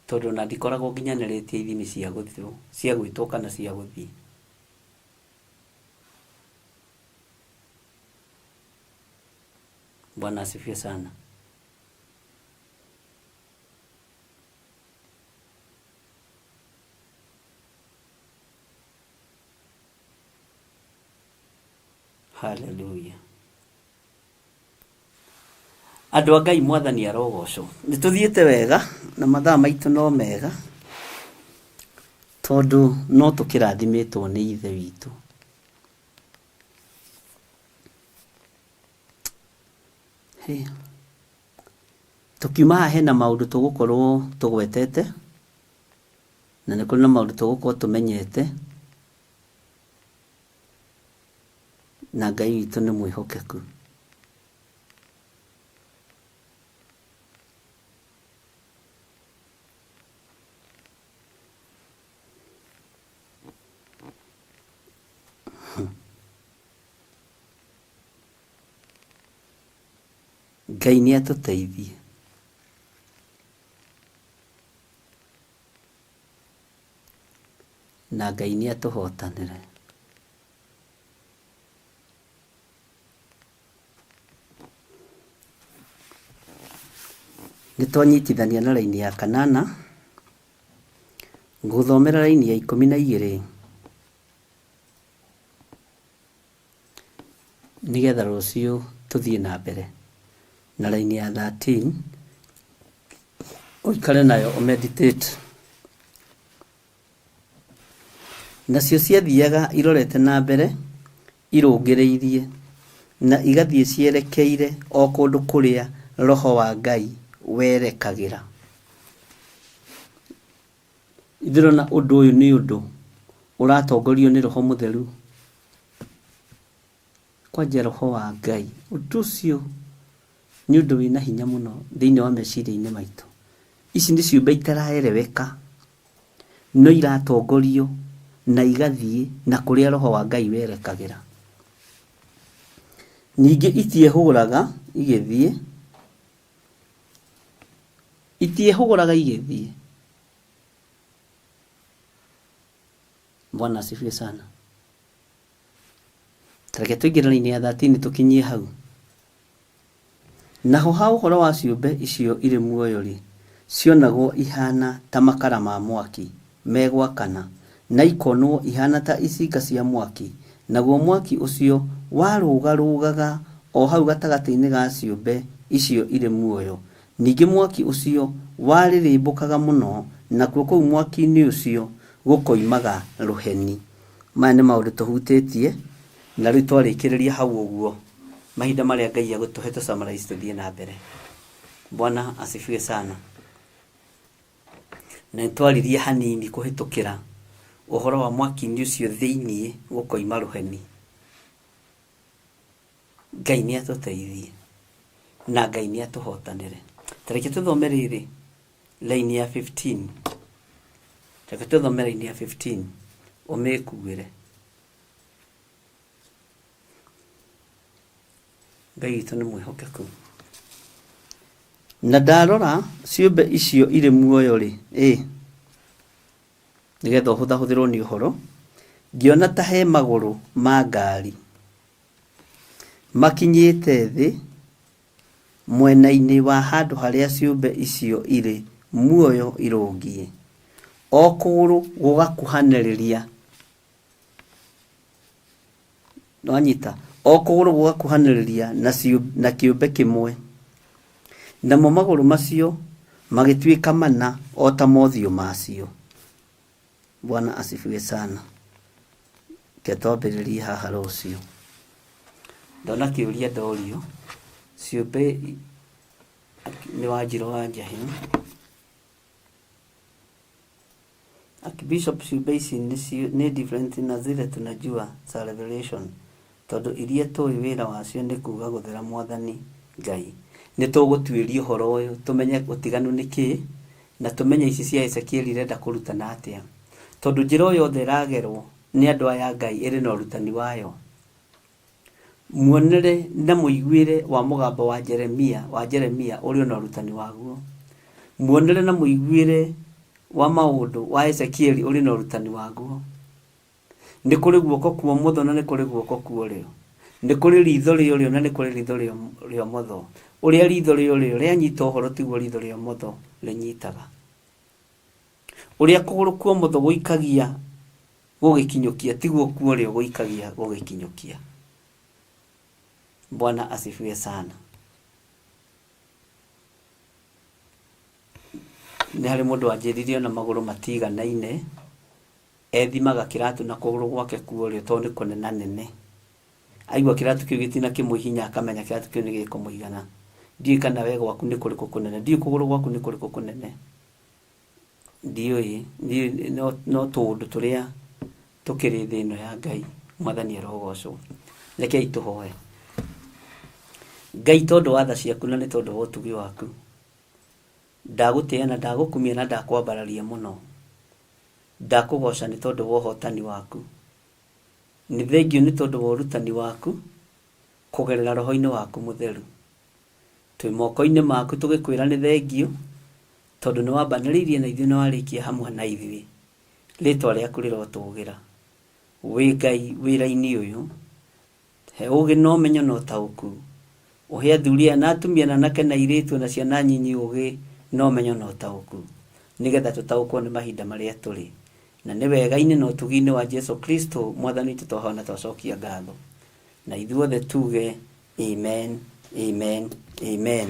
tondũ ona ndikoragwo nginyanĩrĩtie ithimi cia cia gwĩtwo kana cia gũthiĩ. Bwana asifiwe sana. Haleluya. Andũ a Ngai mwathani arogocwo. Nĩ tũthiĩte wega na mathaa maitũ no mega tondũ no tũkĩrathimĩtwo nĩ Ithe witũ. Hĩ. Tũkiuma haha hena maũndũ tũgũkorwo tũgwetete na nĩ kũrĩ na maũndũ tũgũkorwo tũmenyete na Ngai witũ nĩ mwĩhokeku. Ngai nĩ atũteithie. Na Ngai nĩ atũhotanĩre. Nĩ twanyitithania na raini ya kanana, ngũthomera raini ya 12 nĩgetha rũciũ tũthiĩ na mbere na raini ya 13 ũikare nayo ũmeditate. Nacio ciathiaga irorete na mbere irũngĩrĩirie, na igathiĩ cierekeire o kũndũ kũrĩa Roho wa Ngai werekagĩra. Ndĩrona ũndũ ũyũ nĩ ũndũ ũratongorio nĩ Roho Mũtheru. Kwanja Roho wa Ngai. Ũndũ ũcio nĩ ũndũ wĩna hinya mũno thĩinĩ wa meciria-inĩ maitũ. Ici nĩ ciũmbe itaraereweka, no iratongorio na igathiĩ na kũrĩa Roho wa Ngai werekagĩra. Ningĩ itiehũgũraga igĩthiĩ, itiehũgũraga igĩthiĩ. Bwana asifiwe sana. Reke tũingĩre raini ya 13 tũkinyie hau. Naho ha ũhoro wa ciũmbe icio irĩ muoyo-rĩ, cionagwo ihaana ta makara ma mwaki megwakana, na ikonwo ihaana ta icinga cia mwaki, naguo mwaki ũcio warũgarũgaga o hau gatagatĩ-inĩ ga ciũmbe icio irĩ muoyo, ningĩ mwaki ũcio warĩrĩmbũkaga mũno, nakuo kũu mwaki-inĩ ũcio gũkoimaga rũheni. Maya nĩ maũndũ tũhutĩtie, na rĩu twarĩkĩrĩria hau ũguo, mahinda marĩa Ngai egũtũhe tũ summarize tũthiĩ na mbere. Bwana asifiwe sana. Na nĩ twaririe hanini kũhĩtũkĩra ũhoro wa mwaki-inĩ ũcio thĩiniĩ gũkoima rũheni. Ngai nĩ atũteithie na Ngai nĩ atũhotanĩre. Ta reke tũthome rĩrĩ raini ya 15. Reke tũthome raini ya 15 ũmĩkuĩre. Ngai witũ nĩ mwĩhokeku. Na ndarora ciũmbe icio irĩ muoyo-rĩ, ĩ, nĩgetha ũhũthahũthĩrwo nĩ ũhoro, ngĩona ta he magũrũ ma ngari makinyĩte thĩ mwena-inĩ wa handũ harĩa ciũmbe icio irĩ muoyo irũngiĩ, O kũgũrũ gũgakuhanĩrĩria, nwanyita, o kũgũrũ gũgakuhanĩrĩria na kĩũmbe kĩmwe, namo magũrũ macio magĩtuĩka mana o ta mothiũ macio. Bwana asifiwe sana. Ke twambĩrĩrie haha rũciũ. Ndona kĩũria ndorio, ciũmbe nĩ Wanjirũ wa Njahĩ. Archbishop, ciũmbe ici nĩ different na zile tunajua za Revelation, tondũ iria tũĩ wĩra wacio nĩ kuga gũthera Mwathani Ngai. Nĩ tũgũtuĩria ũhoro ũyũ tũmenye ũtiganu nĩ kĩĩ, na tũmenye ici cia Ezekiel irenda kũrutana atĩa, tondũ njĩra o yothe ĩragerwo nĩ andũ aya Ngai ĩrĩ na ũrutani wayo. Muonere na mũiguĩre wa mũgambo wa Jeremia ũrĩ na ũrutani waguo. Muonere na mũiguĩre wa maũndũ wa Ezekiel ũrĩ na ũrutani waguo. Nĩ kũrĩ guoko kwa ũmotho na nĩ kũrĩ guoko kwa ũrĩo. Nĩ kũrĩ ritho rĩa ũrĩo na nĩ kũrĩ ritho rĩa ũmotho. Ũrĩa ritho rĩa ũrĩo rĩanyita ũhoro tiguo ritho rĩa ũmotho rĩnyitaga. Ũrĩa kũgũrũ kwa ũmotho gũikagia gũgĩkinyũkia tiguo kwa ũrĩo gũikagia gũgĩkinyũkia. Bwana asifiwe sana. Nĩ harĩ mũndũ wanjĩrire ona magũrũ matiganaine, ethimaga kĩratũ na kũgũrũ gwake kwa ũrĩo tondũ nĩ kũnenanene. Aigua kĩratũ kĩu gĩtinakĩmũhihinya akamenya kĩratũ kĩu nĩ gĩkũmũigana. Ndiũĩ kana we gwaku nĩ kũrĩkũ kũnene, ndiũĩ kũgũrũ gwaku nĩ kũrĩkũ kũnene, ndiũĩ, no tũũndũ tũrĩa tũkĩrĩ thĩ ĩno ya Ngai. Mwathani arogocwo. Rekei tũhoe. Ngai, tondũ wa tha ciaku na nĩ tondũ wa ũtugi waku, ndagũtĩĩa na ndagũkumia na ndakwambararia mũno. Ndakũgoca nĩ tondũ wa ũhotani waku. Nĩ thengio nĩ tondũ wa ũrutani waku kũgerera roho-inĩ waku mũtheru. Twĩ moko-inĩ maku tũgĩkwĩra nĩ thengio, tondũ nĩ wambanĩrĩirie na ithuĩ na warĩkia hamwe na ithuĩ. Rĩtwa rĩaku rĩrotũgĩra. Wĩ Ngai wĩra-inĩ ũyũ, he ũgĩ na ũmenyo na ũtaũku. Ũhe athuri aya na atumia na anake na airĩtu na ciana nyinyi ũgĩ na ũmenyo na ũtaũku, nĩgetha tũtaũkwo nĩ mahinda marĩa tũrĩ. Na nĩ wega-inĩ na ũtugi-inĩ wa Jesu Kristo Mwathani witũ twahoya na twacokia ngatho. Na ithuothe tuge amen, amen, amen.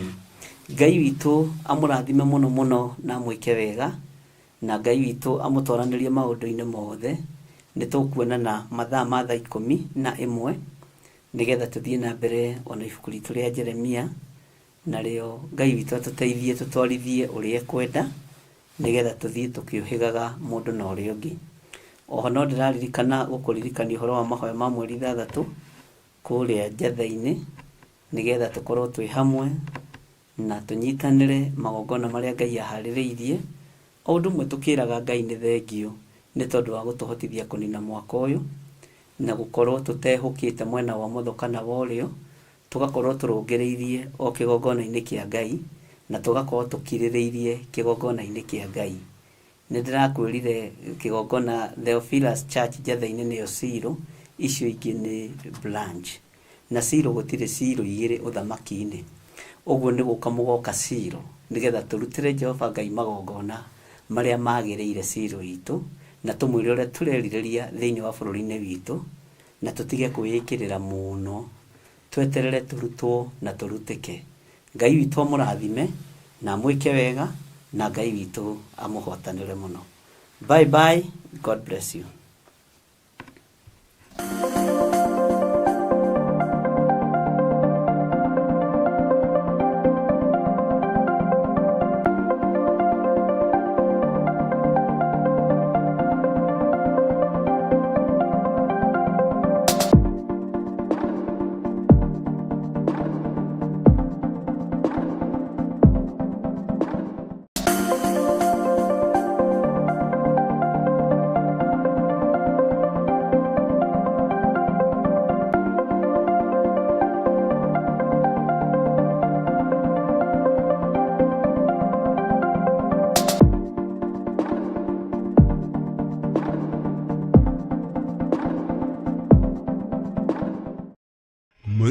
Ngai witũ amũrathime mũno mũno na amwĩke wega, na Ngai witũ amũtwaranĩrie maũndũ-inĩ mothe. Nĩ tũkuonana mathaa ma thaa 11 nĩgetha tũthiĩ na mbere ona ibuku ritũ rĩa Jeremia, narĩo Ngai witũ atũteithie tũtwarithie ũrĩa ekwenda, nĩgetha tũthiĩ tũkĩũhĩgaga mũndũ na ũrĩa ũngĩ. Oho no ndĩraririkana gũkũririkania ũhoro wa mahoya ma mweri 6 kũrĩa Njatha-inĩ, nĩgetha tũkorwo twĩ hamwe na tũnyitanĩre magongona marĩa Ngai aharĩrĩirie. O ũndũ ũmwe tũkĩraga Ngai nĩ thengio nĩ tondũ wa gũtũhotithia kũnina mwaka ũyũ na gũkorwo tũtehũkĩte mwena wa ũmotho kana wa ũrĩo, tũgakorwo tũrũngĩrĩirie o kĩgongona-inĩ kĩa Ngai na tũgakorwo tũkirĩrĩirie kĩgongona-inĩ kĩa Ngai. Nĩ ndĩrakwĩrire kĩgongona Theophilus Church Njatha-inĩ nĩyo Siro, icio ingĩ nĩ branch. Na Siro gũtirĩ Siro igĩrĩ ũthamaki-inĩ. Ũguo nĩ gũka mũgoka Siro nĩgetha tũrutĩre Jehova Ngai magongona marĩa magĩrĩire Siro itũ, na tũmwĩre ũrĩa tũrerirĩria thĩinĩ wa bũrũri-inĩ witũ, na tũtige kwĩĩkĩrĩra mũno, tweterere tũrutwo na tũrutĩke. Ngai witũ amũrathime na amwĩke wega, na Ngai witũ amũhotanĩre mũno. Bye bye, God bless you.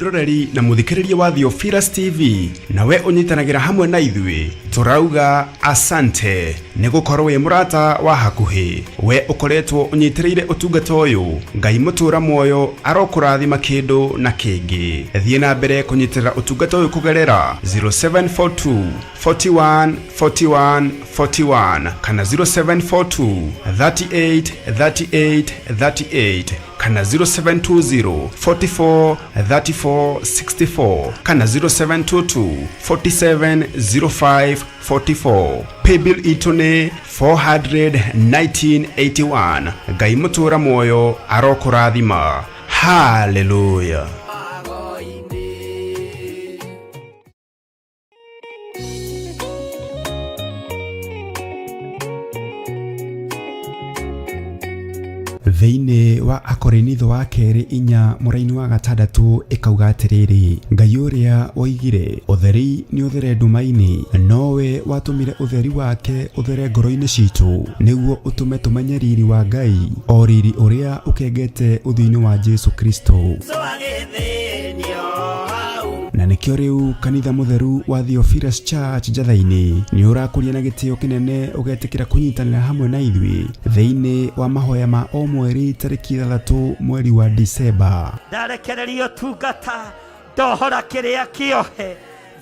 Mwĩroreri na mũthikĩrĩria wa Theophilus TV, nawe ũnyitanagĩra hamwe na ithuĩ, tũrauga asante nĩ gũkorwo wĩ mũrata wa hakuhĩ. We ũkoretwo ũnyitĩrĩire ũtungata ũyũ, Ngai mũtũra muoyo arokũrathima kĩndũ na kĩngĩ. Thiĩ na mbere kũnyitĩrĩra ũtungata ũyũ kũgerera 0742 41 41 41 kana 0742 38 38 38 kana 0720 44 34 64 kana 0722 47 05 44. Paybill itũ nĩ 41981. Ngai mũtũra muoyo arokũrathima. Haleluya. Thĩinĩ wa Akorinitho wa kerĩ 4 mũraini wa 6 ĩkauga atĩrĩrĩ, Ngai ũrĩa woigire ũtheri nĩ ũthere nduma-inĩ, nowe watũmire ũtheri wake ũthere ngoro-inĩ citũ, nĩguo ũtũme tũmenye riri wa Ngai, o riri ũrĩa ũkengete ũthiũ-inĩ wa Jesu Kristo. Na nĩkĩo rĩu kanitha mũtheru wa Theophilus Church Njatha-inĩ nĩ ũrakũria na gĩtĩo kĩnene ũgetĩkĩra kũnyitanĩra hamwe na ithuĩ thĩinĩ wa mahoya ma o mweri tarĩki 6 mweri wa Disemba. Ndarekereria ũtungata, ndohora kĩrĩa kĩohe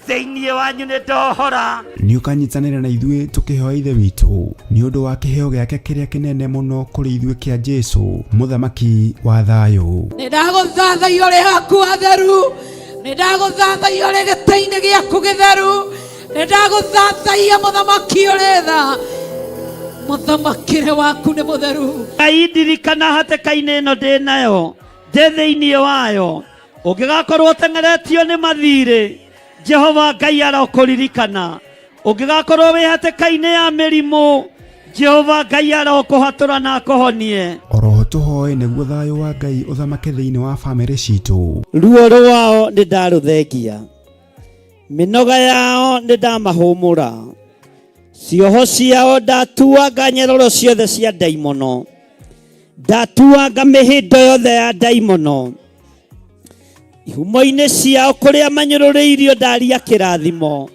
thĩinĩ wanyu, nĩ ndohora. Nĩ ũkanyitanĩra na ithuĩ tũkĩhoya Ithe witũ nĩ ũndũ wa kĩheo gĩake kĩrĩa kĩnene mũno kũrĩ ithuĩ kĩa Jesu, mũthamaki wa thayũ. Nĩ ndagũthathaiya ũrĩ haku hatheru, nĩ ndagũthathaiya ũrĩ gĩtĩ-inĩ gĩaku gĩtheru, nĩ ndagũthathaiya mũthamaki ũrĩ tha, mũthamakĩre waku nĩ mũtheru. Ngai ndirikana hatĩka-inĩ ĩno ndĩ nayo, ndĩ thĩinĩ wayo, ũngĩgakorwo ũteng'eretio nĩ mathirĩ, Jehova Ngai arokũririkana. Ũngĩgakorwo wĩ hatĩka-inĩ ya mĩrimũ, Jehova Ngai arokũhatũra na akũhonie. Oroho tũhoe nĩguo thayũ wa Ngai ũthamake thĩinĩ wa bamĩrĩ citũ. Ruo rwao nĩ ndarũthengia, mĩnoga yao nĩ ndamahũmũra, cioho ciao ndatuanga nyeroro ciothe cia ndaimono, ndatuanga mĩhĩndo yothe ya ndaimono, ihumo-inĩ ciao kũrĩa manyũrũrĩirio ndaria kĩrathimo,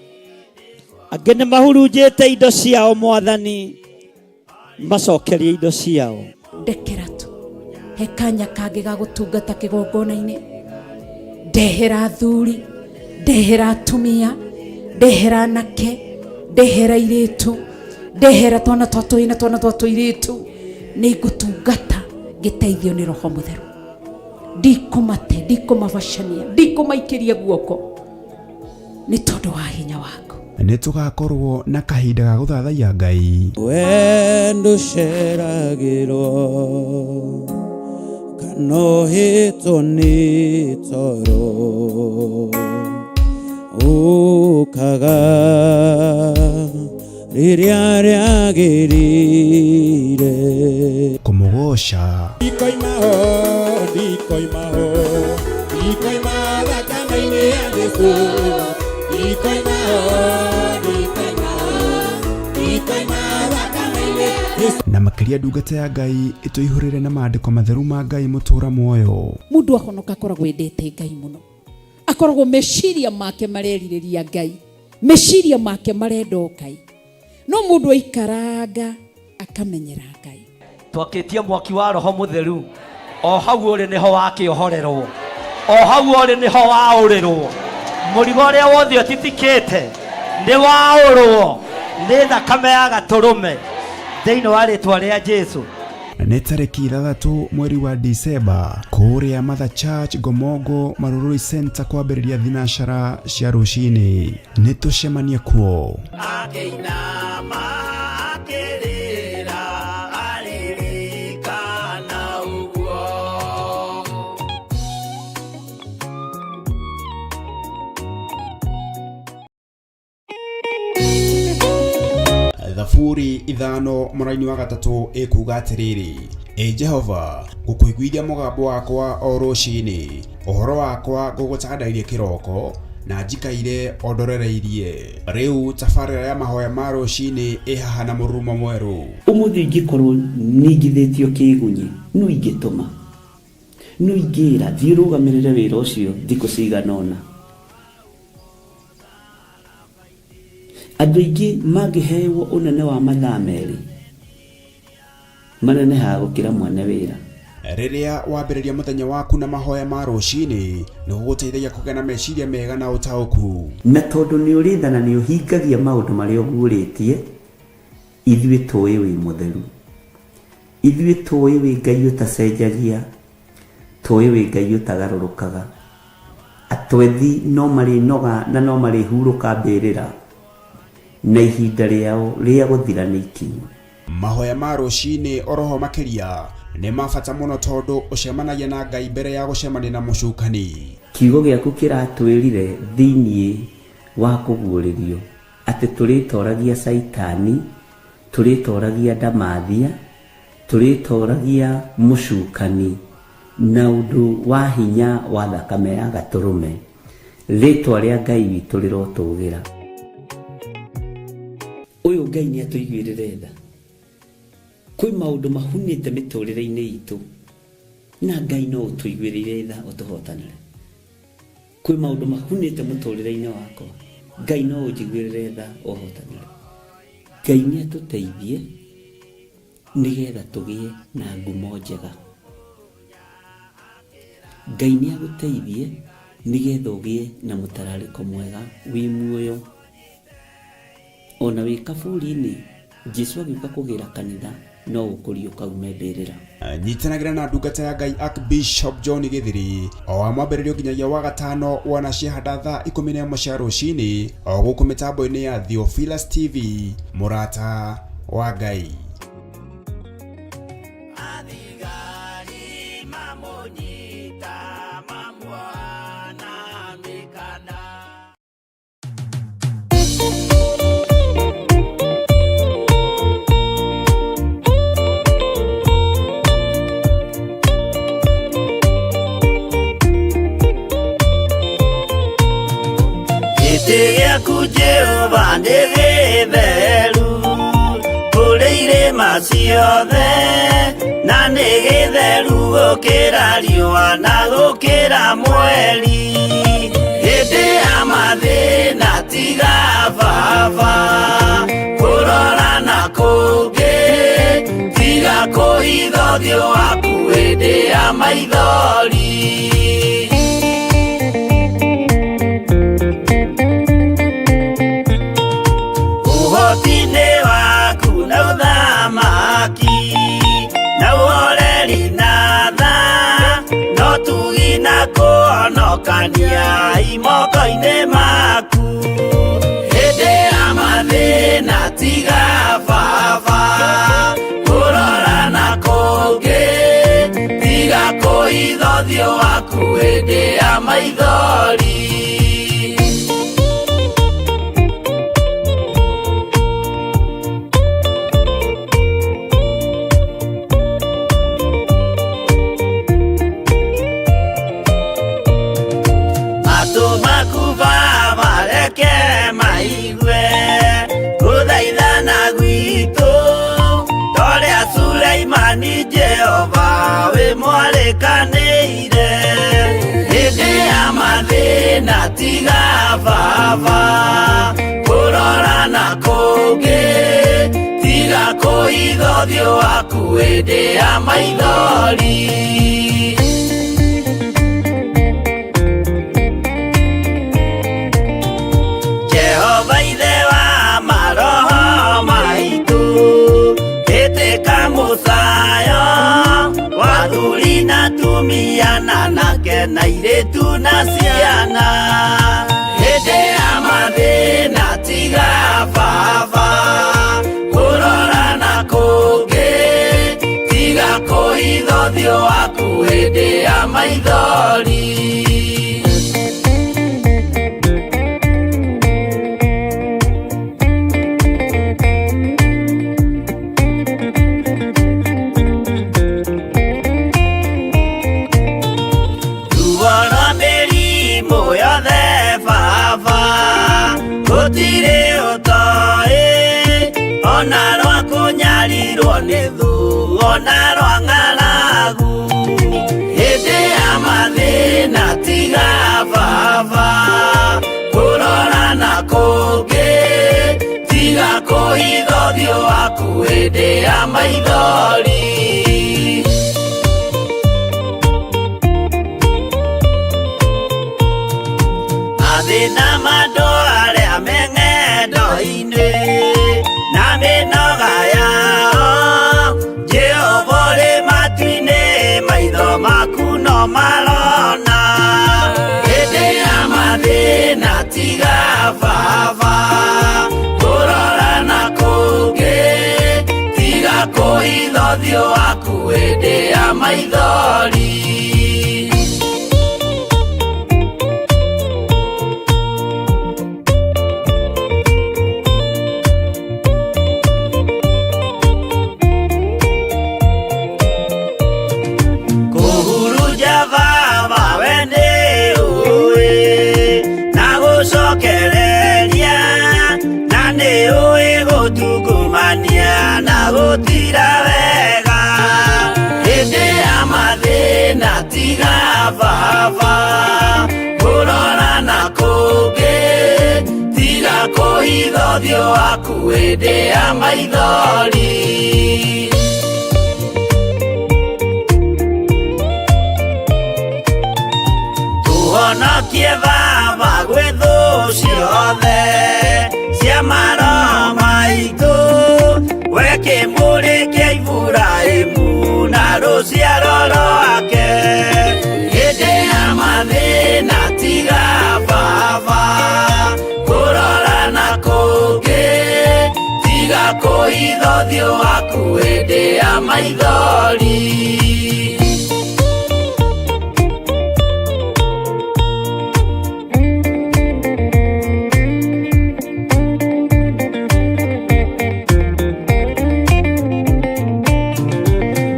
angĩ nĩ mahurunjĩte indo ciao, Mwathani macokerie indo ciao. Ndekera tu he kanya kangĩ ga gũtungata kĩgongona-inĩ, ndehera athuri, ndehera atumia, ndehera anake, ndehera airĩtu, ndehera twana twa tũhĩĩ na twana twa tũirĩtu. Nĩ ngũtungata ngĩteithio nĩ Roho Mũtheru. Ndikũmate, ndikũmabacania, ndikũmaikĩria guoko nĩ tondũ wa hinya waku. Nĩ tũgakorwo na kahinda ga gũthathaiya Ngai. Wendo ũceragĩrwo kana ũhĩtwo nĩ toro, ũkaga rĩrĩa rĩagĩrĩire. Kũmũgoca. Ndikoima ho, ndikoima ho, ndikoima thakame-inĩ ya Jesũ. Ndikoima ho, ndikoima ho, ndikoima thakame-inĩ ya Jesũ. Na makĩria ndungata ya Ngai ĩtũihũrĩre na maandĩko matheru ma Ngai mũtũra muoyo. Mũndũ ahonoka akoragwo endete Ngai mũno, akoragwo meciria make marerirĩria Ngai, meciria make marenda o Ngai. No mũndũ aikaranga akamenyera Ngai. Twakĩtie mwaki wa Roho Mũtheru, o hau ũrĩ nĩho wakĩohorerwo, o hau ũrĩ nĩho waũrĩrwo. Mũrigo ũrĩa wothe ũtitikĩte nĩ waũrwo nĩ thakame ya gatũrũme thĩinĩ wa rĩtwa rĩa Jesu. Nĩ tarĩki 6 mweri wa Disemba kũrĩa Mother Church Ngomongo Marurui Center kwambĩrĩria thinacara cia rũcinĩ. Nĩ tũcemanie kuo. Akĩinama akĩrĩra aririkana ũguo. Thaburi 5 mũraini wa 3 ĩkuga atĩrĩrĩ, Ĩ Jehova, ngũkũiguithia mũgambo wakwa o rũcinĩ, ũhoro wakwa ngũgũtandairie kĩroko, na njikaire o ndorereirie. Rĩu tabarĩra ya mahoya ma rũcinĩ ĩ haha na mũrurumo mwerũ. Ũmũthĩ ingĩkorwo ningithĩtio kĩgunyi, no ingĩtũma. No ingĩra thiĩ ũrũgamĩrĩre wĩra ũcio thikũ cigana ũna. Andũ aingĩ mangĩhewo ũnene wa mathaa merĩ, manenehaga gũkĩra mwene wĩra. Rĩrĩa wambĩrĩria mũthenya waku na mahoya ma rũcinĩ, nĩ gũgũteithagia kũgĩa na meciria mega na ũtaũku. Na tondũ nĩ ũrĩ tha na nĩ ũhingagia maũndũ marĩa ũguũrĩtie, ithuĩ tũĩ wĩ mũtheru. Ithuĩ tũĩ wĩ Ngai ũtacenjagia, tũĩ wĩ Ngai ũtagarũrũkaga. Atwethi no marĩnoga na no marĩhurũka mbĩrĩra, na ihinda rĩao rĩa gũthira nĩ ikinyu. Mahoya ma rũcinĩ oroho makĩria nĩ ma bata mũno tondũ ũcemanagia na Ngai mbere ya gũcemania na mũcukani. Kiugo gĩaku kĩratwĩrire thĩinĩ wa kũguũrĩrio atĩ tũrĩtoragia Caitani, tũrĩtoragia ndamathia, tũrĩtoragia mũcukani na ũndũ wa hinya wa thakame ya Gatũrũme. Rĩtwa rĩa Ngai witũ rĩrotũgĩra. Ũyũ Ngai nĩ atũiguĩrĩre tha. Kwĩ maũndũ mahunĩte mĩtũrĩre-inĩ itũ na Ngai no ũtũiguĩrĩire tha ũtũhotanĩre. Kwĩ maũndũ mahunĩte mũtũrĩre-inĩ wakwa, Ngai no ũnjiguĩrĩre tha ũhotanĩre. Ngai nĩ atũteithie nĩgetha tũgĩe na ngumo njega. Ngai nĩ agũteithie nĩgetha ũgĩe na mũtararĩko mwega wĩ muoyo. Ona wĩ kaburi-inĩ, Jesu agĩũka kũgĩra kanitha no ũkũriũka ume mbĩrĩra. Nyitanagĩra na ndungata ya Ngai Archbishop John Gĩthiri o wa mwambĩrĩrio nginyagia wa gatano wona ciahanda thaa 11 cia rũcinĩ o gũkũ mĩtambo-inĩ ya Theophilus TV, mũrata wa Ngai. Athigari mamũnyita mamuoha na mĩkanda. Gĩtĩ gĩaku Jehova nĩ gĩtheru kũrĩ irĩma ciothe, na nĩ gĩtheru gũkĩra riũa na gũkĩra mweri. Hĩndĩ ya mathĩna tiga baba kũrora na kũngĩ, tiga kũhitha ũthiũ waku hĩndĩ ya maithori. Ũhoti-inĩ waku na ũthamaki na ũhoreri na tha, no tugi na kũhonokania imoko-inĩ maku. Hĩndĩ ya mathĩna tiga baba kũrora na kũngĩ, tiga kũhitha ũthiũ waku hĩndĩ ya maithori. Matũ maku baba reke maigue gũthaithana gwitũ, torĩa Suleimani Jehova wĩ mwarĩkanĩire. Hĩndĩ ya mathĩna tiga baba kũrora na kũngĩ, tiga kũhitha ũthiũ waku hĩndĩ ya maithori. Jehova ithe wa maroho maitũ, ĩtĩka mũcayo wa athuri na atumia na anake na airĩtu na ciana. Hĩndĩ ya mathĩna tiga baba kũrora na kũngĩ, tiga kũhitha ũthiũ waku hĩndĩ ya maithori. Ruo rwa mĩrimũ yothe baba gũtirĩ ũtoĩ, ona rwa kũnyarirwo nĩ thũ, ona rwa ng'aragu. Hĩndĩ mathĩna tiga baba kũrora na kũngĩ tiga kũhitha ũthiũ waku hĩndĩ ya maithori. Mathĩna ma andũ arĩa me ng'endo-inĩ na mĩnoga yao, Jehova ũrĩ matu-inĩ maitho maku no marona. Hĩndĩ ya mathĩna tiga baba kũrora na kũngĩ tiga kũhitha ũthiũ waku hĩndĩ ya maithori. Kũhurunja baba we nĩ ũĩ na gũcokereria na nĩ ũĩ gũtungumania na gũtira wega. Hĩndĩ ya mathĩna tiga baba kũrora na kũngĩ tiga kũhitha ũthiũ waku hĩndĩ ya maithori. Tũhonokie baba gwĩ thũ ciothe cia maroho maitũ, we kĩmũrĩ kĩa Iburahĩmu na rũciaro rwake. Hĩndĩ ya mathĩna tiga baba kũrora na kũngĩ tiga kũhitha ũthiũ waku hĩndĩ ya maithori.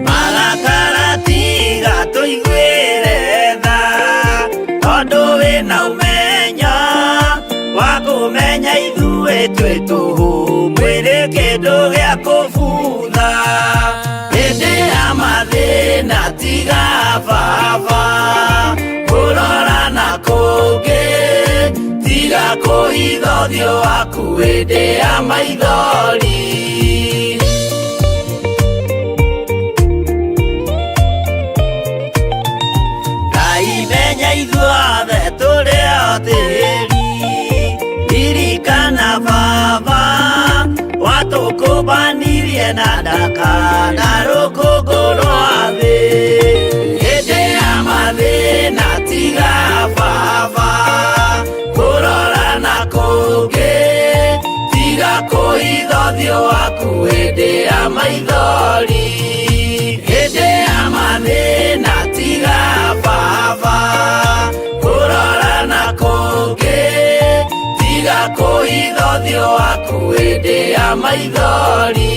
Marakara tiga tũiguĩre tha tondũ wĩna ũmenyo wa kũmenya ithuĩ twĩ tũhũ mwĩrĩ kĩndũ gĩa kũbutha. Hĩndĩ ya mathĩna tiga baba kũrora na kũngĩ tiga kũhitha ũthiũ waku hĩndĩ ya maithori. Ngai menya ithuothe tũrĩ o tĩri, ririkana baba watũkũmbanirie na ndaka na rũkũngũ rwa thĩ. Hĩndĩ ya mathĩna tiga baba kũrora na kũngĩ tiga kũhitha ũthiũ waku hĩndĩ ya maithori. Hĩndĩ ya mathĩna tiga baba kũrora na kũngĩ tiga kũhitha ũthiũ waku hĩndĩ ya maithori.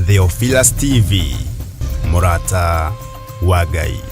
Theophilus TV, mũrata wa Ngai.